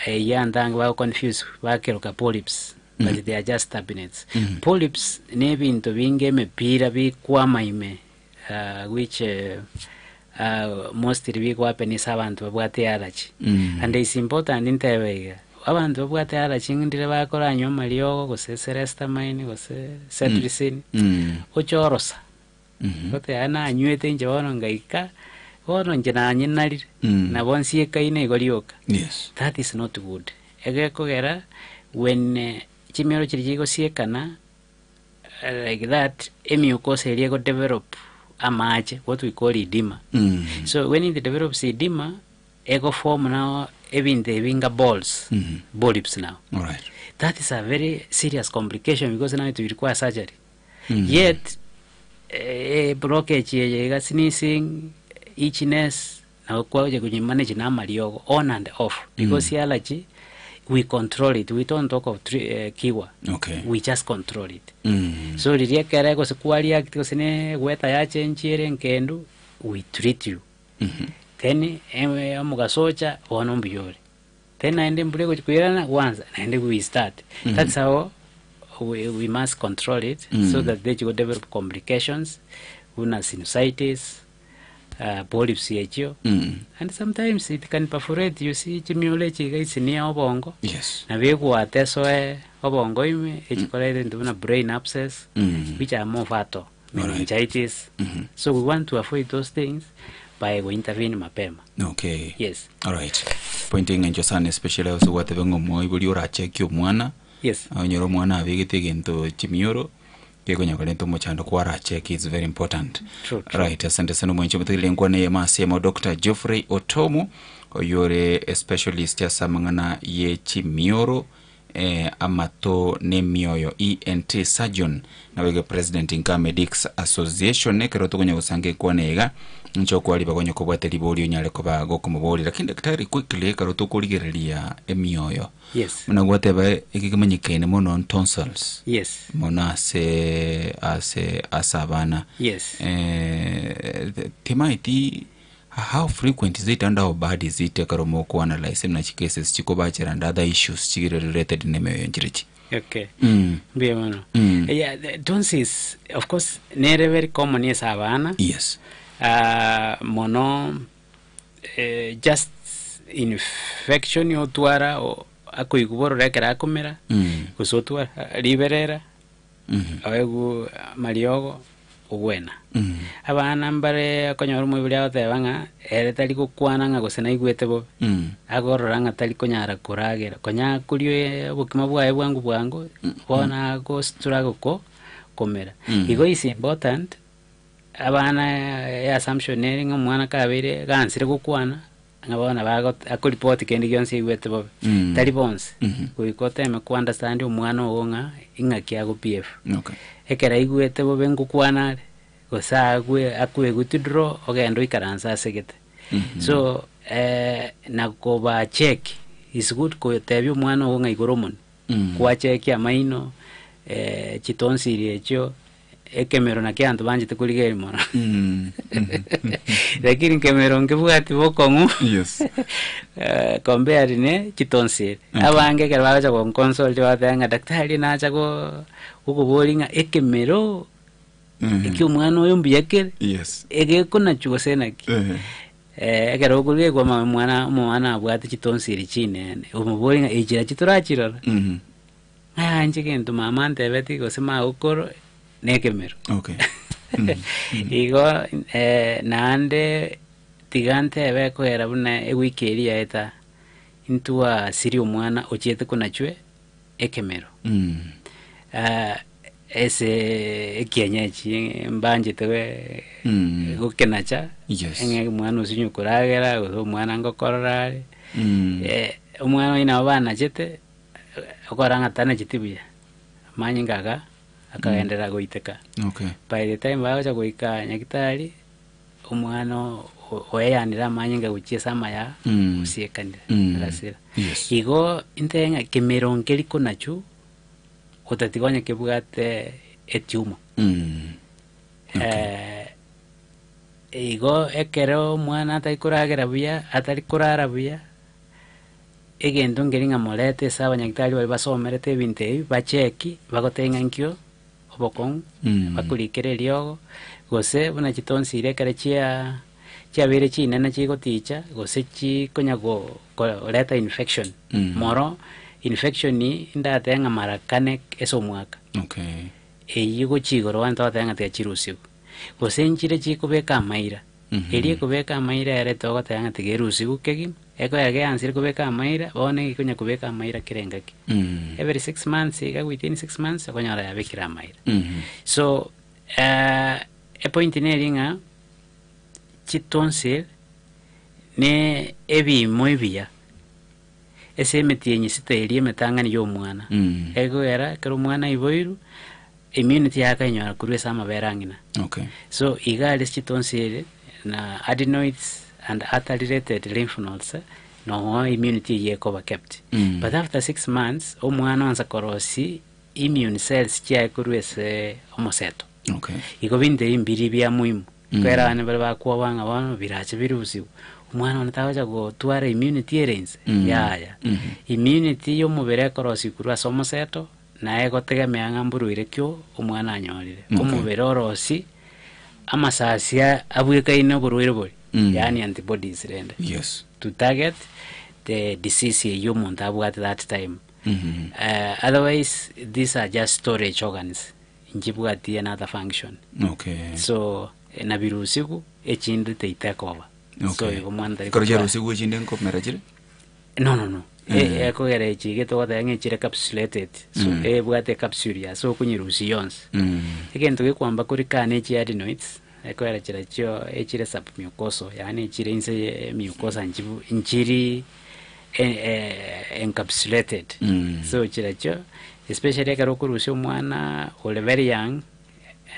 Eyio abanto abange bago confuse bakeroka polyps, but they are just turbinates. Polyps na ebinto binge emepira bikwama ime which mostly bigo happen ase abanto babwate allergy. And it's important ntebe iga, abanto babwate allergy ndire bakoranywa amariogo gose celestamine gose cetirizine, oche orosa. Goteba nanywete inche bono ngaika, bono inche nanyenarire, nabo nsiekaine igo rioka. Yes. That is not good. Egekogera when chimioro chiria chigosiekana like that, emiukosa eria ego develop amache, what we call edema. So when it develops edema, ego form now ebinto ebi nga balls, polyps now. Alright. That is a very serious complication because now it will require surgery. Yet, Eblockage eye iga sneezing, itchiness, nabo kwagocha konyemanage na amariogo on and off because allergy we control it, we don't talk of cure, we just control it. So riria ekere gose kwa react gose ne weather yachenchire ere enkendu, we treat you. Then omogaso ocha bono mbuya ore. Then naende embura egochi koirana gwansa naende we start. That's how we must control it so that techi go develop complications buna sinusitis, polyps echio. And sometimes it can perforate you see chimioro echi iga isinia obongo. Nabo egwate esoe obongo ime echikore ebinto buna brain abscess which are more fatal, meningitis. So we want to avoid those things by go intervene mapema. Yes. Alright. Point eng'encho sana especially ase gwateba ng'a omoibori orachekie omwana. Onyore omwana abegete egento chimioro, gekonya korenta omochando kwaracheki it's very important. True, true. Right, asante sana omwanchi omotegereri enkwana eyemo ase emo Dr. Geoffrey Otomu, oyore a specialist ase amang'ana ye chimioro, amato na emioyo, ENT surgeon, naboigo president nka Medics Association, ekero tokonya gosanga enkwana eye iga, inche okoa ribaga onye kobwate ribori onyare koba gokomoboria. Lakini daktari quickly ekero tokorigereria emioyo, buna gwateba eke kemanyekaine mono tonsils, mono ase ase ase abana, timaeti How frequent is it and how bad is it ekero moko analyse buna chi cases chikobachera and other issues chigere related na emioyo nchirechi? Okay. Mbuya mono. Yeah, the tonsils of course nere very common ase abana. Ah, mono just infection otwara akoigwa bororo ekero akomera, gose otwara riberera. Oegwe amariogo ogwena. Abana mbare okonyora omoibori agoteba ng'a ere tari gokwana ng'a gose naigwete bobe, akorora ng'a tari konyara koragera, konya koria obokima bwaye bwango bwango, bono ago struggle ko komera. Igo is important, abana eassumption ere ng'a omwana kabeire gansire gokwana, Ng'a bono bago akoripoti kende gionsi aigwete bobe. Tari bonsi. Goika oteme ko understand omwana ogo ng'a ing'aki ago behave. Ekero aigwete bobe ngokwana are, gose agwe akwe withdraw ogende oikaranse ase gete. So na koba check is good kotebia omwana ogo ng'a igoro omonwe. Gwachekia amaino, chitonsili echio, ekemero nakio abanto banchete korigereria mono. Lakini nkemero nkebwati bokong'u compared ne chitonsili. Abange ekero bagocha gonconsult bagoteba ng'a daktari nacha go gokoboria ng'a ekemero ekia omwana oyo mbuya kere, egekonachwa gose naki. Ekero okoria egwa omwana omwana abwate chitonsili chinene, omoborie ng'a echi nachi torachirora. Ng'a inche gento mama antebetie gose magokoro nekemero. Igo naende tiga ntebe ekoera buna ewiki eria yaeta, intwasirie omwana ochiete konachwe ekemero. Ase ekienyechi mbanchete gokenacha, ng'a omwana osinye koragera gose omwana ngokorora are, omwana oyio nabo banachete. Okora ng'a tanacheti buya, amanyinga aka akagenderera goiteka. By the time bagocha goika nyagetari, omwana oeanire amanyinga gochia ase amaya, osiekanire, agasira. Igo intebe ng'a kemero nkeri konachwo, otatiga onye kebwate etumor. Igo ekero omwana atari koragera buya, atari korara buya. Egento nkeri ng'a morete ase abanyagitari baria basomerete ebinto ebi, bacheki, bagotebie ng'a nkio obokong'u, bakorikere eriogo, gose buna chitonsiri ekero chia chiabeire chinene chigoticha, gose chikonya go koreta infection. Moro, infection ndatebe ng'a mara kane ase omwaka. Eyio gochia igoro bono togoteba ng'a tiga chirusigwe. Gose nchire chikobeka amaira. Eria ekobeka amaira ere togoteba ng'a tiga erusigwe kegima, ekoera geansire kobeka amaira, bono egokonya kobeka amaira kera engaki. Every 6 months iga within 6 months okonyora yabekire amaira. So epoint neri ng'a chitonsil ne ebiimo ebiya ase emetienyi sita eria emetang'ani ya omwana. Ekogera ekero omwana aiboirwe. Immunity yaye akainyora korwa ase amabere a ng'ina. Okay. So iga aria chitonsil na adenoids and other related lymph nodes nogo immunity eyio ekoba kept. But after 6 months omwana oansa korosia immune cells chiaye korwa ase omoseto. Igo binto ebi mbiri bia muhimu. Ekiagera abana baria bakwoba ng'a bono birache birusiwe, omwana one tagocha gotwara immunity ere inse? Yaya. Immunity ya omobere ekorosiwa korwa ase omoseto, naye egotegemea ng'a mborwaire ki omwana anyorire. Omobere orosie amasasi abwekaine oborwaire boria, yaani antibodies rende, to target the disease eywo omonto abwate that time. Otherwise these are just storage organs, nchibwati another function. So nabirusiwu echinde teitekoba. So igo omwana tari Ekero gotwara. chiarusigwe echinde nkomera chire? No no no. Ekogera echi iga togoteba ng'a echire capsulated. So ebwate ecapsule yaye so okonyerusia yonsi. Egento gekwamba korika ne chi adenoids, ekogera chirachio echire submucosal, yaani echire inse ye mucosa nchibu nchiri encapsulated. So chirachio especially ekero okorusia omwana ore very young,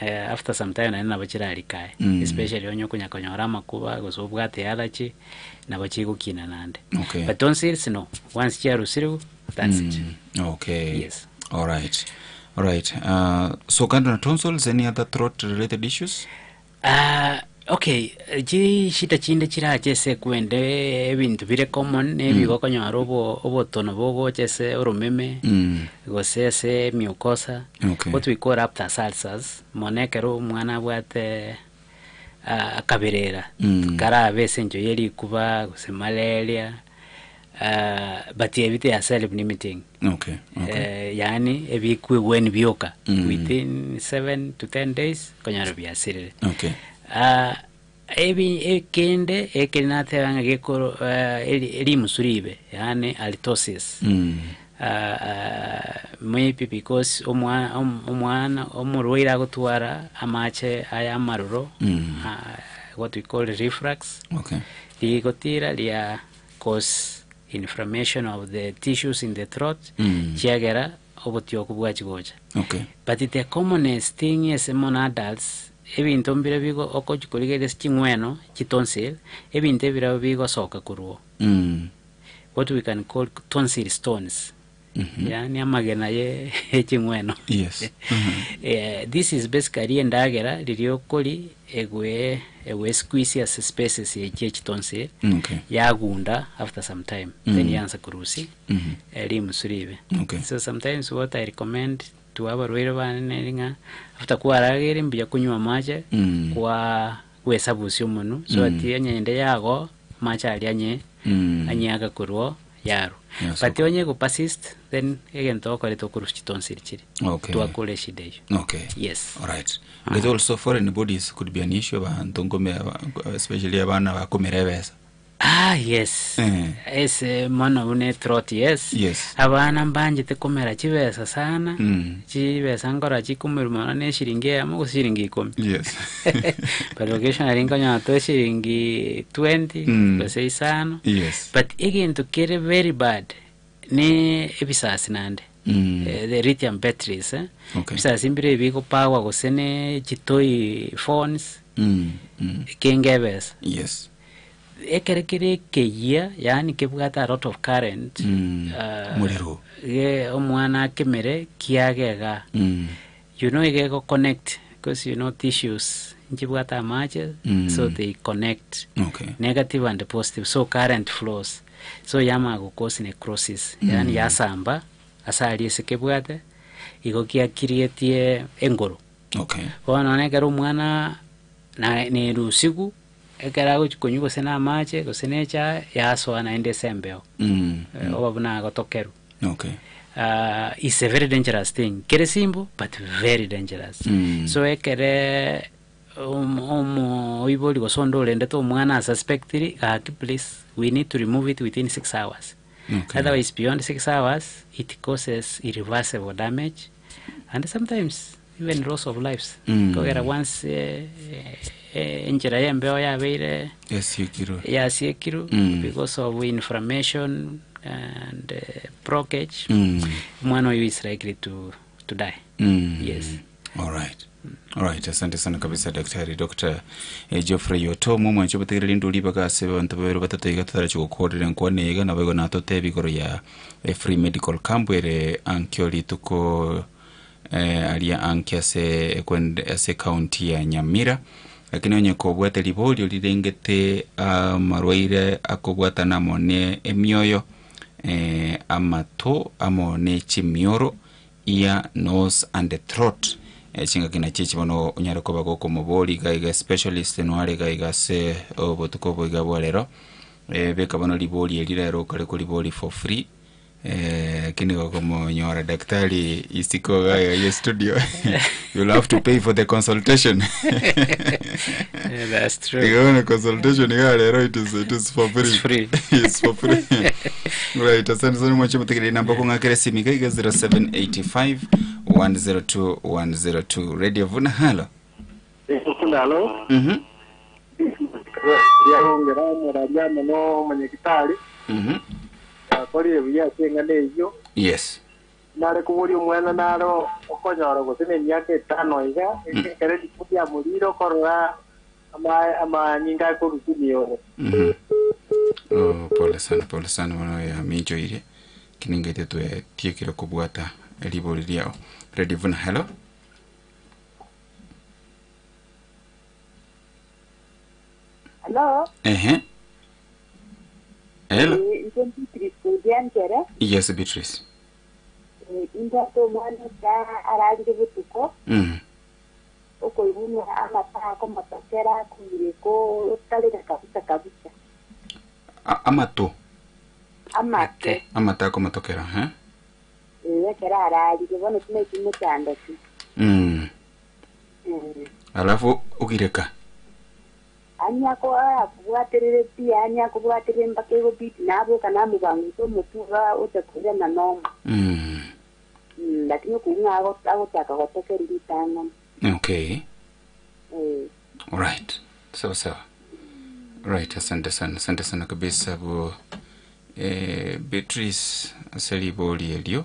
after some time naende nabo chirarikae, especially onye okonya konyora amakuba gose obwate allergy, nabo chigokina naende. But tonsils no, once chiarusirwe, that's it. Yes. All right. All right. So kando na tonsils, any other throat related issues? Ah, okay, chishida chinde chirache ase ekwende ebinto bire common na ebigo okonyora obo obotono bogocha ase oromeme gose ase mucosa, what we call aphthous ulcers, mono ekero omwana abwate akaberera karabe ase enchera ya rikuba gose malaria, but ebi they are self limiting. Yaani ebikwigweni bioka within 7 to 10 days konyora biasirire. Ebi ekende ekeri nateba ng'a gekoro rimusu ribe, yaani halitosis. Maybe because omwana omorwaire agotwara amache aya amaroro, what we call reflux, rigotira ria cause inflammation of the tissues in the throat, chiagera obotioku bwachi gocha. But the commonest thing ase mono adults, ebinto mbire bigo okochi korigereria ase ching'weno chitonsil, ebinto ebirabo bigosoka korwa, what we can call tonsil stones, yaani amagena ye eching'weno. This is basically endagera riria okori egwe egwe squeeze ase spaces echi echitonsil, yagunda after some time, then yansa korusia rimusu ribe. So sometimes what I recommend to abarwaire bane neri ng'a after kwarageire mbuya kunywa amache, kwa gwesabusia omonwe so that onye ende yago amache aria anye anyeaka korwa yarwa. But onye ego persist, then egento okorete okorusia chitonsil chiri, twakora eshida eywo. Yes. All right. But also foreign bodies could be an issue abantu nkome especially abana bakomera ebesa. Ah yes. Ase mono buna ethroat, yes. Abana mbanchete komera chibesa sana. Chibesa nkora chikomerwa mono na eshiringi eyemo gose shiringi 10. But occasionally nkonyora to eshiringi 20 gose 5. But egento kere very bad ne ebisasi naende. The lithium batteries, eh. Ebisasi mbire ebigopawa gose ne chitoy phones, kenge ebesa. Ekere kere ekeyia, yaani kebwate a lot of current, Morero. Ge omwana akemere kiagega. You know iga ego connect because you know tissues nchibwate amache, so they connect negative and positive, so current flows, so yamanya go cause necrosis, yaani yasamba ase aria ase kebwate igo gia creatie engoro. Bono nonye ekero omwana na nerusigu ekero agochi konywa gose na amache gose na echae yasoa naende ase embeo, oba buna agotokerwa. Is a very dangerous thing, kere simple but very dangerous. So ekere omoibori gose onde orendete omwana asuspectiri, gaki please, we need to remove it within 6 hours. Otherwise beyond 6 hours it causes irreversible damage and sometimes even loss of lives. Kogera once enchera ya embeo yabeire Yasiekirwe. Yasiekirwe because of inflammation and blockage, omwana oyo is likely to die. Yes. Alright. Alright, asante sana kabisa daktari Dr. Geoffrey Otomo mwancho bategereri nduri bagase bantu babere batato iga tutarachi gokorera nkwane iga nabo igo natoteba igoro ya free medical camp ere ankio rituko aria anki ase ekwende ase county ya Nyamira lakini onye kobwate riborio rirengete amarwaire akobwatana amo ne emioyo amato amo ne chimioro ear, nose and throat chingaki nachio echi bono onyare koba gokomobori iga iga specialist noare iga iga ase obotuko obo iga bwa rero beka bono ribori eri rero okare koribori for free lakini gokomonyora daktari isiko iga iga ye studio you'll have to pay for the consultation Yeah, that's true. Iga bono consultation iga rero it is for free. It's free. It's for free. Right, asante sana mwache mutegerere namba kung'akera simu iga iga 0785 102 102 Radio Vuna halo. Halo. Riahongera omorari amo na omonyagitari. Akorire buya ase eng'ana eyio. Yes. Nare koboria omwana naro okonyora gose na emiaka etano iga, ekero rituko riamorire okorora amanyinga akorusia emioro. Oh, pole sana, pole sana bono yaminchoire kiningete twetiekire kobwata ribori riao. Radio Vuna hello. Hello. Ehe. Hello. Nje Beatrice Ndianchere. Yes, Beatrice. Indate omwana oka ararire botuko. Okoibunwa amata akomotokera akoireko otarera kabisa kabisa. Amato. Amate. Amata akomotokera, ha? Ekero ararire bono tinaiki motandatu. Alafu ukireka. Anya akobwaterere pi anya akobwaterere mpaka egobiti naboka namobangusa omotuga otakorera noma. Lakini okong'a agotaka gotokera ritang'ani. Okay. Alright. Sawa sawa. Right, asante sana. Asante sana kabisa bo Beatrice ase ribori erio.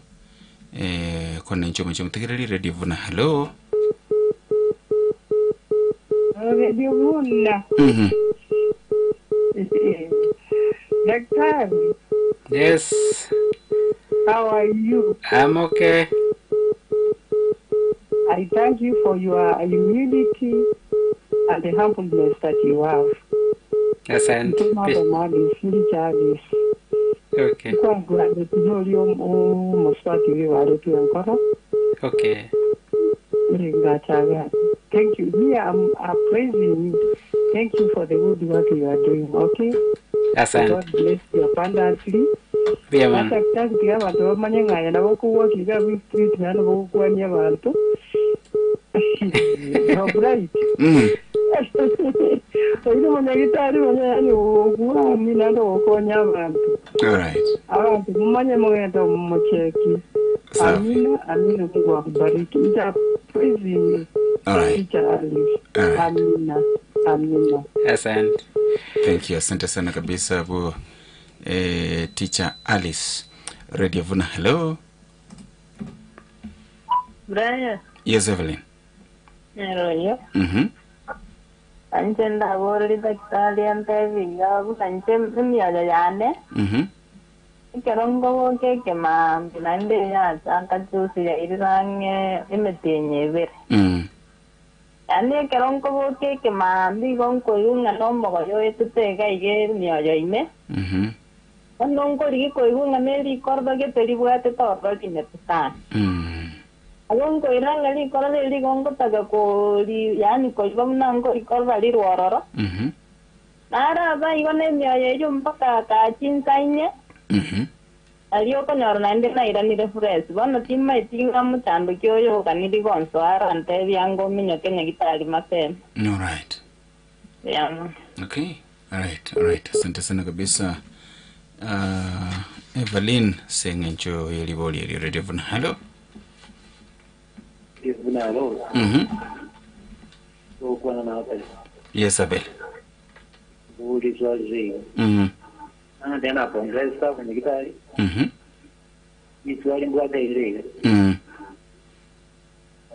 Kona incho mcho mutegereri Radio Vuna. Hello. Radio Vuna. Daktari. Yes. How are you? I'm okay. I thank you for your humility and the humbleness that you have. Asante. Okay. Okay. Thank you. Me, I'm praising you. Thank you for the good work you are doing. Okay. Asante. God bless you abundantly. Bien, man. Daktari, abantu bamanye ngaya nabo kuwokiga street nano bokukwanya abantu. No bright. Oino manyagitari manyani okuwani nando okonya abantu. All right. Abantu mumanye mugenda mumucheki. Amina, amina, Mungu akubariki. Nita praising you. All right. Teacher Alice. All right. Amina, amina. Asante. Thank you. Asante sana kabisa bo Teacher Alice. Radio Vuna. Hello. Brian. Yes, Evelyn. Hello. Anje ndabora daktari antebiga buna nche emioyo yane. Ekero ngoboka ekemambi naende yachaka juice yairire emetienyi ebere. Yaani ekero nkoboka ekemambi igo nkoigwa ng'a na omogoyo oetete iga iga emioyo ime. Bono nkorigi koigwa ng'a na erikorwa gete ribwatete ororo rinete sana. Abo nkoira ng'a rikorwa riri igo ngotaka kori yaani koigwa buna nkorikorwa rirwororo. Naraba igo na emioyo eywo mpaka kachinsaine. Ario okonyora naende nairanire fresh. Bono timaeti ng'a mochandoki oyo oganiri gonsoara antebia ngominyoke nyagitari mapema. All right. Yeah. Okay. All right. All right. Asante sana kabisa. Evelyn seng'encho yeribori eri Radio Vuna. Hello. Vuna, hello. Yes, Abel. Uri Tena pongeza kwenye kitari. Iswali mbwata ile.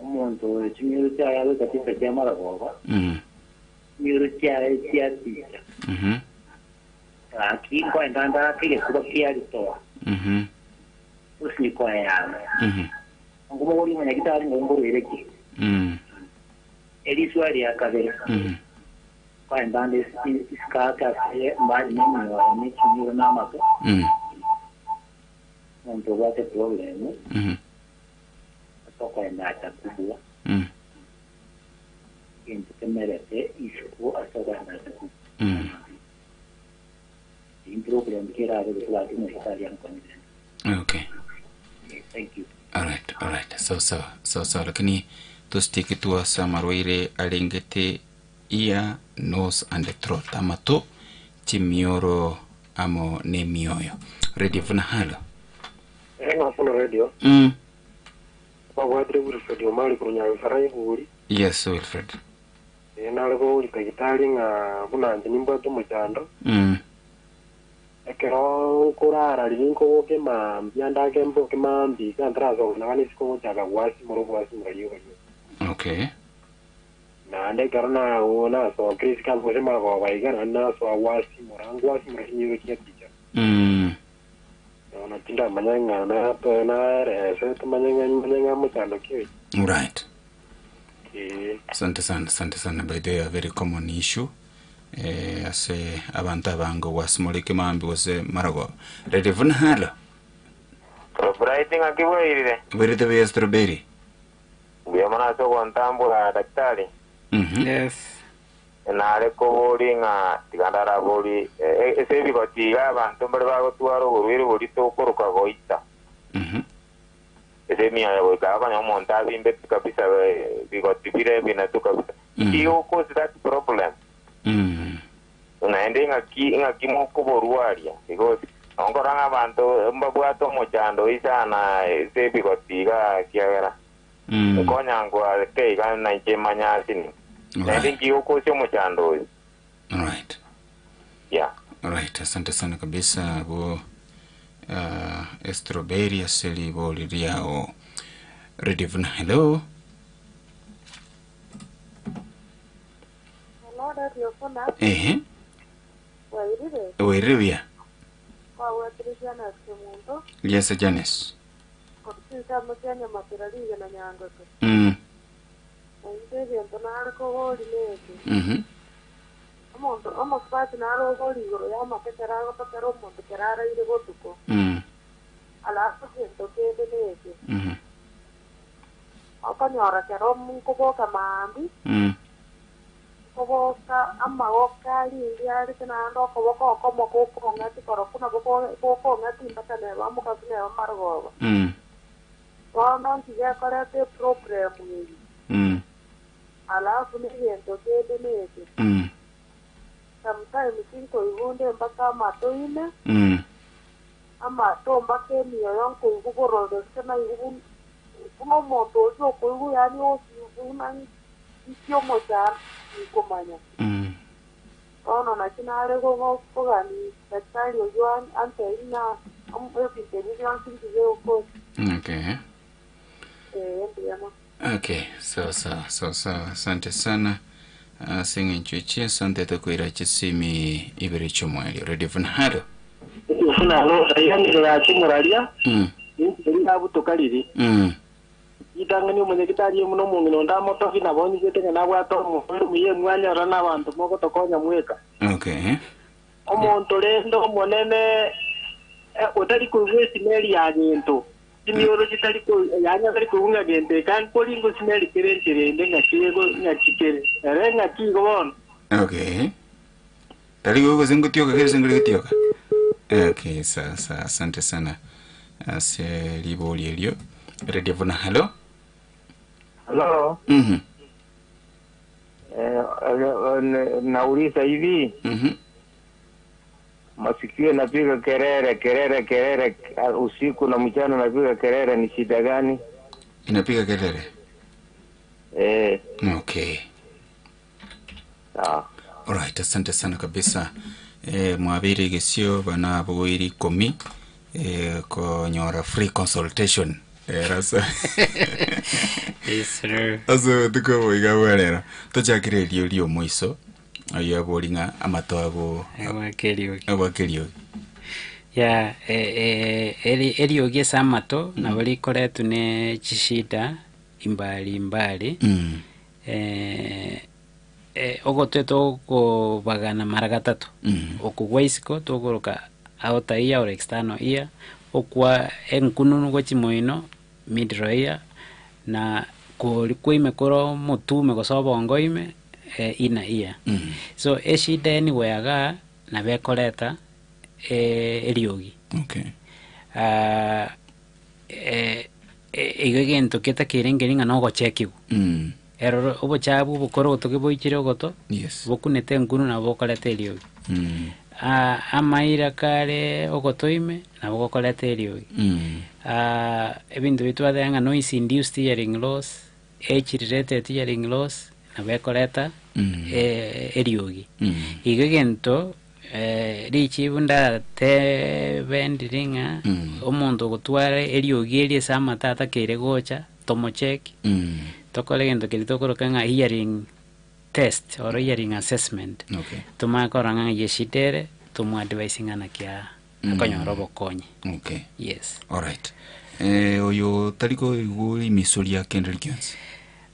Omuntu Omonto oyo chimioro chiaye agoika chinsa chi'amarogoba, chimioro chiaye chiaticha. Gaki nkoenda ndaake egekuba kia ritoa, gose koeyana. Nkomoboria omonyagitari ng'a nkorwaire ki? Eriswa ria kabere, nkoenda nde isikake ase mbari nemioyo ne chimioro na amato, omonto obwate problem, ase okoenda acha kubua, egento kemerete isiko ase okoenda acha kubua. Eyio problem ki erabe gose gaki omonyagitari ankonyire. Okay. Thank you. Alright, alright. Sawa sawa, sawa sawa. Lakini tositiki twase amarwaire arengete ear, nose and throat. Amato, chimioro amo nemioyo. Radio Vuna halo. Ng'afuna radio. Babwatire Wilfred Omari korwa Nyansara Iburi. Yes, Wilfred. Ee, nare kobori daktari ng'a buna inche nimbwate omochando. Ekero nkorara riria nkoboka emambia ndake mboke mambia iga ntarasoka naba nisiko ngochaka gwasimora ogwasimora rioka rioka. Okay. Naende ekero na nasokire isiko ase gose magoba iga naende nasoa gwasimora ngwasimora chinyiro chia ticha. Bono tindamanya ng'a natoe naerese tomanye ng'a manye ng'a mochando ki oyo. Right. Ee. Asante sana, asante sana. By the way, a very common issue. Eh, ase abanto abange gwasimora ekemambi gose marogoba. Radio Vuna halo. Bright ng'aki bwairire? Bwairete buya Strawberry. Mbuya mono ase ogontambora daktari. Yes. Nare kobori ng'a tiga ndarabori ase ebigoti iga abanto mbare bagotwara oborwaire boria tokoroka goita. Ase emioyo goika okonyora omonto abimbete kabisa bigoti bire ebinetu kabisa. Ki cause that problem? Naende ng'aki ng'aki mokoborwaria because nkorora ng'a abanto mbabwate omochando oyi sana ase ebigoti iga ekiagera nkonyangwa ake iga nainche manye ase nini. Naende nki gokosia omochando oyo? Alright. Yeah. Alright, asante sana kabisa abo strawberry ase ribori riao. Radio Vuna, hello. Hello, Radio Funa. Ehe, Wairire? wairire buya. Kwabwatire Janet Kemunto. Yes, Janice. Korwa chinsemo chia Nyamatera Rigena Nyangoto. Nainche egento nare kobori neke. Omonto omosubati nare obori igoro y'amate ekero agotokera omonto ekero araire botuko. Alafu egento kende neke. Okonyora kero nkoboka maambia, nkoboka amagoko aria arete naende okoboko okomo gokong'ati korokwo nabo gokong'ati mpaka neba omogaso neba marogoba. Bono ntigekoreta eproblem eye. Alafu negento kende neke. Sometimes nkoigwa mpaka amato ime, amato mpaka emioyo nkoigwa bororo gose naigwa buna omonto oyio okoigwa yaani buna nki omochando nkomanya. Bono naki nare kogani daktari oyio antebi ng'a ebinto ebi bionsi mbigeukosi. Okay. Eh, mbuya mono. Okay, sawa sawa, sawa sawa. Asante sana. Ase eng'encho echi asante tokoira chisimi ibere chi'omweri. Radio Vuna, halo. Funa alo aiganire gaki moraria eri yabutoka riri ritang'ani omonyagitari omuno omong'ina onde amotogi nabo onyigwete ng'a nabwate omobere omuya emwanyora na abanto mogotokonya mweka. Okay. Omonto rende omonene otari koigwa esimeri ya gento chimioro chitari yaani atari koigwa ng'a gento eka nkoringo simeri kere ncherende ng'aki ego ng'aki kere ere ng'aki igo bono. Okay. Tari gose ngotioka kere ase ngore gotioka. Okay, sawa sawa. Asante sana. Ase ribori erio. Radio Vuna, hello. Hello. Nauliza hivi. Masikio napiga kelele kelele kelele usiku na mchana napiga kelele, ni shida gani? Inapiga kelele. Eh. Okay. Sawa. Alright, asante sana kabisa. Mwabire gesio bana boiri komi konyora free consultation. Erasa. Yes, sir. Ase obotuko oboiga bwa rero tochakire erio ria omoiso oyo abori ng'a amato ago Agwake eriogi. agwake eriogi. Ya eh, eh, eri- eriogi ase amato nabo rikoretwa ne chishida imbari imbari eh, eh, ogotwe tokobagana mara gatato okwo gwa isiko tokoroka outer ear or external ear okwa enkununu gochia moino middle ear na kori kwa ime kore omotume gose obongo ime eh, inner ear so eshida anywhere igaa nabo ekoreta eh, eriogi Okay. Ah, eh, eh, igo egento getakeire nkeri ng'a nogochekiwa Mm. Eroro obochafu obokoro otoke boichire ogoto, Yes. bokunete enkuru nabo bokoreta eriogi. Mm. Ah, amaira kare ogoto ime nabo gokoreta eriogi. Mm. Ah, ebinto ebi twateba ng'a noise induced hearing loss, age related hearing loss, nabo ekoreta Mm. eh, eriogi. Mm. Igo egento eh, richibu ndatebe ndiri ng'a Mm. omonto ogotwara eriogi eri ase amato atakeire gocha, tomocheki, Mm. tokore egento keria tokoroka ng'a hearing test or hearing assessment. Okay. Tomanye korora ng'a ng'ai eshida ere, tomoadvise ng'a naki aa akonyora obokonyi. Okay. Yes. Alright. Eh, oyo tari koigwa rimisu ria kende rionsi.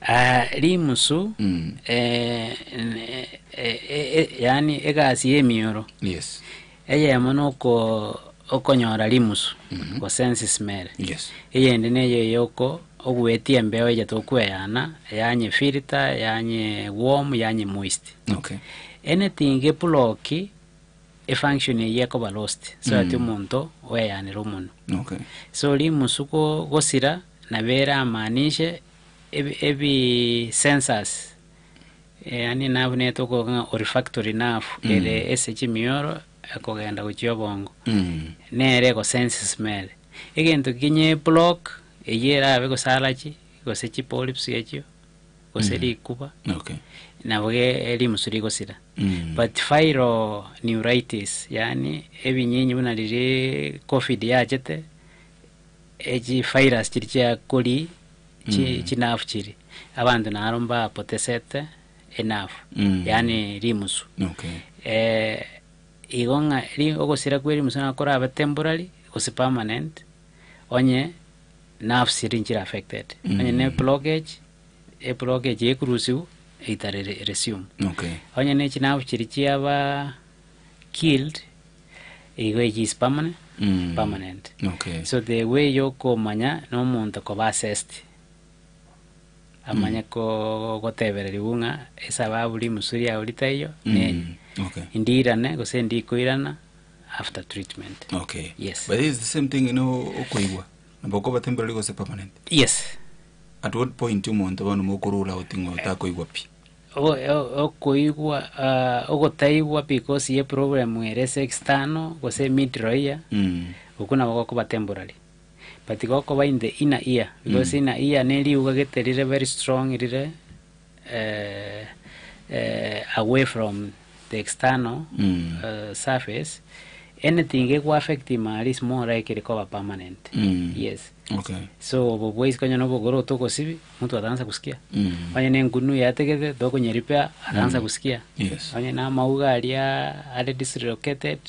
Ah, rimusu Mm. eh, eh, eh, eh, yaani egasi ya emioro Yes. eyemo noko okonyora rimusu gosense smell Yes. eyende neye yoko ogwetia embeo eye tokweyana yanye filter yanye warm yanye moist Okay. anything geblock efunction eye ekoba lost so that Mm. omonto oeyanera omonwe Okay. so rimusu go- gosira nabo eramaanishe ebi, ebi sensors yaani nerve nigo tokoga ng'a olfactory nerve Mm. ere ase chimioro ekogenda gochia obongo Mm. nere egosense smell. Egento kinye block eywo erabe gose allergy gose chipolyps echio gose Mm. rikuba Okay. nabo ge rimusu rigosira. Mm. But viral neuritis yaani ebinyinyi buna riria covid yachete echi virus chiri chiakori chi Mm. chinerve chiri abanto naro mbapotesete enerve Mm. yaani rimusu. Okay. Eh, igo ng'a ri ogosira kwa erimusu nabo korabe temporary gose permanent onye nerves chiri nchire affected. Onye ne Mm. blockage, eblockage ekurusiwa either re resume. Okay. Onye ne chinerve chiri chiaba killed igo eywo is permanent, Mm. permanent. Okay. So the way yokomanya na omonto koba assessed amanye ko gotebereriwa ng'a esababu rimusu riago ritaiyo neye Mm. Okay. ndirane gose ndikoirana after treatment. Okay. Yes. But it's the same thing you know okoigwa. Nabo okoba temporary gose permanent. Yes. At what point omonto bono mokorula oti ng'a otakoigwa pi? O- o- okoigwa ah, ogotaigwa because ye problem ere ase external gose middle ear Mm. okwo nabo gokoba temporary but gokoba in the inner ear because Mm. inner ear ne riuga gete rire very strong rire eh, eh, away from the external Mm. surface anything egoaffect imari is more likely koba permanent Mm. yes Okay. so obo bwaisi konya na obogoro otogosibi mtu ataanza kusikia Mm. onye na enkunu yategete tokonyeripea ataanza Mm. kusikia Yes. onye na amauga aria are dislocated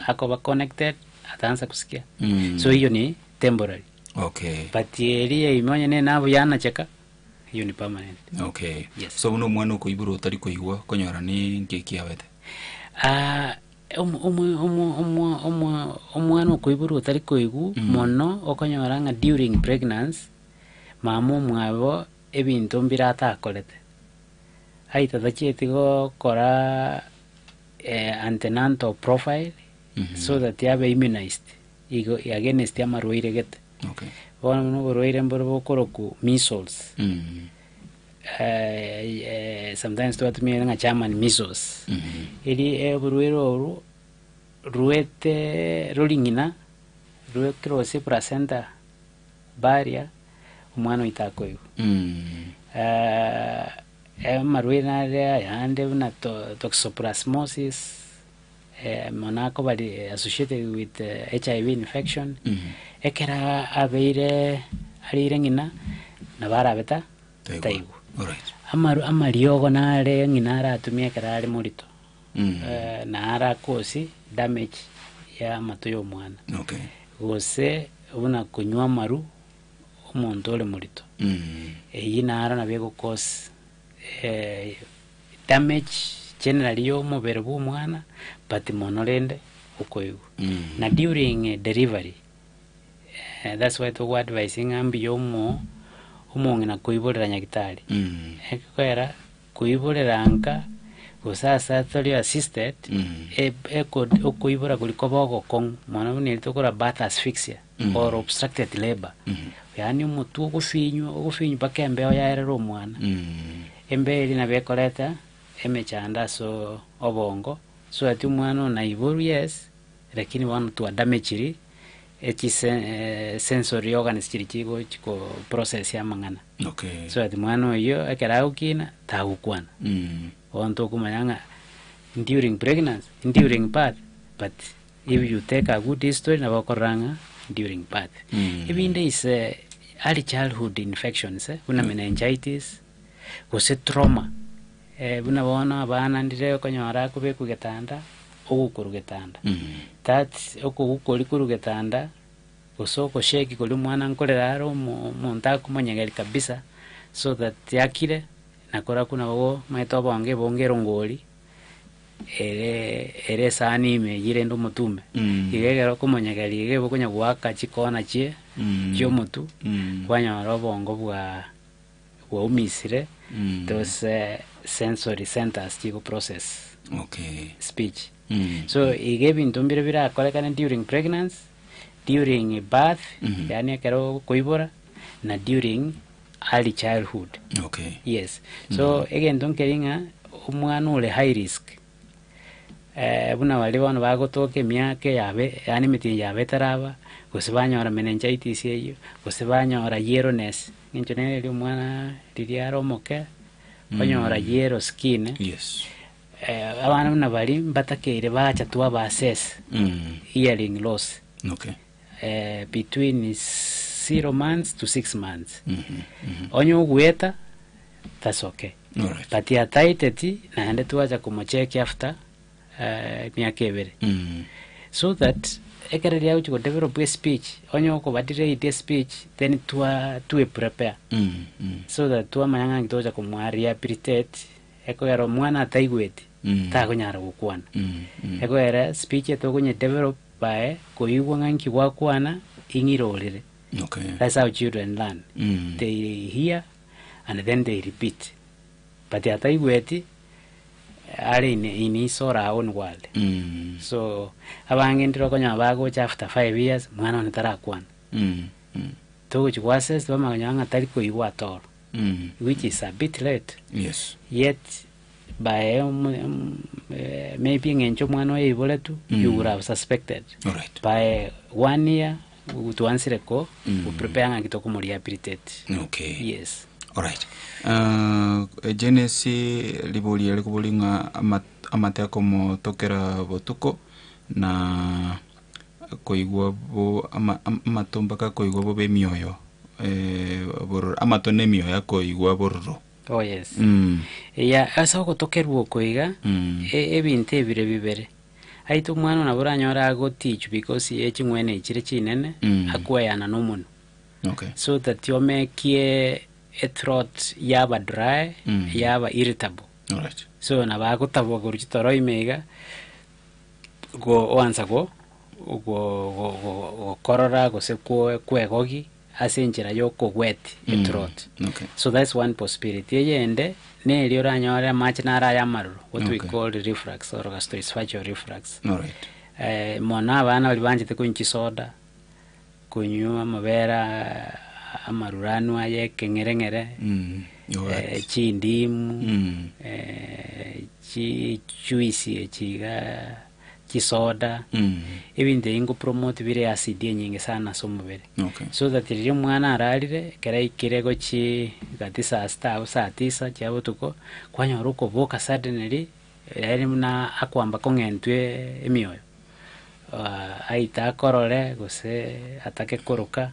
akoba connected ataanza kusikia Mm. so hiyo ni temporary Okay. but eria ime onye na enabu yanacheka hiyo ni permanent Okay. Yes. So buna omwana okoibora otari koigwa konyora ni nki ekiabete. Ah, omo- omo- omo- omo- omo- omwana okoiborwa otari koigwa Mm. mono okonyora ng'a during pregnancy mama omwabo ebinto mbire atakorete aita tachieti gokora eh, antenatal profile Mhm. so that abe immunized igo against amarwaire gete Okay. bono buna oborwaire mbore bokorokwa measles Mm. eh, eh, sometimes twatumia ng'a German measles Mhm. eri oborwaire oru ruete rori ng'ina rwekirose placenta barrier omwana oito akoigwa Mm. Eh, amarwaire nare ayande buna to- toxoplasmosis eh, mono akoba ri- associated with eh, HIV infection Mhm. ekera abeire Arire ng'ina, nabo arabe ta taigwa. Amaru amariogo nare ng'ina aratumie ekero are morito, na arakosi damage ya amato ya omwana. Gose buna konywa amaru omonto ore morito, eyio naro nabo egocause damage generally ya omobere bwa omwana but mono rende okoigwa. Na during delivery. That's why togo advise ng'a mbuya omo omong'ina koiborera nyagitari. Ekogera koiborera nka gose ase atori assisted, e- eko okoibora koria koba ogokong'u mono buna eria tokora birth asphyxia or obstructed labour. Yaani omotwe ogofinywa ogofinywa mpaka embeo yaerera omwana. Embeo eria nabo ekoreta emechando ase obongo, so that omwana oyo naiborwe yes, Lakini bono twadamechiri echise sensory organs chiria chigochi ko process amang'ana. Okay. So that mwana oyio ekero agokina tagokwana. Bono tokomanya ng'a during pregnancy, during birth, but if you take a good history nabo okorora ng'a during birth. Ebinde is early childhood infections buna meningitis, gose trauma. Buna bono abana ndire okonyora akobekwa getanda, ogokorwa getanda. That okogwa koria korwa getanda, gose ogoshake koria omwana nkorera are omo omonto akomonyegeria kabisa, so that akire, nakorakwo nabo omanyete obonge ebonge erongori, ere ere esani ime eywo rende omotume. Iga ekero okomonyegeria iga ebokonya goaka chikona chie chiomotwe, kwanyora obongo bwa. Bwaumisire those sensory centers chigo process Okay. speech. So iga ebinto mbire birakorekane during pregnancy, during birth, yaani ekero okoibora, na during early childhood. Okay. Yes. So egento nkeri ng'a omwana ore high risk, buna baria bono bagotoka emiaka eyabe yaani emetienyi yabo etaraba, gose banyora meningitis eyio, gose banyora yellowness, eng'encho nere eria omwana riria are omoke, onyora yellow skin, Yes. abana buna baria mbatakeire bacha twaba assess hearing loss Okay. between zero months to six months. Onye ogweta, that's okay. Alright. But ataeteti naende twacha komocheki after emiaka ebere. So that ekero riria agochi godevelop espeech, onye okoba delayed espeech then twa twe prepare. So that twamanya ng'a nki togocha komoa rehabilitate ekogera omwana ataigweti takonyara gokwana. Ekogera speech etokonye develop by koigwa ng'a nki gwakwana ing'ire orere. Okay. That's how children learn. They hear and then they repeat. But ataigweti are in, in his or her own world. So abange ndire okonyora bagocha after 5 years mwana one tarakwana. Togochi goassess bamanya konyora ng'a tari koigwa at all. Which is a bit late. Yet by maybe eng'encho omwana oyo aiboretwe you would have suspected. Alright. By one year twansire ko prepare ng'a nki tokomorehabilitate. Okay. Yes. Alright. Genesis ribori ere kobori ng'a amate akomotokera botuko na koigwa bo amato mpaka koigwa bobe emioyo bororo amato na emioyo akoigwa bororo. Oh yes. Ya ase ogotokerwa oko iga, ebinto ebire bibere. Aite omwana nabo oranyore agoteachwa because ye ching'wene chire chinene, akweyana na omonwe. So that omekie ethroat yaba dry, yaba irritable. So nabo agotabwa korwa chitoro ime iga, go oansa go go go go gokorora gose kwegogi ase enchera ya okogweti ethroat. So that's one possibility. Eyende, neri oranyore amache naro aya amaroro, what we call reflux or gastroesophageal reflux. Mono abana baria banchete konywa chisoda, konywa amabere amaruranu aya ekeng'ereng'ere, chindimu, chijuice echi iga, chisoda, ebinto ebi ngopromote bire acid enyinge sana ase omobere. So that riria omwana ararire, ekero aikire gochii gati saa sita abwo saa tisa chia botuko, kwanyora okoboka suddenly, yaani buna akoamba kong'entwa emioyo, aite akorore gose atake koroka.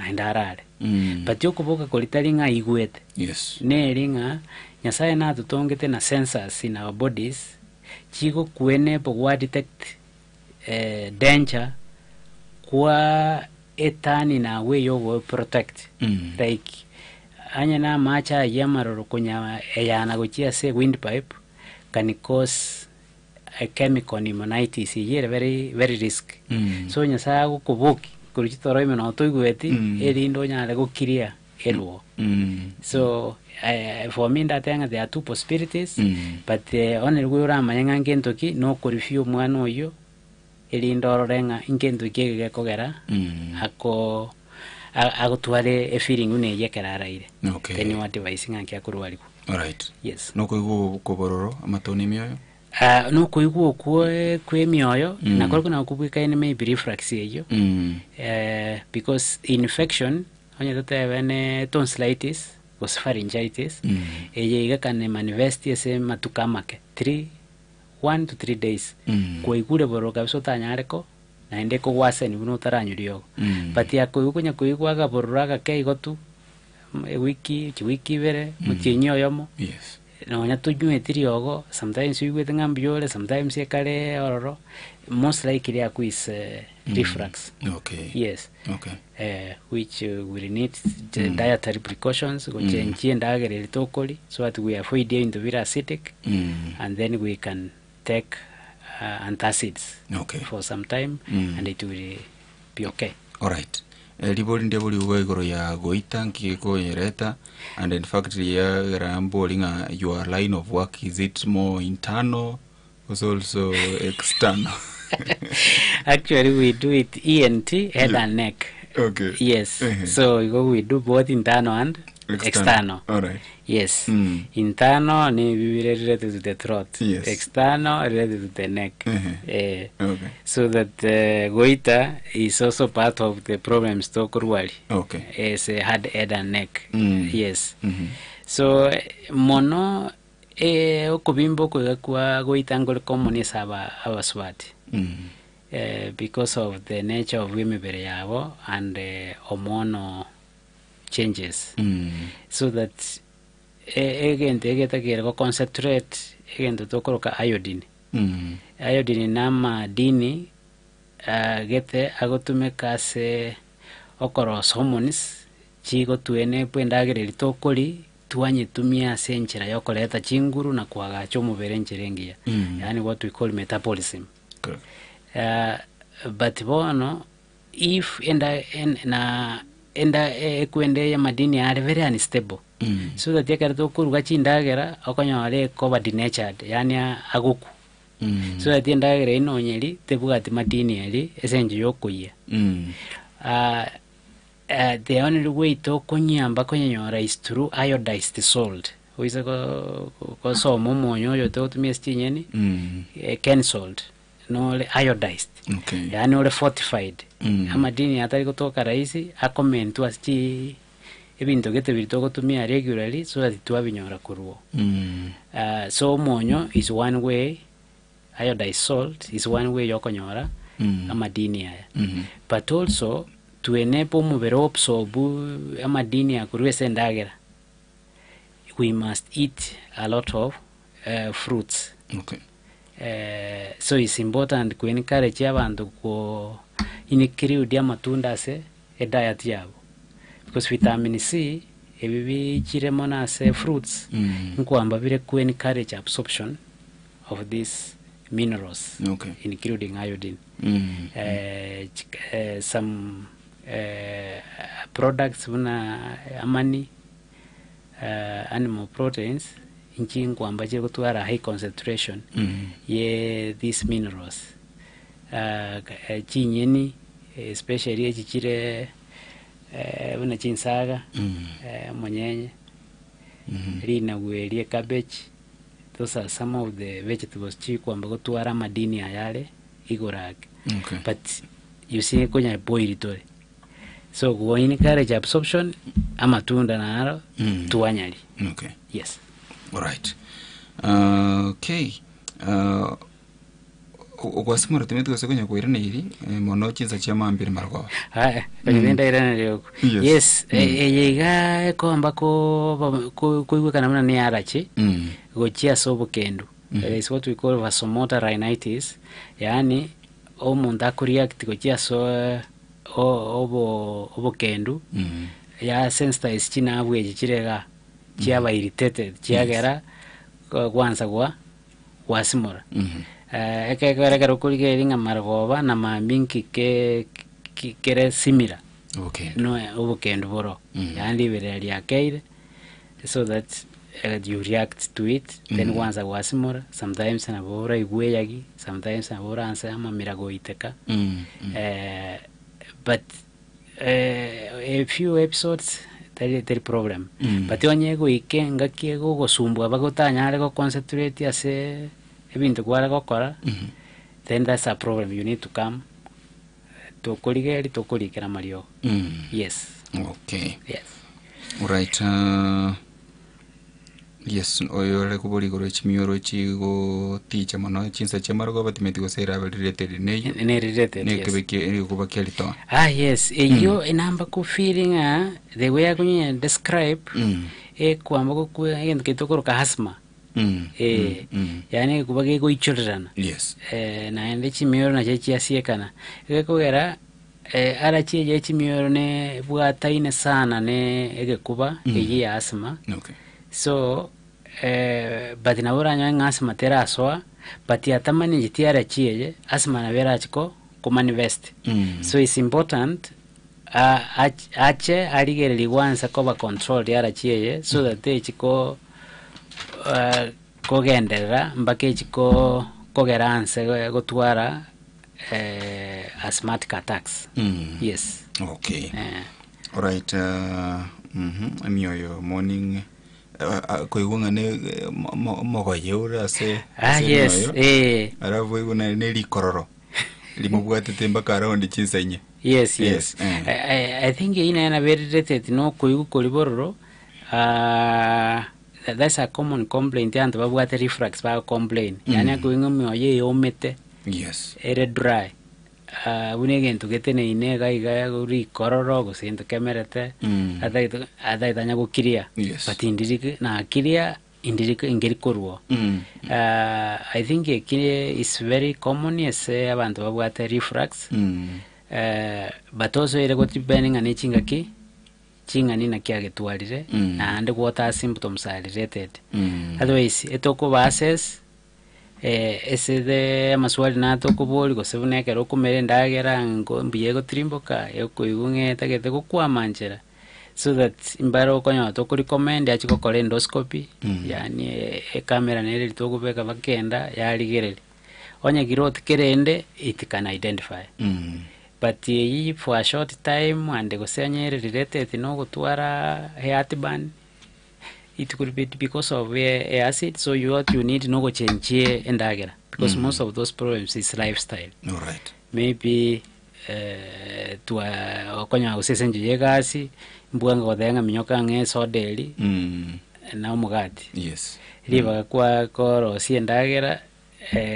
naende arare. Mm. But okoboka koria tari ng'a aigwete. Yes. Neri ng'a Nyasaye natotongete na sensors in our bodies chigokuenable gwa detect eh, danger kwa etani nago eyogo protect Mm. like anye na amache ayio amaroro konya eyana gochia ase windpipe can cause a chemical pneumonitis eyio ere very very risk Mm. so Nyasaye agokoboki korwa chitoro ime noo toigweti Mm. erinde onyare gokiria erwo Mm. so eh, for me ndateba ng'a there are two possibilities Mm. but eh, onye riria oramanye ng'a ngento ki nokorifia omwana oyio erinde orore ng'a ngento ki eke gekogera Mm. ako a- agotware efeeling buna eyio ekero araire Okay. then you advise ng'a nki akorwariwa Alright. Yes. Nokoigwa okobororo amatone emioyo? Ah, nokoigwa okwo eh, kwa emioyo Mm. nakorokwo nabo kobwekaine maybe reflux eyio Mm. eh, because infection onye totebe ne tonsillitis gose pharyngitis Mm. eye iga can manifest ase amatuko amake 3 1 to 3 days Mm. kwaigure bororo kabisa otanyare ko naende ekogwaseni buna otaranywa riogo Mm. but akoigwa konya koigwa agabororo agake igo tu ewiki chiwiki ibere motienyi oyomo Yes. nonya tonyweti riogo sometimes oigwete ng'a mbuya ore sometimes ekare ororo most likely akwo is eh, Mm. reflux Okay. yes Okay. eh, which will need the Mm. dietary precautions gochenchia endagera eri tokori so that we avoid ebinto bire acidic Mm. and then we can take antacids Okay. for some time Mm. and it will be okay Alright. Eh, ribori ndia boriuga igoro ya goita nki gekoyereta and in fact riagera mbori ng'a your line of work is it more internal or also external actually we do it ENT head Yeah. and neck Okay. yes Uh-huh. so we go we do both internal and External. external, Alright. yes Mm. internal ni bibire related to the throat Yes. external related to the neck Uh-huh. eh, Okay. so that goita is also part of the problems tokorwari Okay. is a hard head and neck Mm. yes Mhm. so eh, mono eh, okobimba okoiga kwa goita nkore common ase aba abasubati Mm. eh, because of the nature of emibere yabo and hormonal changes Mm. so that eh, egento egetakere go concentrate egento tokoroka iodine Mm. iodine na amadini uh, gete agotumeka ase okorosa hormones chigotwenepwa endagera eri tokori twanyetumia ase enchera ya okoreta chinguru na kwagacha omobere enchera engiya Mm. yani what we call metabolism Correct. but bono if enda en, na enda ekwende ya madini are very unstable Mm. so that ekero tokoruga chindagera okonyora ekoba denatured yani agoku Mm. so that endagera eye nonyeri tebwati madini eri ase encho ya okoyia Mm. the only way tokonyamba konyanyora is through iodized salt oise kosoma omonyo oyo togotumia ase chinyeni Mm. eh, cane salt nore iodized Okay. yaani ore fortified Mm. amadini atari gotoka rahisi akomentwa ase chi ebinto gete biri togotumia regularly so that twabinyora korwo Mm. So omonyo is one way iodized salt is one way yokonyora Mm. amadini aya Mhm. but also twenepa omobere oabsorb amadini akorwa ase endagera we must eat a lot of fruits Okay. So it's important ku encourage abanto ku include amatunda ase ediet yabo because vitamin C ebi bichire mono ase fruits Mm. nkwamba bire ku encourage absorption of these minerals Okay. including iodine Mm. Some products buna amani animal proteins nchingwamba chiri gotwara high concentration Mm. ye these minerals chinyeni especially echi chire buna chinsaga Mm. omonyenye Mhm. rinagu erie cabbage those are some of the vegetables chikwamba gotwara amadini ayare igoro ake Okay. but you see konya boil tore so go encourage absorption amatunda naro Mm. tuanyari Okay. yes All right. Okay. Ogwasimora timeti gose konya koiraneiri eh, mono chinsa chia mambia marogoba. Aya, mm. Ndairaneri oku. Yes. Yes, eye iga ekomba ko koigwekana buna ne allergy gochia ase obokendu. Is what we call vasomotor rhinitis, yaani omonto akoreact gochia ase obo obokendu ya sensitize chinabu echi chire igaa chiaba irritated chiagera gwansa gwa gwasimora. Ekekogera ekero okorigereria ng'a marogoba na mambia nki ke ki kere similar Obokendu. no obokendu boro, yaani riberera riakeire so that you react to it then gwansa gwasimora, sometimes nabo oraigwe eyagi, sometimes nabo oranse amamira goiteka but a few episodes tari tari problem but onye egoika engaki egogosumbua mpaka otanyare go concentrate ase ebinto kware gokora, then that's a problem you need to come tokorigereria tokorikera amariogo. Yes. Okay. Yes. Alright, yes, oyo ore kobora igoro chimioro chigoticha mono chinsa chia marogoba timeti gose erabe related neyio. Ne related, yes. Nekebe kia egoba kia ritoa. Ah yes, eyio enamba ko feel ng'a the way akonye describe ekwamba gokwe egento keria tokoroka asthma. Eh, yaani egekuba gegoichorerana. Yes. Eh, naende chimioro nachio chiasiekana. Egekogera Allergy eye ye chimioro nebwataine sana ne egekuba eyio ya asthma. Okay. So but nabo oranyore ng'a asthma terasoa, but atamanyetie allergy eye, asthma nabo erache ko komanifest. So it's important ache arigererigwe anse koba controlled allergy eye so that techi ko kogenderera mpaka echi ko kogera anse gotwara asthmatic attacks. Yes. Okay. Eh. Alright, emioyo morning koigwa ng'a ne omogoye ore ase Ah, ase yes, emioyo. eh. Alafu oigwe naye ne rikororo rimobwatete mpaka around chinsa inye. Yes, yes. Yes, eh. I think eyio naye nabo erelated na okoigwa koria bororo, ah, that's a common complaint abanto babwate reflux bago complain. Yaani akoigwa ng'a emioyo eyomete. Yes. Ere dry, ah, buna egento geteneine iga iga rikororo gose egento kemerete, atagete atagete anya gokiria, Yes. but ndiri nakiria indiri nkeri korwa oo. Ah, I think eki is very common ase abanto babwate reflux, but also ere godepend ng'a ne chingaki, ching'ani naki agetwarire, naende what are symptoms are related. Otherwise etokoba assess. Ase the amaswali natokoboria gose buna ekero okomera endagera nko mbuya egotirimboka, ekoigwa ng'a etagete gokwama nchera, so that mbare okonyora tokorecommend achie gokora endoscopy, yaani ecamera nere eria tokobeka bakenda yarigereria. Onye growth kere ende, it can identify. But eyio for a short time and gose onye ere related na ogotwara heartburn, It could be because of a acid so you what you need nogochenchie endagera because most of those problems is lifestyle. Alright. Maybe twa okonyora gose ase enchera ya egasi mbwango goteba ng'a minyoka ng'a esoda eri na omogati. Yes. Ribaga kwa korosia endagera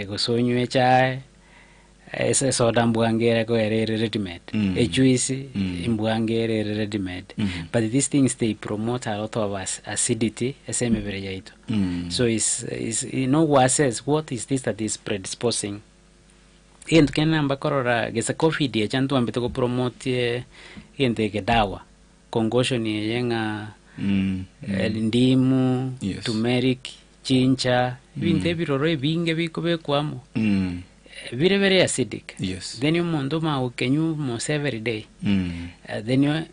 gose onywe echae. Ase esoda mbwango ere koera ere ready made, ejuice mbwango ere ere ready made, but these things they promote a lot of acidity ase emebere yaito. So is is no assess what is this that is predisposing. Egento kende namba korora gese covid echa ntwambete go promote egento eke dawa, concoction eye ng'a ndimu, turmeric, chincha, ebinto ebiroro ebinge bikobekwa amo. Bire very acidic. Yes. Then omonto omanye gokenywa almost every day. Then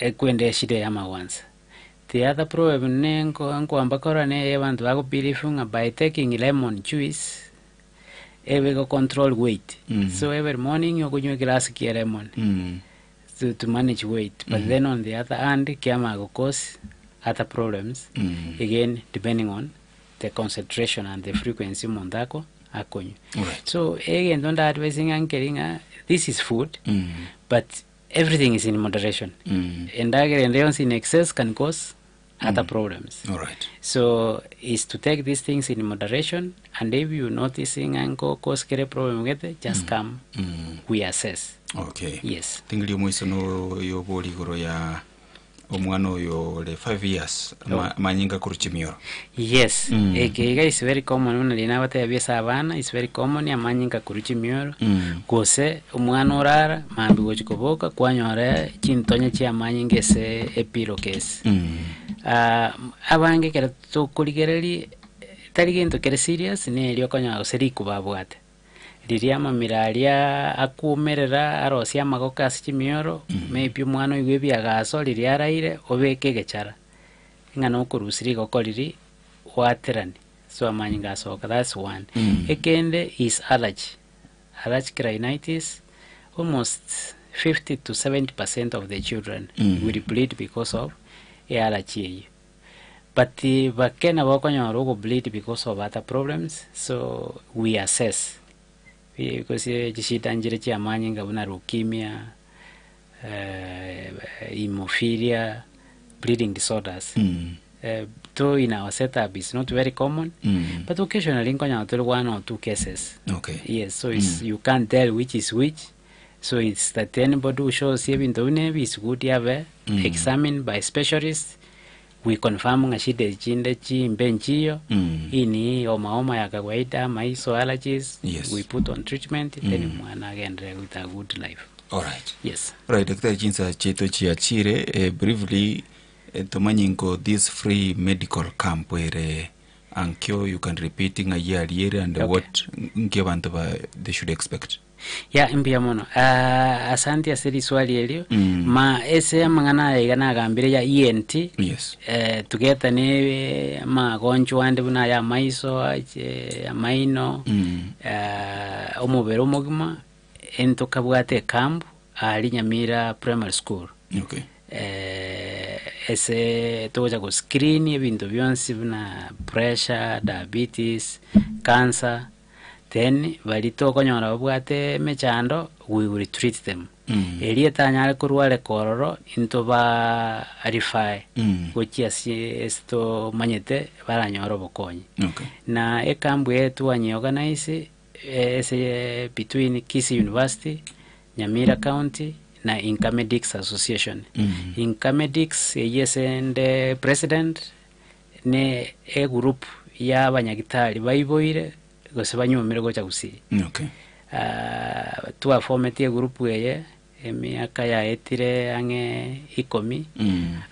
ekwenda eshida ya amagwansa. The other problem ne nko nkoamba korora neye abanto bago believe ng'a by taking lemon juice, ebe go control weight. So every morning okonywa eglass kia lemon. To manage weight. But then on the other hand, kiamanya go cause other problems, again depending on the concentration and the frequency omonto ako akonywa. So egento nda advise ng'a nkeri ng'a this is food but everything is in moderation. Endagera ende yonsi in excess can cause other problems. Alright. So is to take these things in moderation and if you notice ng'a nko cause kere problem gete just come we assess. Okay. Yes. Tingiri omoiso no yobori igoro ya omwana oyo ore 5 years Oh. manyinga korwa chimioro. Yes, eke iga is very common buna riria nabatebia ase abana is very common amanyinga korwa chimioro gose omwana orara mambia gochi koboka kwanyora chintonya chia amanyinga ase epillow case. Ah, abange ekero tokorigereria tari gento kere serious neri okonyora gose rikuba abwate. Riria amamira aria akumerera arosie amagoko ase chimioro maybe omwana oigwe ebiagaso riria araire obeke egechara ng'a nokorusia rigoko riria gwaterani so amanyinga asoka that's one. Ekende is allergy, allergic rhinitis almost 50 to 70% of the children will bleed because of eallergy eyio. But bake nabo okonyora ogobleed because of other problems so we assess because chishida nchire chia amanyinga buna leukemia, hemophilia, bleeding disorders. Though in our setup it's not very common, but occasionally nkonyora tore one or two cases. Yes, so it's, you can't tell which is which. So it's that anybody who shows ebinto buna ebi is good abe examined by specialists. We confirm ng'a shida echinde chimbe nchiyo hii ni homa homa ya kawaida maiso allergies we put on treatment then mwana agenderere with a good life. Alright. Yes. Right, Daktari chinsa chiaito chiachire briefly tomanye nko this free medical camp ere ankio you can repeat ng'ai ariere and what nki abanto ba they should expect. Ya mbuya mono. Ah, asante ase riswali erio. Ma ase amang'ana aya iga nagambire ya ENT. Tugeta ne amagonchwa ande buna aya amaiso, amaino, omobere omogima, entokabwate ekambu aria Nyamira Primary School. Ase togocha go screen ebinto bionsi buna pressure, diabetes, cancer, then baria tokonyora babwate emechando we will treat them. Eria etanyare korwareka ororo intoba refer gochia ase ase tomanyete baranyore obokonyi. Na ekambu eye twanyeorganize ase between Kisii University, Nyamira County na Incamedics Association. Incamedics eywo ase nde president ne egroup ya abanyagitari baiboire gose banyomire gocha Gusii. Ah, twaformeti egroup eye emiaka yaetire ang'e ikomi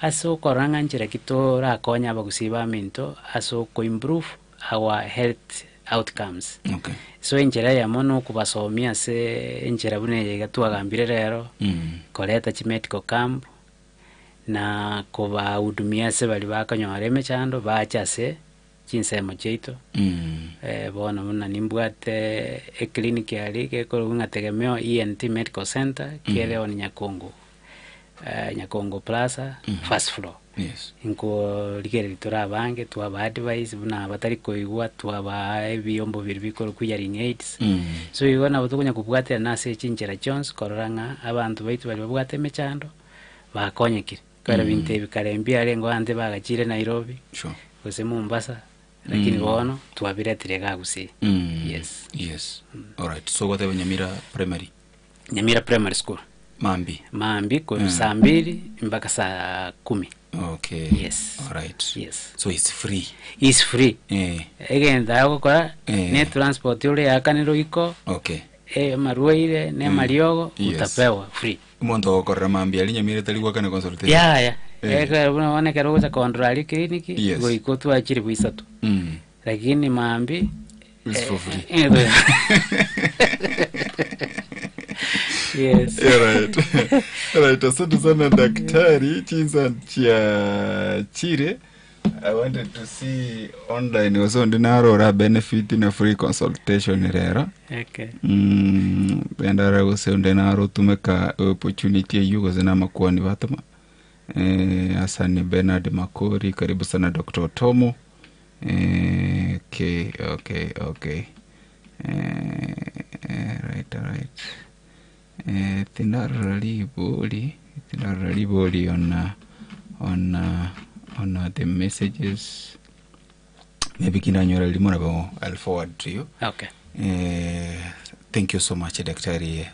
ase okorora ng'a nchera ki torakonya abagusii baminto ase okoimprove our health outcomes. So enchera eyemo na okobasomia ase enchera buna eye iga twagambire rero, koreta chimedical camp na kobahudumia ase baria bakonyora emechando bache ase chinsemo chiaito. Bono buna nimbwate eclinic aria gekorwa ng'a Tegemeo ENT Medical Center kere on Nyakongo, Nyakongo Plaza first floor. Nkorigereria tore abange twaba advise buna abatari koigwa twabaa ebiombo biria bikorokwa hearing aids. So igo nabo tokonya kobwaterana ase chinchera chionsi korora ng'a abanto baito baria babwate emechando bakonyekire. Ekero ebinto ebi kare mbiarenge abande bagachire Nairobi gose Mombasa lakini bono twabiretire igaa Gusii. Yes. Yes. Alright. So gwateba Nyamira Primary. Nyamira Primary School. Mambi. Mambi korwa saa mbili mpaka saa kumi. Yes. Alright. Yes. So it's free. It's free. Egento agokora ne transport ore yakanire iko amarwaire ne amariogo utapewa free. Omonto ogokorera mambia aria Nyamira tari goakana consultation. Yaya. Ekero buna bono ekero ogocha kondora aria clinic goika otware chiribu isato. Lakini mambi It's for free. Yes. Alright. Alright, asante sana daktari. Chinsa chia chire. I wanted to see online gose onde narora benefit na free consultation rero. Bendara gose onde narotumeka opportunity eywo gose na amakwani batoma. Hassan Bernard Makori, karibu sana Dr. Otomo. Okay. Right. Tindarora ribori, tindarora ribori on Bono the messages maybe kinanyora rimo nabo I'll forward to you. Okay. Thank you so much daktari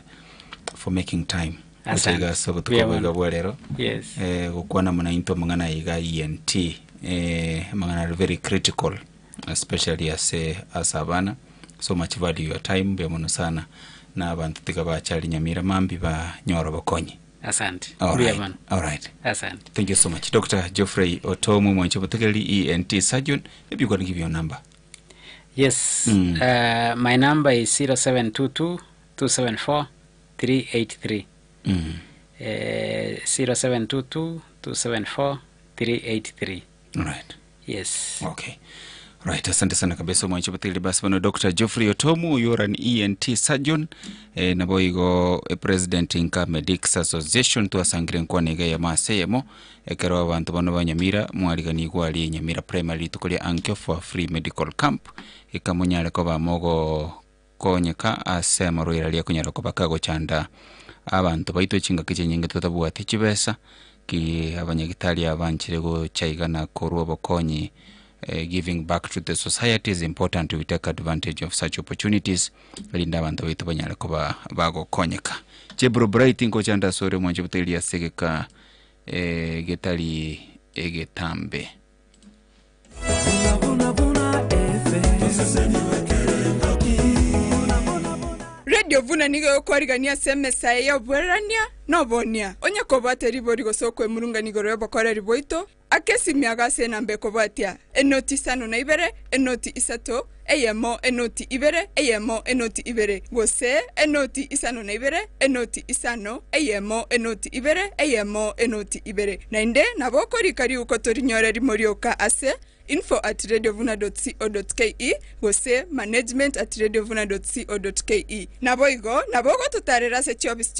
for making time. Asante. Gocha iga ase obotuko Mbuya bwa iga mono. bwa rero. Yes. Gokwana muna into amang'ana iga ENT amang'ana are very critical especially ase ase abana so much value your time mbuya mono sana na abanto tiga bachari Nyamira mambi banyore obokonyi. Asante. All Mbuya right. mono. All right. Asante. Thank you so much. Dr. Geoffrey Otomu mwanche obotegereri ENT surgeon. Maybe you can give your number. Yes. My number is 0722 274 383. 0722 274 383. Right. Yes. Okay. Right, asante sana kabisa mwanche obotegereri basi bono Dr. Geoffrey Otomu you're an ENT surgeon nabo igo president nka Medics Association twasangire nkwana iga ya mase yemo ekero abanto bono ba Nyamira mwariganigwa aria Nyamira Primary rituko ria ankio for free medical camp ikamonyare koba mogo konyeka ase amarwaire aria akonyara koba kagochanda abanto baito chingaki chinyinge totabwati chibesa ki abanyagitari abanchire gocha iga na korwa obokonyi giving back to the society is important we take advantage of such opportunities erinde abanto baito banyare koba bagokonyeka. Jebro Bright ngochanda ase ore omwanche botegeria ase egeka getari egetambe. Radio Vuna nigo egokwarigania ase emesa eye y'oboererania na obonia. Onye kobwate ribori gose okwemurungania igoro y'obokoreri bwaito, aka esimi iga ase enamba ekobwatia, enoti isano na ibere, enoti isato, eyemo, enoti ibere, eyemo, enoti ibere, gose enoti isano na ibere, enoti isano, eyemo, enoti ibere, eyemo, enoti ibere. Naende nabo okorika riuko torinyore rimo rioka ase info at radiovuna dot co dot ke gose management at radiovuna dot co dot ke. Naboigo nabo ogototarera ase chiofisi chia.